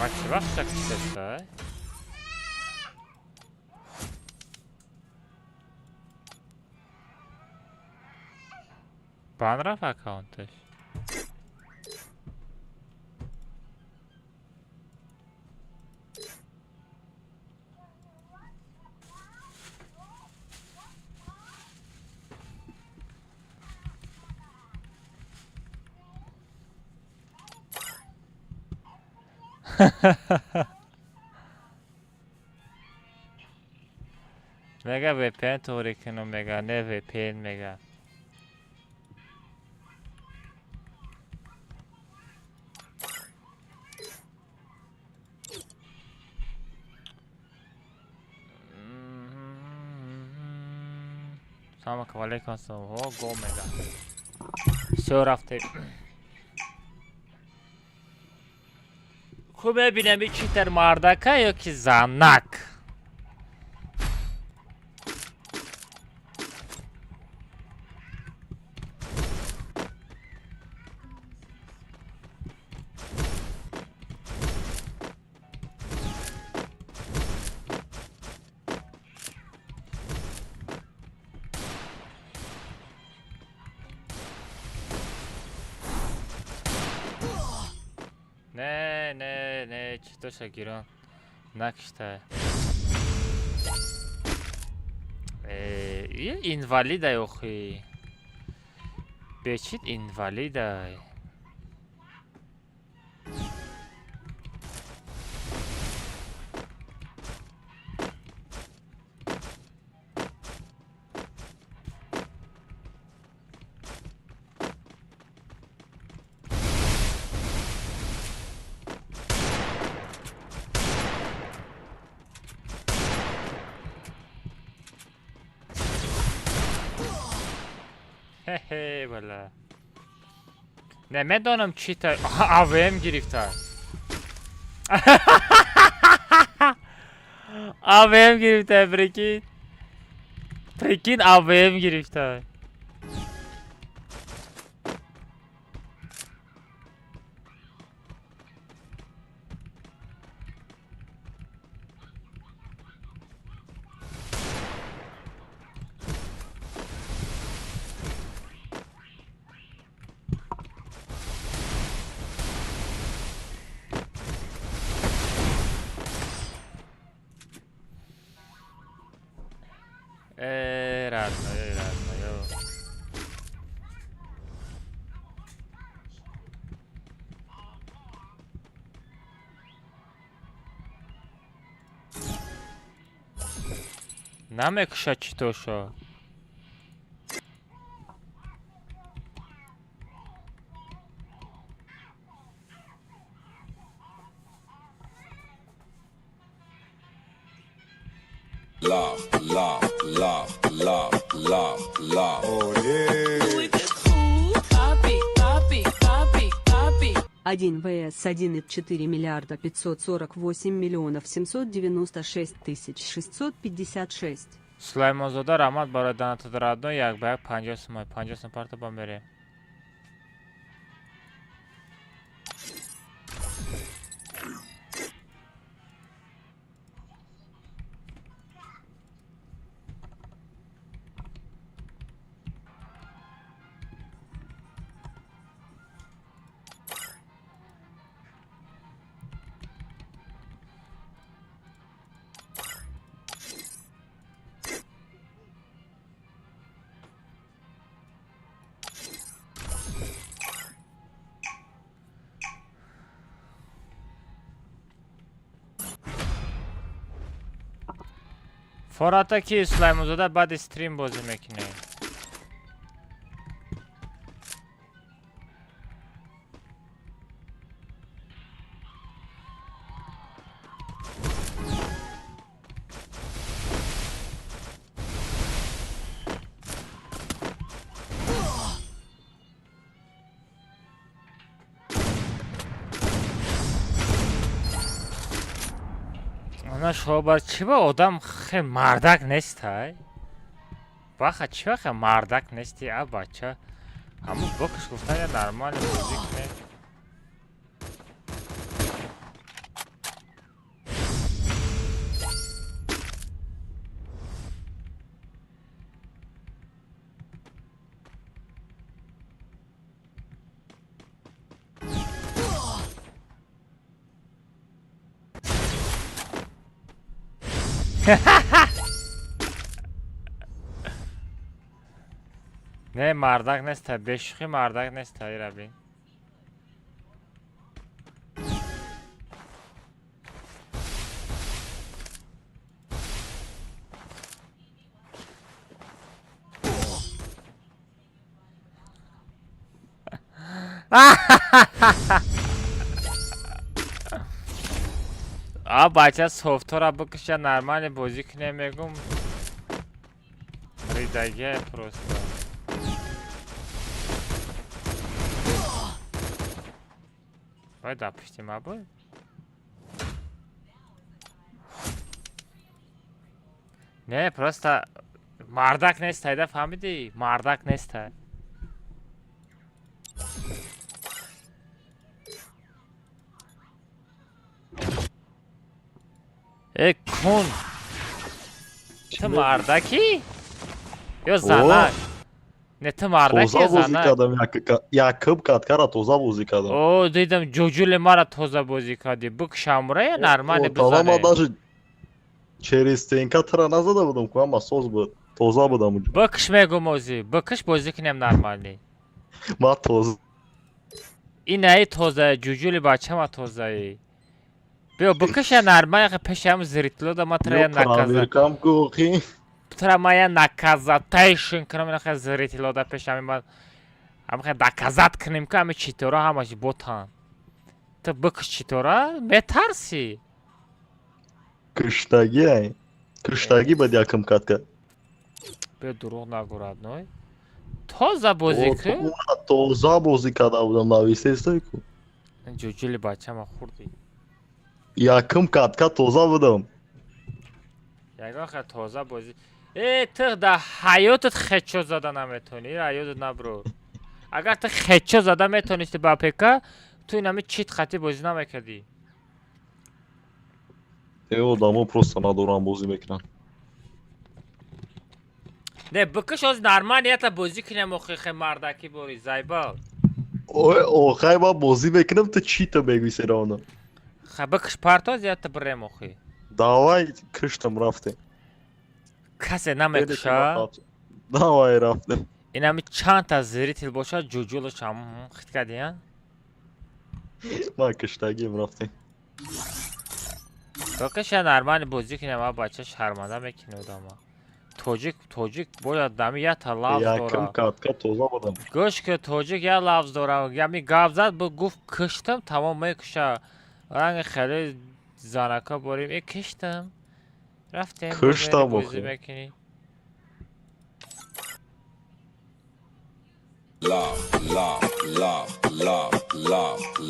Ма чӣ вақт шак кидаста? Бан рафт аккаунташ. Мега VPN туғри кунум, мега не VPN мега. Салом алейкум, ассалом. О, го мега. Всё, рафтем. Ку мебинем, и читер мардака ё ки занак. Не, не, не, читоша гирон накишта. Инвалидай охи. Бечит инвалидай. Хе-хе, бала. Намедонам чӣ та АВМ гирифта. АВМ гирифта, прикинь. Прикинь, АВМ гирифта. Родной, родной. Намекша читошо. Love, love, love, love, love, love. Oh yeah. 1 vs 1,4 миллиарда 548 миллионов 796 тысяч 656. Сулаймонзода раҳмат барои донатат, родной, як ба як 50 сумай, 50 сум парта ба мерем. Фората ки Сулаймонзода баъди стрим бозӣ мекунем. Ана шобар чӣ ба одам хе мардак нестай? Баха чӣ ба хе мардак нести, а бача? Ҳамун бокиш гуфтан я нормально бозӣ кунем. Не, мардак неста, бешухи мардак неста, ира бин. А бача софтора бикша нормально бозӣ кунем мегум. Ридагия просто. Вай да пушти ма буд. Не, просто мардак нест, айда фаҳмидӣ? Мардак нест. Э, кун. Ту мардакӣ? Ё занак? Не, ту мардакӣ ё Тоза бозӣ занак? кардам, якум каткара тоза бозӣ кардам. О, дидам ҷуҷули мара тоза бозӣ кардӣ. Бикшамра я нормально Тала ма бизане. даже через стенка тра назада будам, ку ҳама соз буд. Тоза будам уҷо. Бикш мегум озӣ. Бикш бозӣ кунем нормально. Ма тоза. Инаи тоза, ҷуҷули бачама тозаи. Биё бикша нормально пеши ҳам зритлода ма тра я наказа. Проверкам ку охи. Тра ма я наказатайшн кунам инаха зритлода пеши ҳами ма ҳамаха доказат кунем ки ҳами читора ҳамаш ботан. Ту бикш читора метарсӣ. Куштагӣ ай. Куштагӣ бад якум катка. Биё дурӯғ нагӯ родной. Тоза бозӣ кун. Тоза бозӣ карда будам нависестай ку. Ҷуҷули бачама хурдӣ. Якум катка тоза будам. Ягон хел тоза бозӣ. Э, ту дар ҳаётат хечо зада наметавонӣ. Ира ёдат набро. Агар ту хечо зада метавонисти ба ПК, ту инами чит хати бозӣ намекардӣ. Э, одамо просто надорам бозӣ мекунанд. Не, бикш оз нормально ята бозӣ кунем охи хе мардакӣ бори зайбал. Ой, охай ма бозӣ мекунам, ту чита мегӯӣ серавно. Ха бикш партоз ята бирем охи. Давай, киштам рафтем. Касе намекуша? Давай рафтем. Инами чандта зрител бошад ҷуҷулаш ҳам хит кардӣ, а? Ма киштагим рафтем. Бикша нормально бозӣ кунем, а бача шарманда мекунӣ одама. Тоҷик, тоҷик бояд дами ята лафз Якум дора. катка тоза будам. Гӯш ки тоҷик як лафз дора. Ями гап зад, гуфт киштам, тамом мекуша. Ранги хеле занака борим. Э, киштам. Рафтем, Киштам бозӣ охи. мекунӣ. La, la, la, la, la,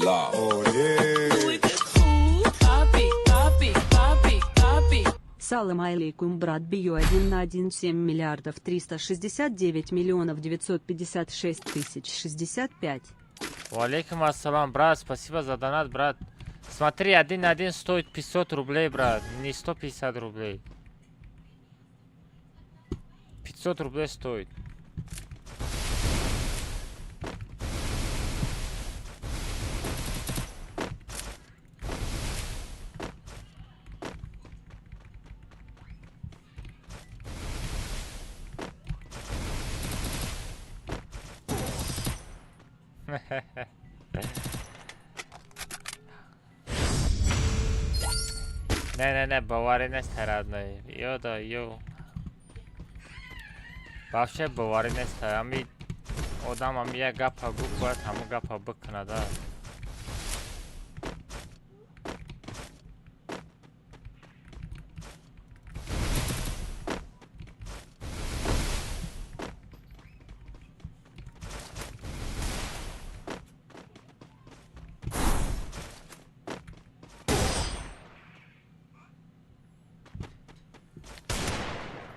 la. Салам алейкум, брат Био 1 на 1 7 миллиардов 369 миллионов 956 тысяч 65. Валейкум ассалам, брат, спасибо за донат, брат. Смотри, один на один стоит 500 рублей, брат, не 150 рублей. 500 рублей стоит. Не, не, не, боварӣ нест родной. Ё да, ё. Вообще боварӣ нест. Ами одам ами як гапа гуфт, бояд ҳамон гапа бикунад.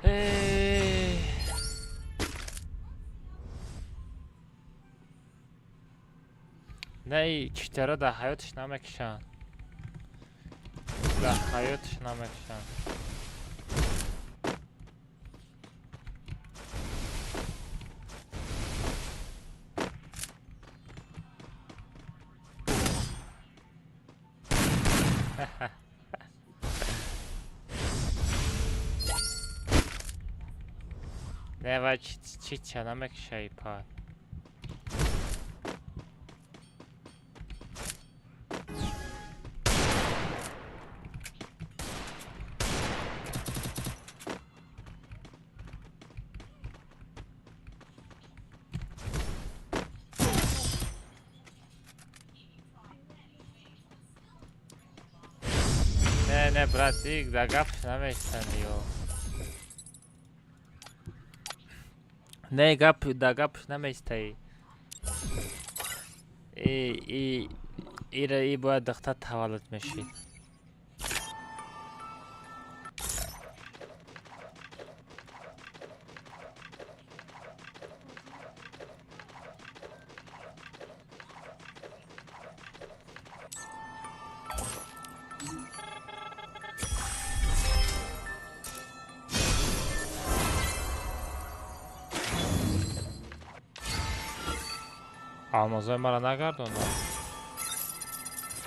Эй. Не, читера дар ҳаёташ намекушанд. Дар ҳаёташ намекушанд. Не вай чи ча намекушаи пар. Не, не, брат, да гапш намешани ё. Не, гап, да гапш наместаи. И ира и бояд духтар таваллуд мешид. Алмозои маро нагардонад.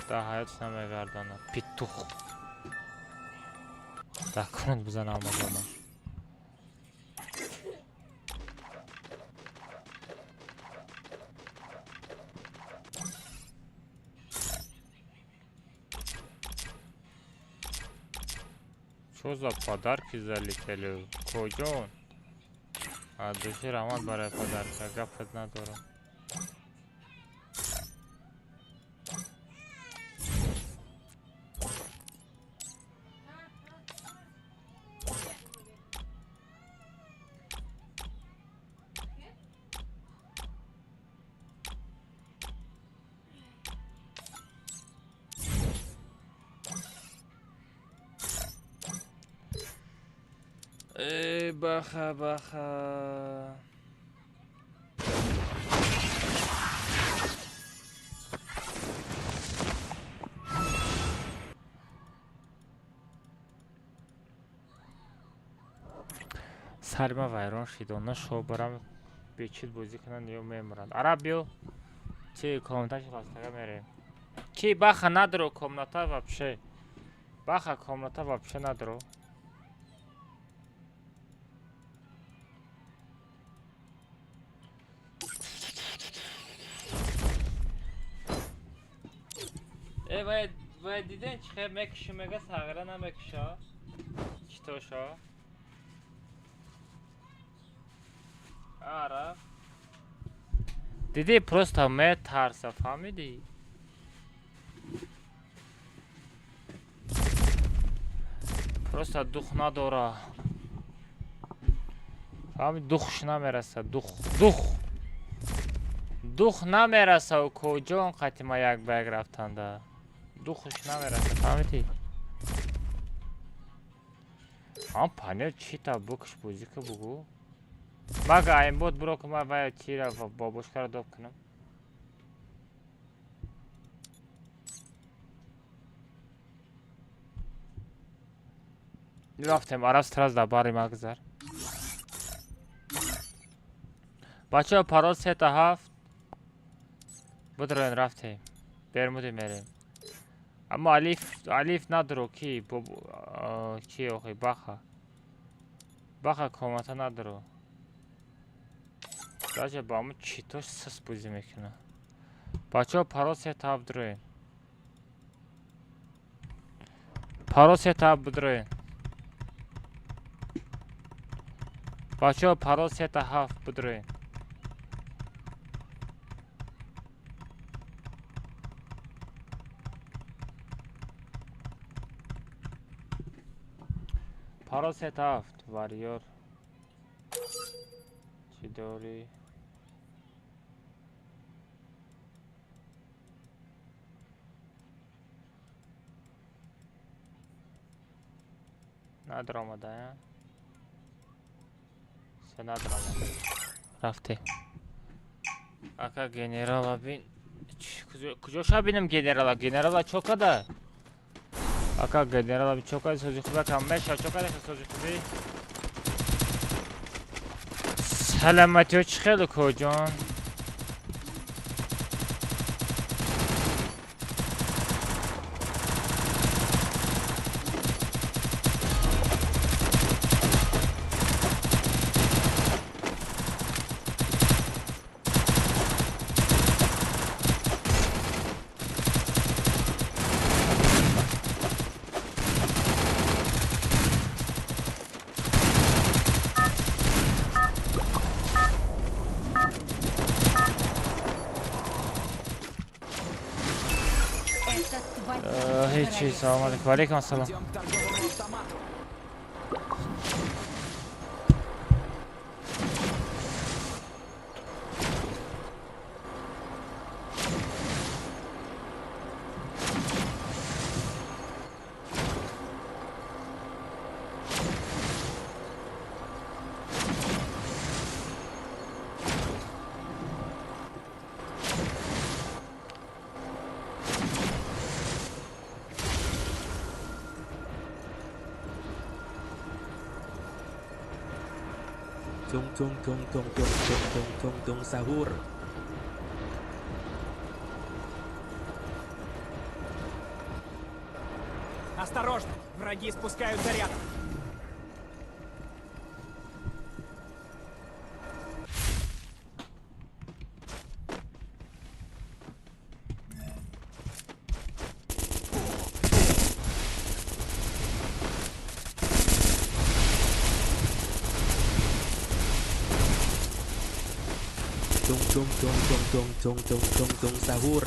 Дар ҳаёт намегардонад. Питух. Дар кунад бизан алмозома. Чё за подарки залетели? Куҷо? Аз души раҳмат барои подарка. Гапат надорам. Эй, баха, баха. Сари ма вайрон шид, она шо барам бечид бозӣ кунанд ё мемуранд. Араб биё, чи комната шикастага мерем. Ки баха надро комната вообще. Баха комната вообще надро. Э, вай диден чи хел мекуши мега сағира намекуша? Читоша? Ара. Диди просто метарса, фаҳмидӣ? Просто дух надора. Фаҳмидӣ? Духш намераса, дух, дух. Дух намераса куҷо он қати ма як ба як рафтанда. Духш намераса, фаҳмидӣ? Ам панел чита букш бозӣ ка бугу? Мага аймбот буро ки ман вая чира бобушкаро доб кунам. Рафтем, араб страз дар бари ма гузар. Бачаҳо парол 3-7 бидроен рафтем. Бермуди мерем. Аммо алиф, алиф надро ки ки охи баха. Баха комната надро. Даже ба ҳамун читош сис бозӣ мекунад. Бачаҳо парол 3-7 бидроен. Парол 3-7 бидроен. Бачаҳо парол 3-7 бидроен. Парол 3-7 варьёр. Чӣ дорӣ? Надромада, се надромада. Рафте. Ака генерала бин. Куҷо ша бинам генерала? Генерала чо када? Ака генерала бин чо када? Сози хуба кам меша чо када сози хуби? Саламатиё чӣ хеле коҷон? Чи, салом алейкум. Валейкум ассалом. Идем к торговому автомату. Tung tung tung tung tung tung tung tung tung sahur. Осторожно! Враги спускают заряд. Tung tung tung tung tung tung tung tung tung sahur.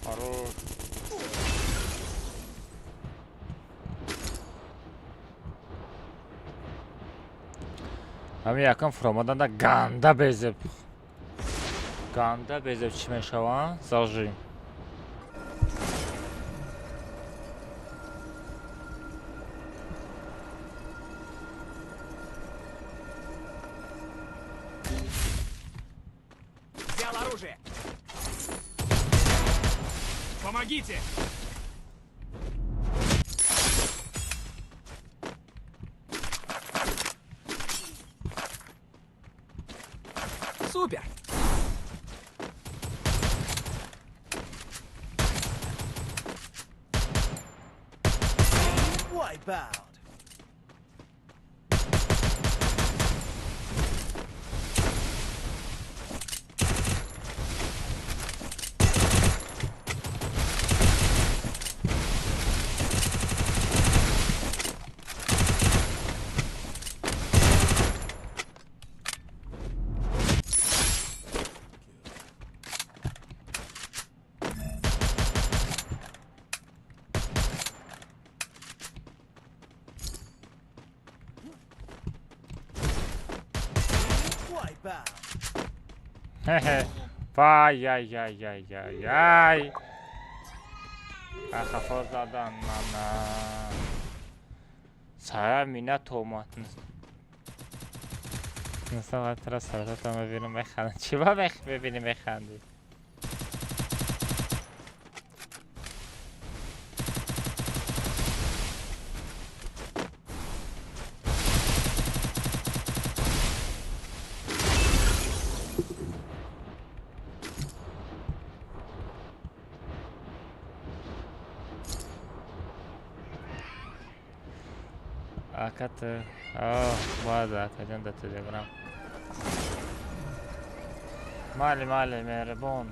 Хорош. Ҳамин якам фуромаданда ганда безеб. Ганда безеб чӣ мешаванд? Зажим. Взял оружие. Помогите! Супер! Wipeout. Вай яй яй яй яй яй. Хафо задан мана. Сара мина томат. Насава тра сара та мебинам механдам. Чӣ ба мебинӣ механдӣ? Акат бояд акаҷон дар телеграм. Майли, майли, меҳрибон.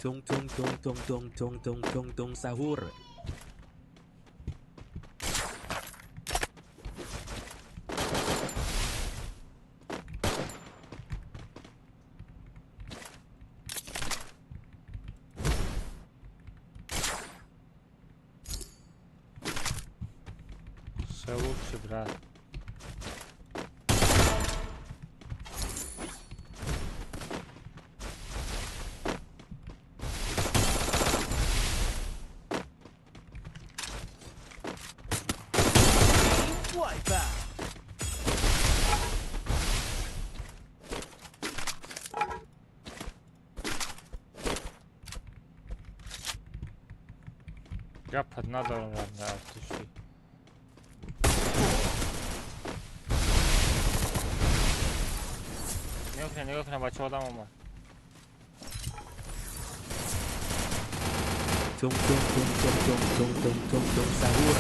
Tung tung tung tung tung tung tung tung tung sahur. Всё лучше, брат. Гапат надорам артуши. Нигоҳ кунед, нигоҳ кунед, бача одам омад. Tung tung tung tung tung tung tung tung tung sahur.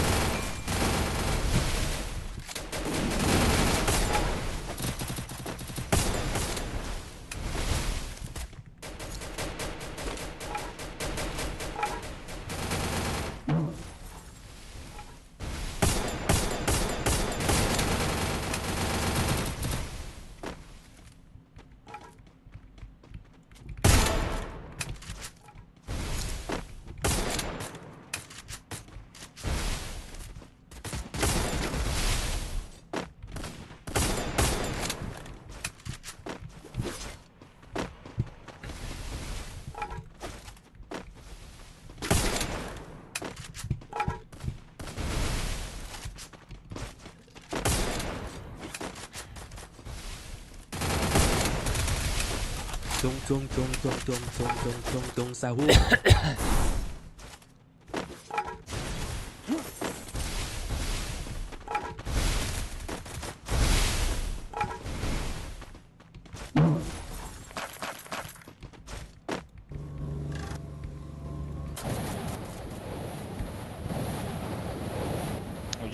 Tung tung tung tung tung tung tung tung tung sahur.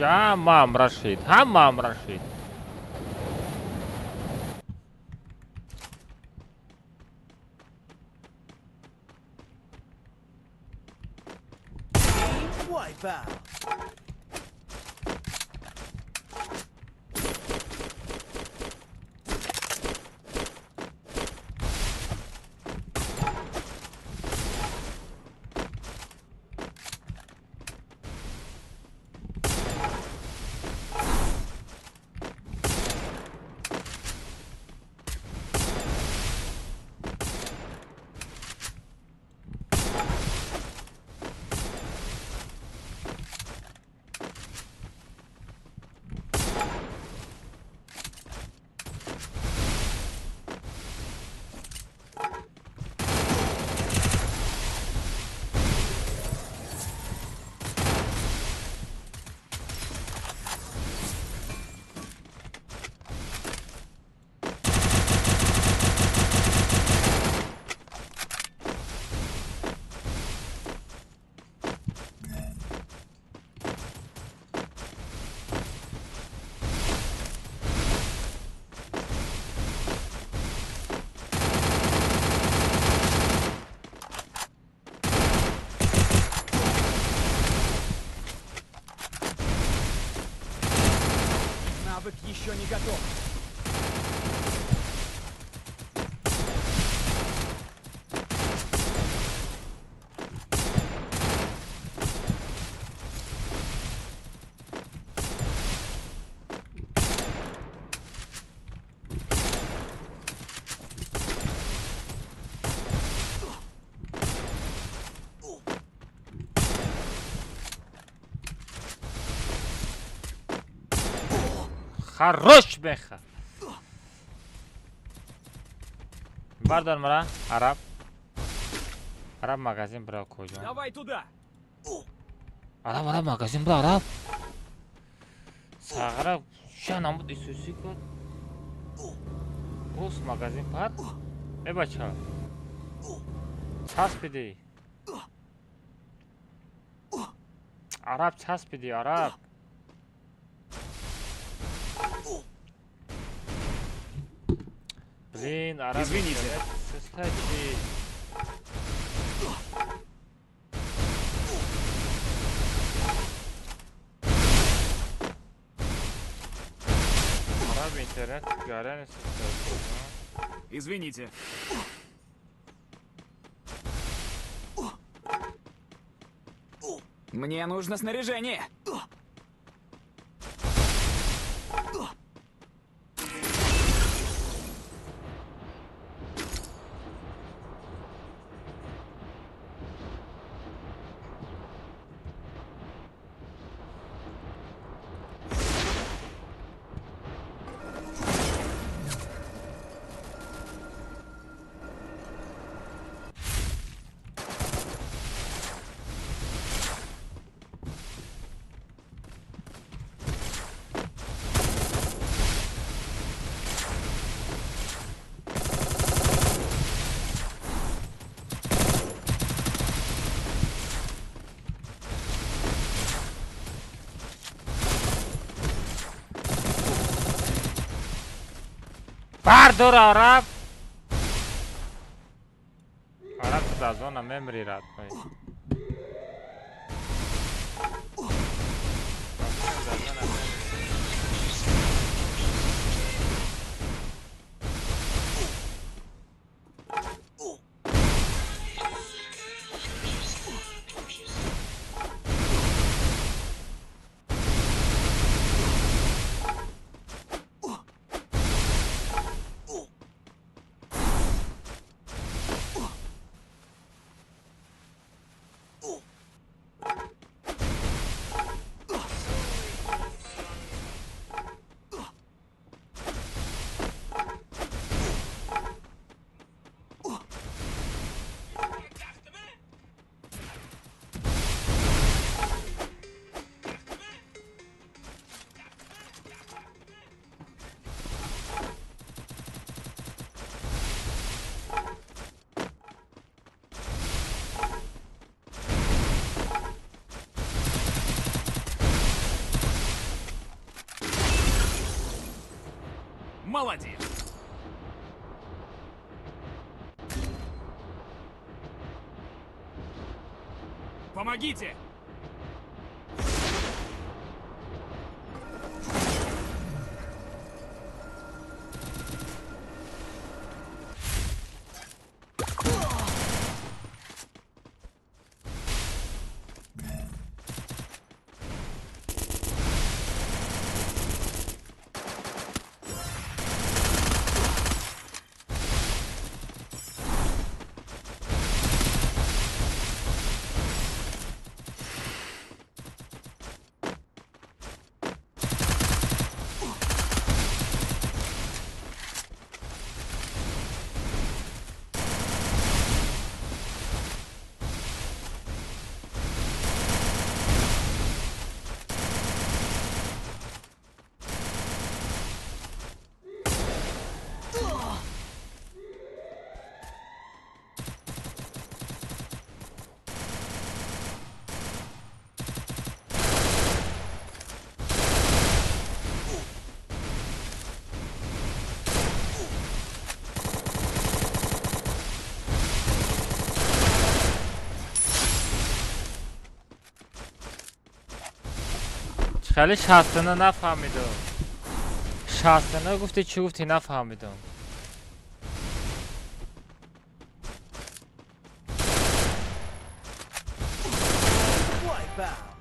Ҳамаам рашид, ҳамаам рашид. Навык еще не готов. Хорош беха. Бардар мара, араб. Араб магазин бра куҷо? Давай туда. Араб, араб магазин бра, араб. Сағра шанамуд исуси код. Рус магазин пар. Э бача. Часпиди. Араб часпиди, араб. Блин, араб. Извините. Кстати. Араб интернет гарантия. Извините. Мне нужно снаряжение. Бардор, араб! Араб, ту дар зона мемри, родной. Дар зона мемри. Молодец! Помогите! Хеле 69 нафаҳмидам. 69 гуфти, чӣ гуфтӣ, нафаҳмидам. Wipeout!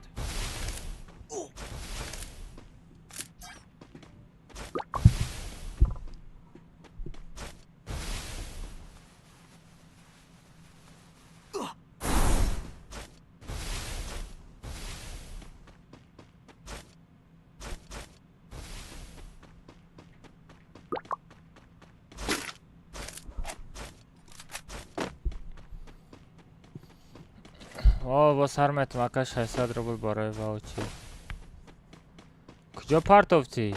О, бо сар метум, ака, 600 рубл барои ваучер. Куҷо партофтӣ?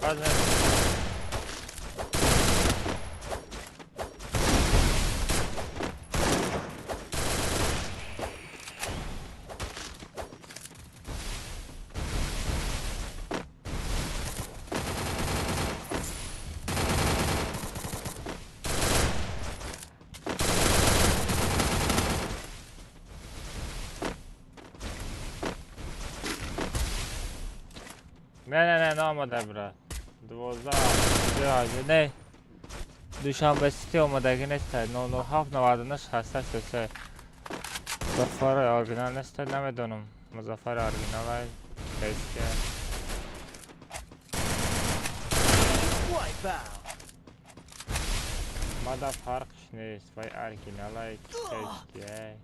Баъд не, не, не, наомада, брат. 12 не, Душанбе Сити омадагӣ неста. 007 99 68 3. Музаффар оригинал неста, намедонам. Музаффар оригинал китайския. Мада фарқш нест, вай оригиналай китайскияй.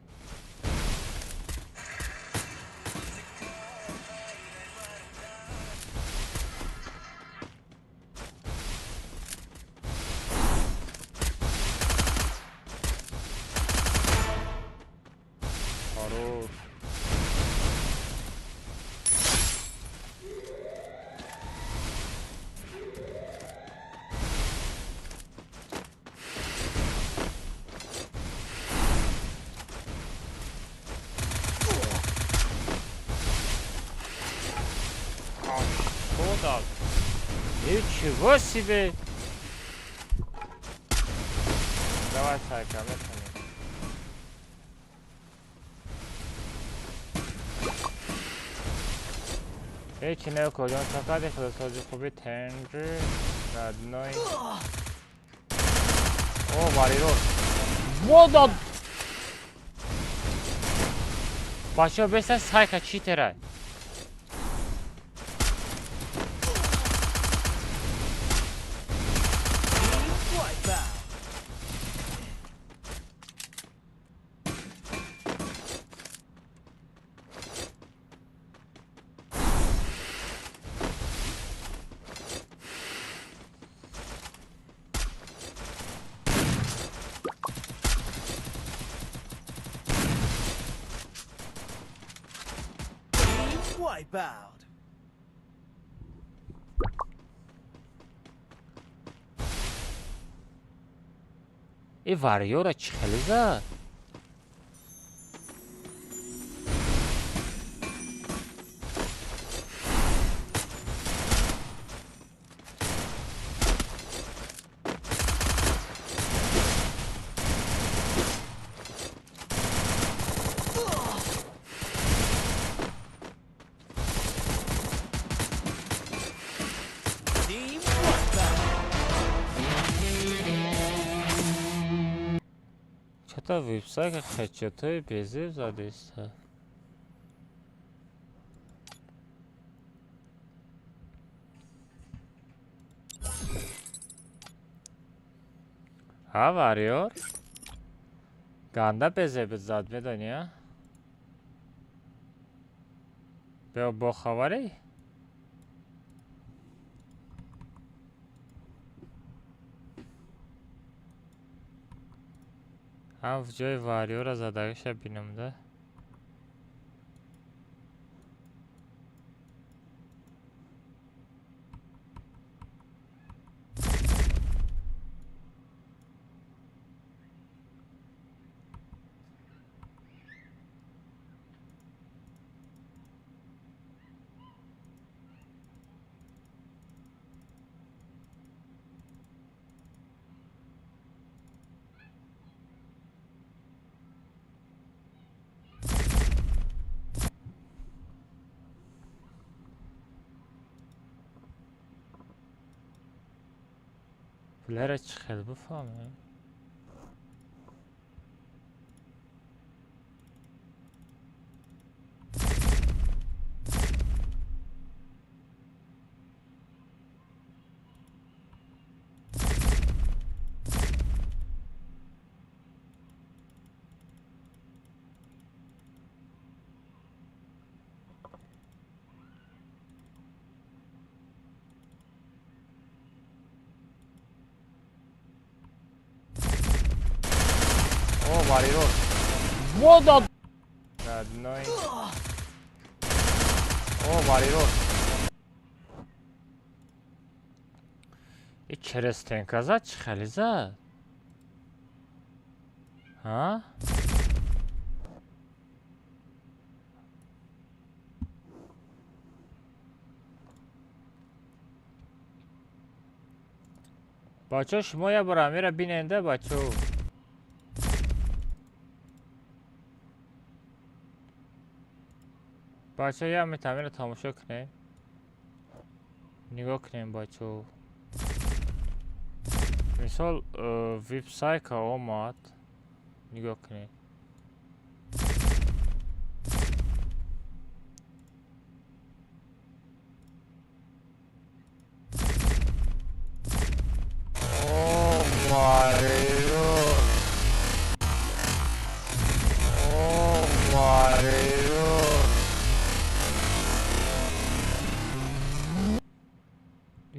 Хорош. Ничего себе! Давай, Сайка, метани. Ҳечи не, кожон чакади худосози хуби тенҷи родной. О, варирор. Вода! Бачаҳо беста Сайка читерай. Wipeout. И варьёра чӣ хеле зад? Чата вебсайта хачатои безеб задиста. Ҳа, варёр? Ганда безеб зад, медонӣ, а? Бё бохабарӣ? Ҳам ҷои варёра задагиша бинам да. Пулера чӣ хел бифаҳмем? Варирор. Вода! Родной. О, варирор. И через стенка зад, чӣ хеле зад? Ҳа? Бачаҳо, шумо як бор амира биненда, бачаҳо. Бачаҳо, як метамира тамошо кунем. Нигоҳ кунем, бачаҳо. Мисол, вебсайка омад. Нигоҳ кунед.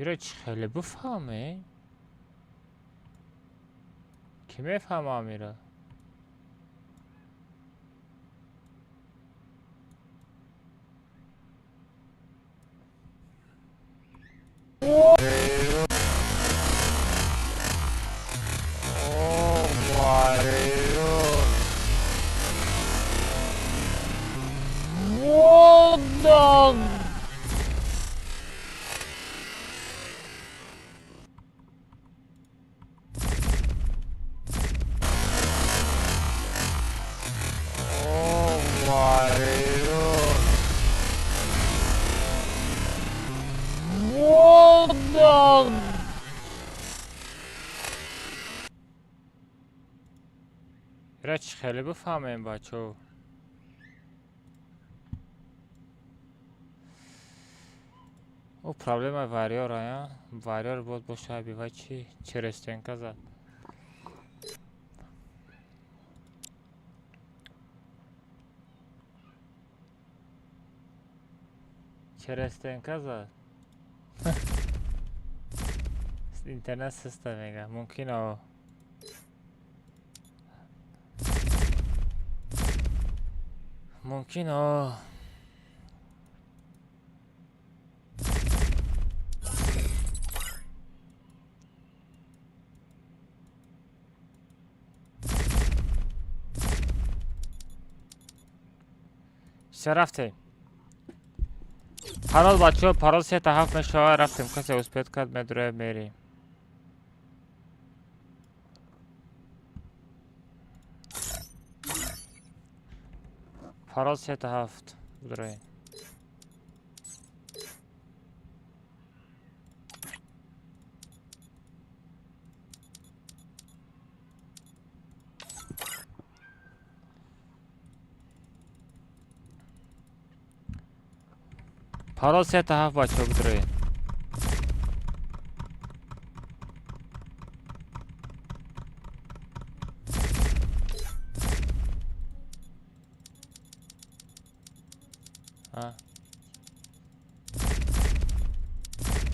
Ира чӣ хеле бифаҳме? Кӣ мефаҳмам ира? What the... Ира чӣ хеле бифаҳмем, бачаҳо? О, проблема варьёра, я? Варьёр боз боша бива чи? Через стенка зад. Через стенка зад. Интернет суста мега. Мумкин о. Мумкин о. Всё, рафтем. Парол, бачаҳо, парол 3 7 мешава, рафтем. Касе успеть кард, медроя, мерем. Парол 3 7 бидроем. Парол 3 7, бачаҳо, бидроем.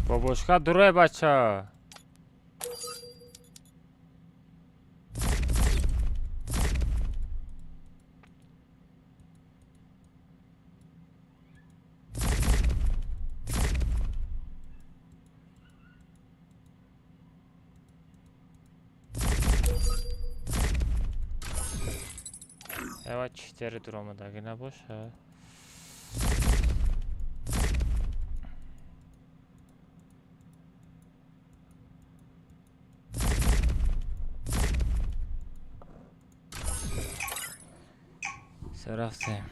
Бобошка, дурой, бача. Эва читери дуромадаги набоша. Всё, рафтем.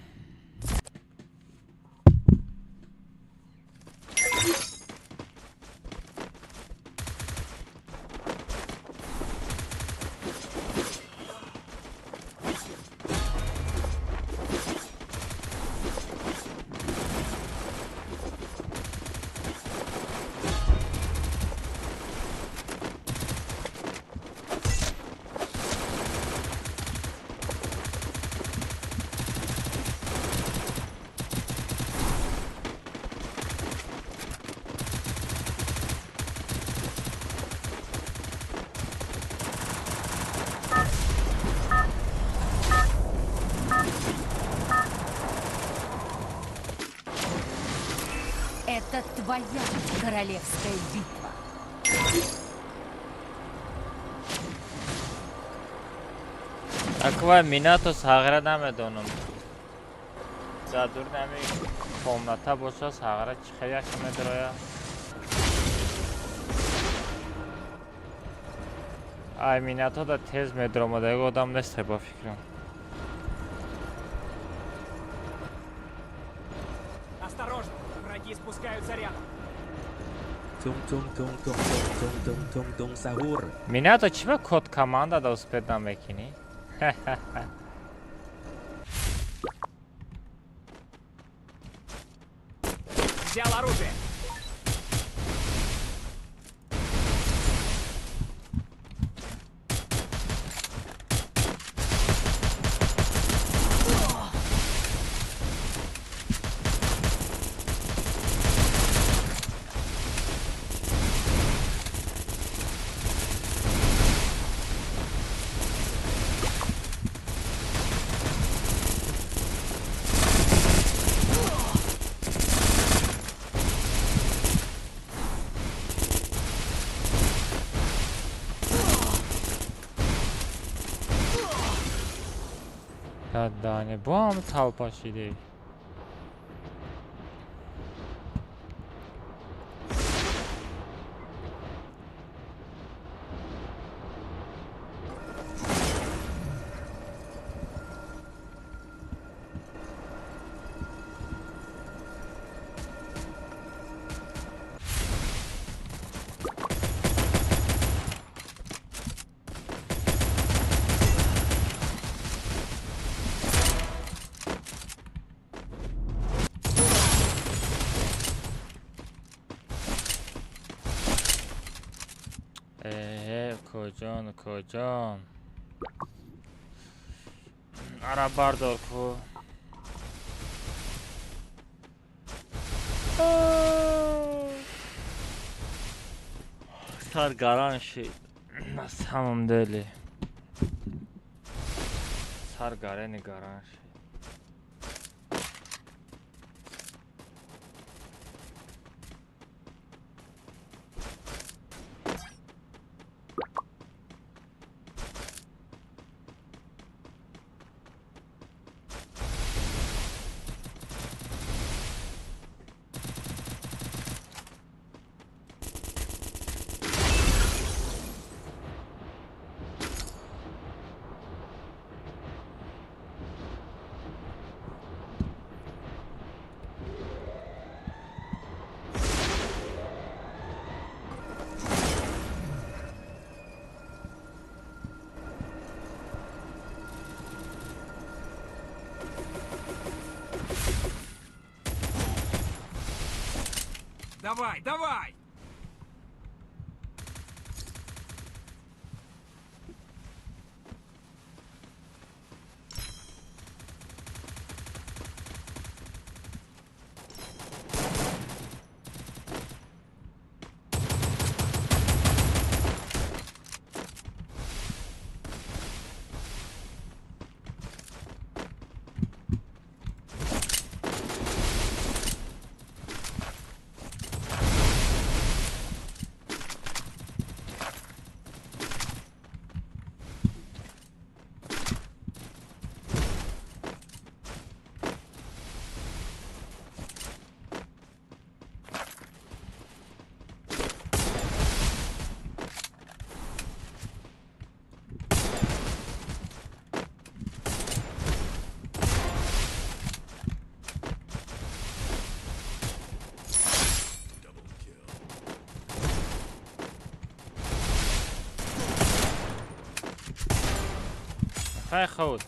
Это твоя королевская битва. Аква минато сағира намедонам. Задур нами комната боша, сағира чиха як медроя. Ай, минато да тез медромадаги одам нест, ба фикрам. Осторожно, враги спускаются рядом. Tung tung tung tung tung tung tung tung tung sahur. Минато чӣ ба код команда да успеть намекунӣ? Взял оружие. Я дани бо ҳам толпа шиди. Коҷон, коҷон. Ара бардор ку. Сар гаран шид. На самом деле. Сар гарени гаран шид. Давай, давай! Хай худ.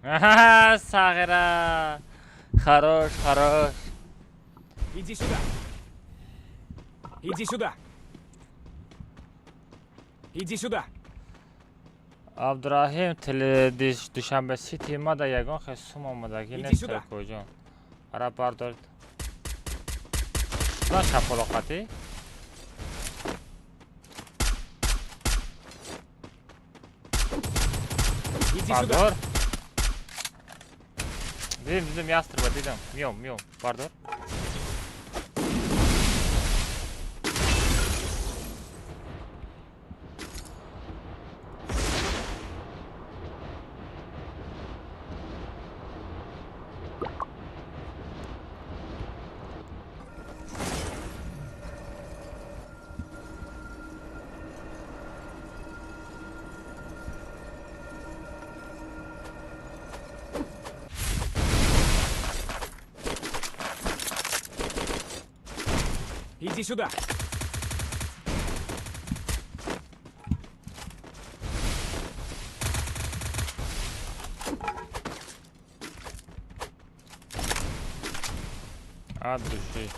Ага, Сагера. Хорош, хорош. Иди сюда. Иди сюда. Иди сюда. Абдурахим теле Душанбе Сити мада ягон хел сум омадагӣ Иди нест. сюда. Коҷон. Ара бардор. На шапалоқатӣ? Иди сюда. Бардор. Дидим, дидим, ястреба дидам. Миём, миём. Бардор. Иди сюда. От души.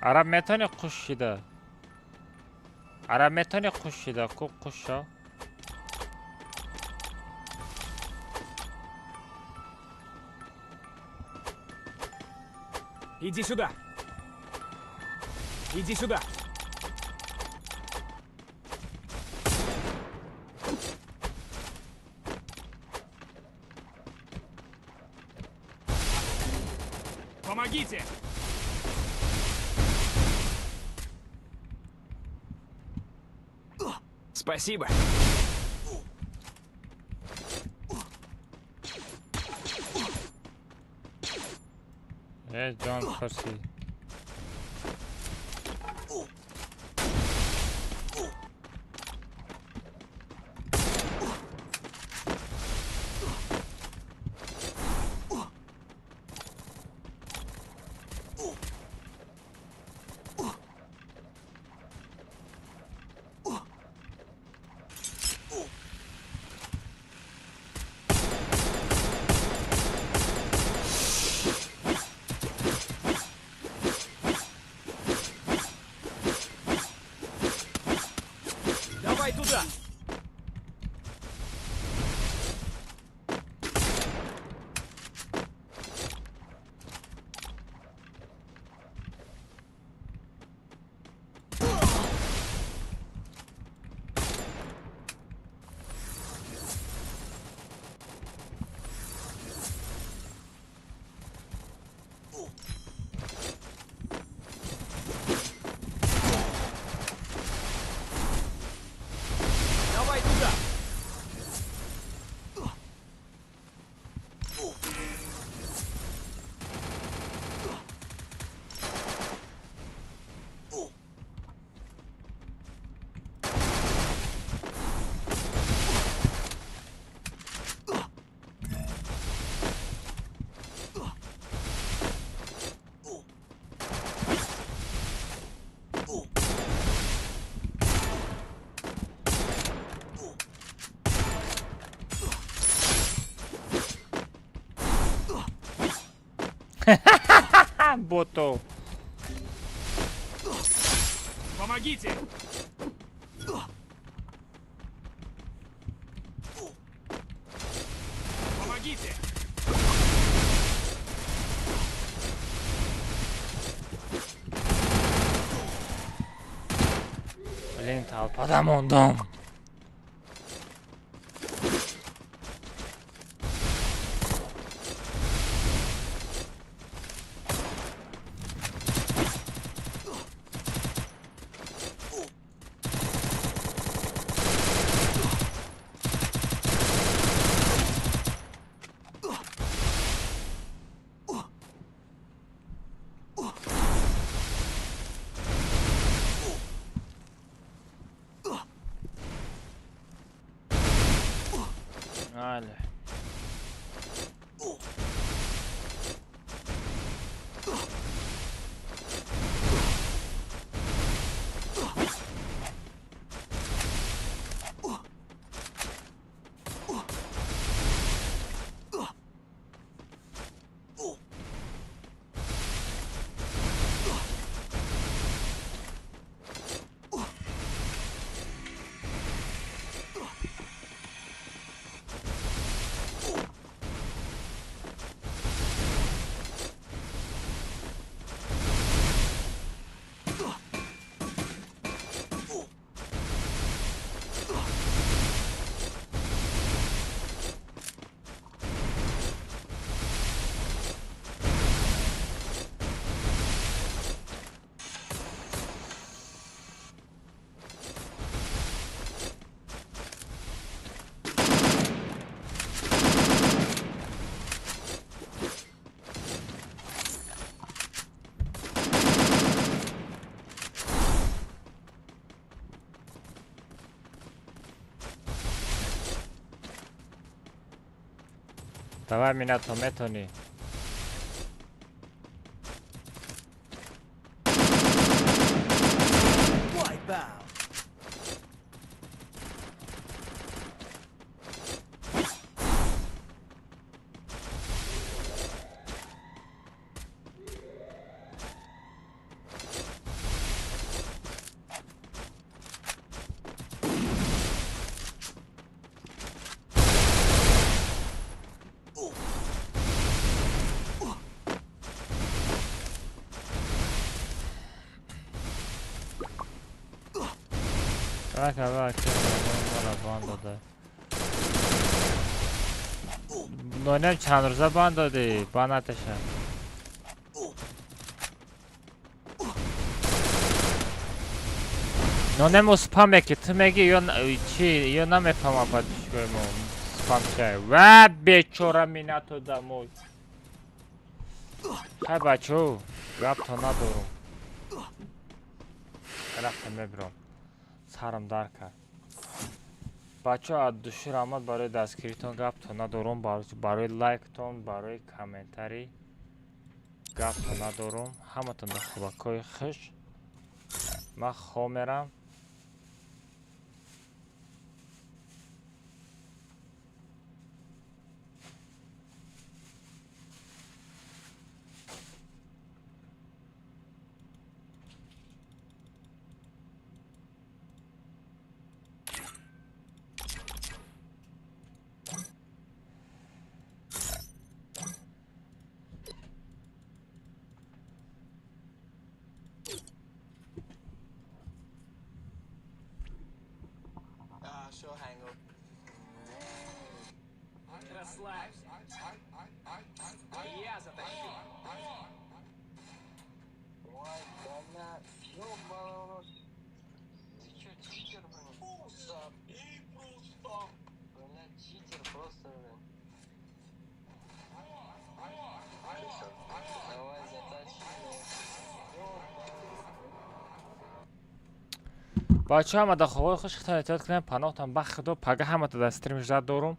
Араб метони қуш шида. Араб метони қуш шида. Ку қуш шо. Иди сюда. Иди сюда. Помогите! Спасибо. Джон Перси. Давай туда! Ботов. Помогите! Помогите! Блин, толпа мондам. Але. Давай, Минато, метонӣ. Wipeout. Давай, давай, банд дода. Нонем чанд рӯза банд додӣ? Банд наташа. Нонемо спаме ки ту мегӣ ё чи ё намефаҳмам подписчикои мо спам чай. Ва бечора Минато дамой. Хай бачо, гапто надорум. Рафтам мебиром. Сарам дар кард. Бачаҳо, аз души раҳмат барои дастгиритон, гапто надорум, барои лайктон, барои комментарӣ гапто надорум. Ҳаматон дар хубакҳои хуш. Ман хоб мерам. Расслабься. Я затащу. Ты чё, читер, блин? Забей просто! Блядь, читер просто, блин. Давай затащи. Бачаҳо, ҳама дар хобҳои хуш, хитон эҳтиёт кунем. Паноҳтон ба Худо. Пага ҳамата дар стрим ждать дорум.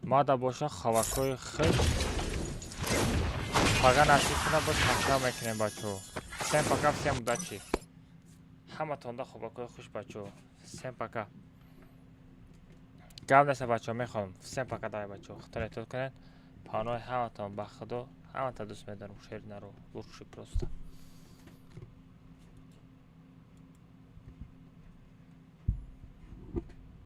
Мада боша, ховакҳои хуш. Пага насиб кунад, боз такрор мекунем, бачаҳо. Всем пока, всем удачи. Ҳаматонда хобакҳои хуш, бачаҳо. Всем пока. Гап неста, бачаҳо, мехоҳам. Всем пока, давай, бачаҳо. Хитон эҳтиёт кунед. Паноҳи ҳаматон ба Худо. Ҳамата дӯст медорам, шер наро. Лучший просто.